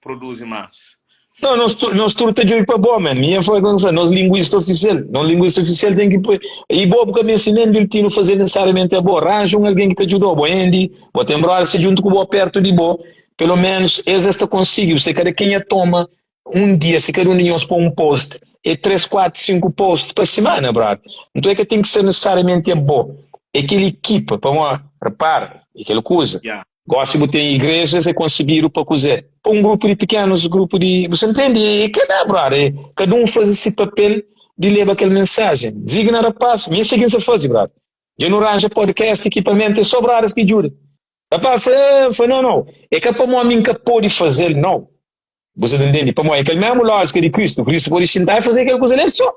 produzir mais. Não, nós, nós tudo tá djobe pa bo, man. Minha foi quando nós linguista oficial. Nós linguista oficial tem que pôr. E bo porque me nem del tino fazer necessariamente a bo. Arranja um alguém que te ajudou, bo Andy, bo tem brother se junto com bo perto de bo. Pelo menos eles esta consegue, você cada quem a toma Un dia, si kada un di nhos poi un post, é 3, 4, 5 post pa simana, brother. Nton é ka ten ki ser nesesariamenti abo, é kel ekipa. Pamodi, repara, é kel kuza. Gosi bu ten igrejas é konsebidu pa kuzê? Pa un grupu di pikenus, grupu di. Bu sta ntende? É kel-la, brother. É kada un faze si papel di leba kel mensajen. Dizigna rapaz, mi é si ki N sa faze, brother. Dja nu ranja podcast, ekipamentu, é so brothers ki djuda. Rapaz fla, fla, nau, nau, é ka pamodi mi N ka pode faze-l, nau. Bu sa ta ntende? Pamodi é kel mésmu lójika di Kristu. Kristu pode xinta i faze kel kuza li el sô.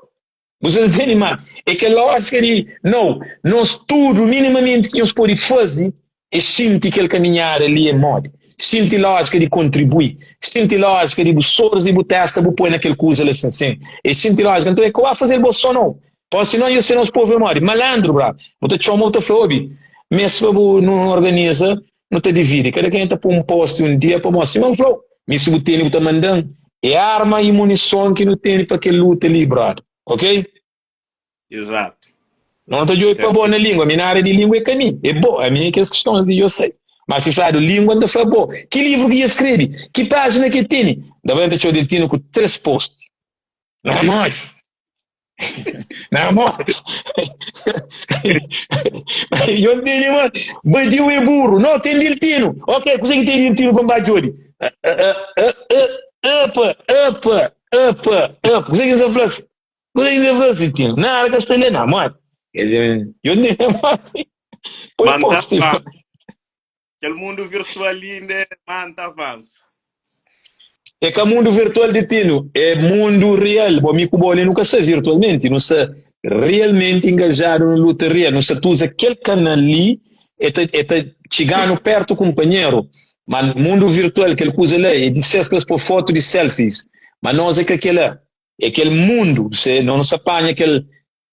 Bu sa ta ntende? Má é kel lójika di, Nau, nos tudu, minimamenti ki nhos pode faze é xinti kel kaminhada li é modi. Xinti lójika di kontribui. Xinti lójika di bu soris di bu tésta bu poi na kel kuza li asin sin. É xinti lójika. Nton é ka bu ba faze-l bo sô, nau. Pamodi sinon nhos ser nos povu é modi. Malandru, bra. Bu ta txoma, bu ta fla, Obi, meste pa bu nu organiza Nu ta dividi, kada kenha ta poi un posti un dia pamodi sima N fla-u, mi si bu tene bu ta manda-m, é arma i munison ki nu tene pa kel luta li brother, ok? Exato. No ta djobe pa bo na lingua, mi na área di lingua é ka mi, é bo, ami é kes kistons di yo sai. Ma si fladu lingua N ta fla bo, ki livru ki dja skrebe, ki pájina ki e tene? N ta bai N ta txeu Deltino ku 3 posti. Na modi? Na modi? Yo ntende ma badiu é burru. No, ten Deltino. Ok, kuzê ki ten Deltino pa N ba djobe? Epa, epa, epa, epa. Kuzê ki N sa fla-s? Kuzê ki N sa fla-s, Deltino? Nada ka sta li. Na modi? Yo ntende modi? Poi Manda post. pa. Kel mundu virtual li inda é manta avansu. É ka mundu virtual di Tino, é mundu real. Bo mi ku bo li nu ka sta virtualmenti, nu sta. Realmenti engajadu na luta real. Nu sa ta uza kel kanal li, e ta e ta txiga-nu pertu kunpanheru. Ma mundu virtual, kel kuza la e di ses pa es po fotu di selfies. Ma nos e ka kela. E kel mundu, se no nu sa panha kel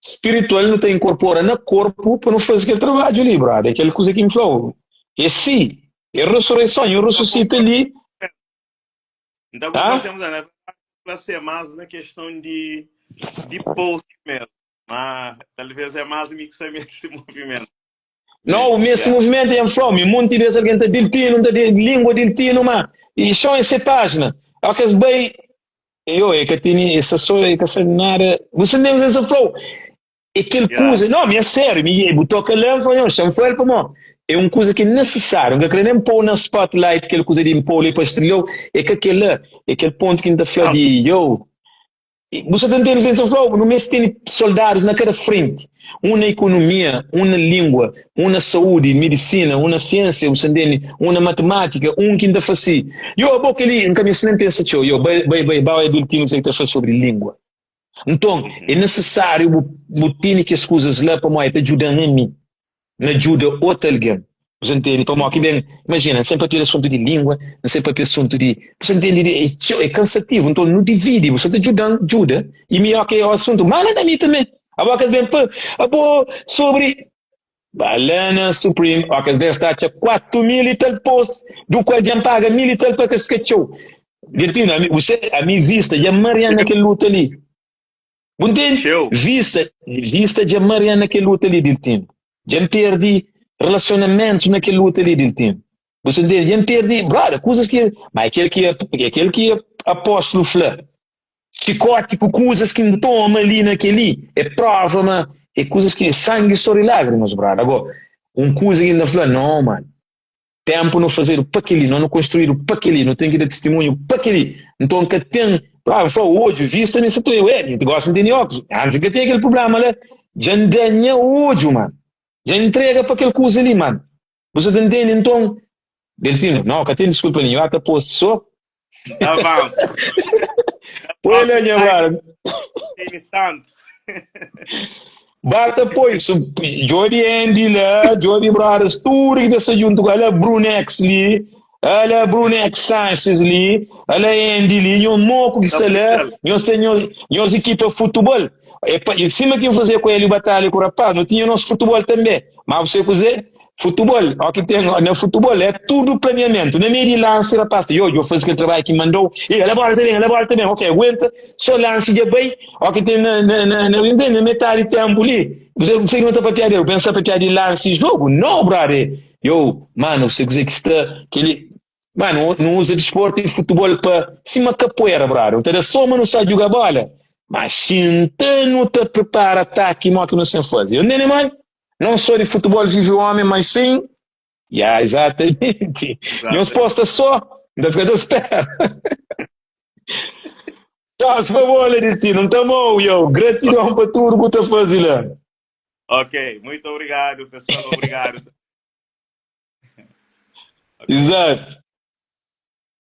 spiritual nu ta inkorpora na korpu pa nu faze kel trabadju li, brother. E kel kuza ki N fla-u. E si, e resureison, nhu resusita li. N ta konkorda, na verdadi, fla se más na keston di di post mesmo, ma talvez é más mi ki sa meste movimento. No, meste movimento e N fla-u, mi monti bes algen ta diltinu, N ta di lingua diltinu, ma e xon e se página. Ó kes bai, yo, e ka tene, e sa so, e ka sabe nada. Bu sa ntende kuzê N sa fla-u? É kel kuza, no, mi é sériu, mi bu toka la, N fla, nho, xa-m fla-l pamó é un kuza ki é nisisáriu. N ka kre nen pô-u na spotlight, kel kuza di N pô-u li pa strilha-u, é ka kel-la, é kel pontu ki N ta fla di, yo, bu sa ta ntende kuzê ki N sa fla-u? Nu meste tene soldadus na kada frenti, un na ikonomia, un na lingua, un na saúdi, midisina, un na siensia, bu sa ntende, un na matimátika, un ki N ta fase, yo, abo kel-li, N ka meste nen pensa txeu, yo, bai, bai, bai, bai obi kel ki ta fla sobri lingua. Nton, é nisisáriu bu bu tene kes kuzas la pamodi el ta djuda-m ami na djuda otu algen. Bu sa ntende? Pamodi ki ben, imajina, N sen papia di asuntu di língua, N sen papia asuntu di. Bu sa ntende? É txeu, é kansativu. Nton, nu dividi, bu sa ta djuda-m djuda i mi ok, o asuntu manda na mi tanbê. Abo kes ben pa abo sobri Ba la na Supreme, ó kes ben sta atxa 4 mil i tal post, du kual dja N paga mil i tal pa ka fika txeu. Deltino, ami, você, ami vista dja marian na kel luta li. Bu ntende? Txeu. Vista, vista dja marian na kel luta li, Deltino. Dja N perdi relacionamentos na kel luta li, Deltino. Bu sa ntende? Dja N perdi, brother, kuzas ki, ma é kel ki, é kel ki apóstlu fla. Xikoti ku kuzas ki N toma li na kel-li é prova ma é kuzas ki é sangi, sor i lágrimas, brada. Ago, un kuza ki N ta fla, no, mano, ténpu nu fazedu pa kel-li, no nu konstruídu pa kel-li, nu ten ki da tistimunhu pa kel-li. Nton, ka ten, brada, N fla, odju, vista mi sa ta oja, mi gosi N tene óklus, antis N ka tinha kel prubléma la, dja N da nha odju, mano, dja N ntrega pa kel kuza li, mano. Bu sa ta ntende? Nton, Deltino, no, ka ten diskulpa ninhun, ata post so. Avança. Põe lá, nha brother. Tene tanto. Bata poi, su, djobi Andy la, djobi brothers, tudo ki ta sta junto ku ala Brunex li, ala Brunex Sanchez li, ala Andy li, nho moco ki sta la, nhos ten nho, nhos equipa futebol. E pa, e sima ki N fazia ku Hélio Batalha ku rapaz, no tinha nos futebol tambe. Ma bu sabe kuze? Futebol, ó ki ten na futebol é tudu planeamentu. Na meiu di lansi, rapaz, yo, djo faze kel trabadju ki mandou, e ala bola ta ben, ala bola ta ben, ok, aguenta, so lansi dja bai, ó ki ten na, na, na, na, ntende, na metadi tempu li, bu sabe kuze ki no ta papia del? Bu pensa papia di lansi i jogu? No, brother, yo, mano, bu sabe kuze ki sta, keli, mano, nu uza disportu i futebol pa, sima kapoeira, brother, bu ta da so ma nu sa djuga bola, ma xinta nu ta pripara ataki mo ki nu sen faze, yo ntende, mano? Não só de futebol vive o homem, mas sim. Ya, exatamente. Nhos posta só, N ta fika ta spera. Faz favor, Leditino, N ta amou, yo. Gratidão pa tudo ku ta faze la. Ok, muito obrigado, pessoal. Obrigado. Exato.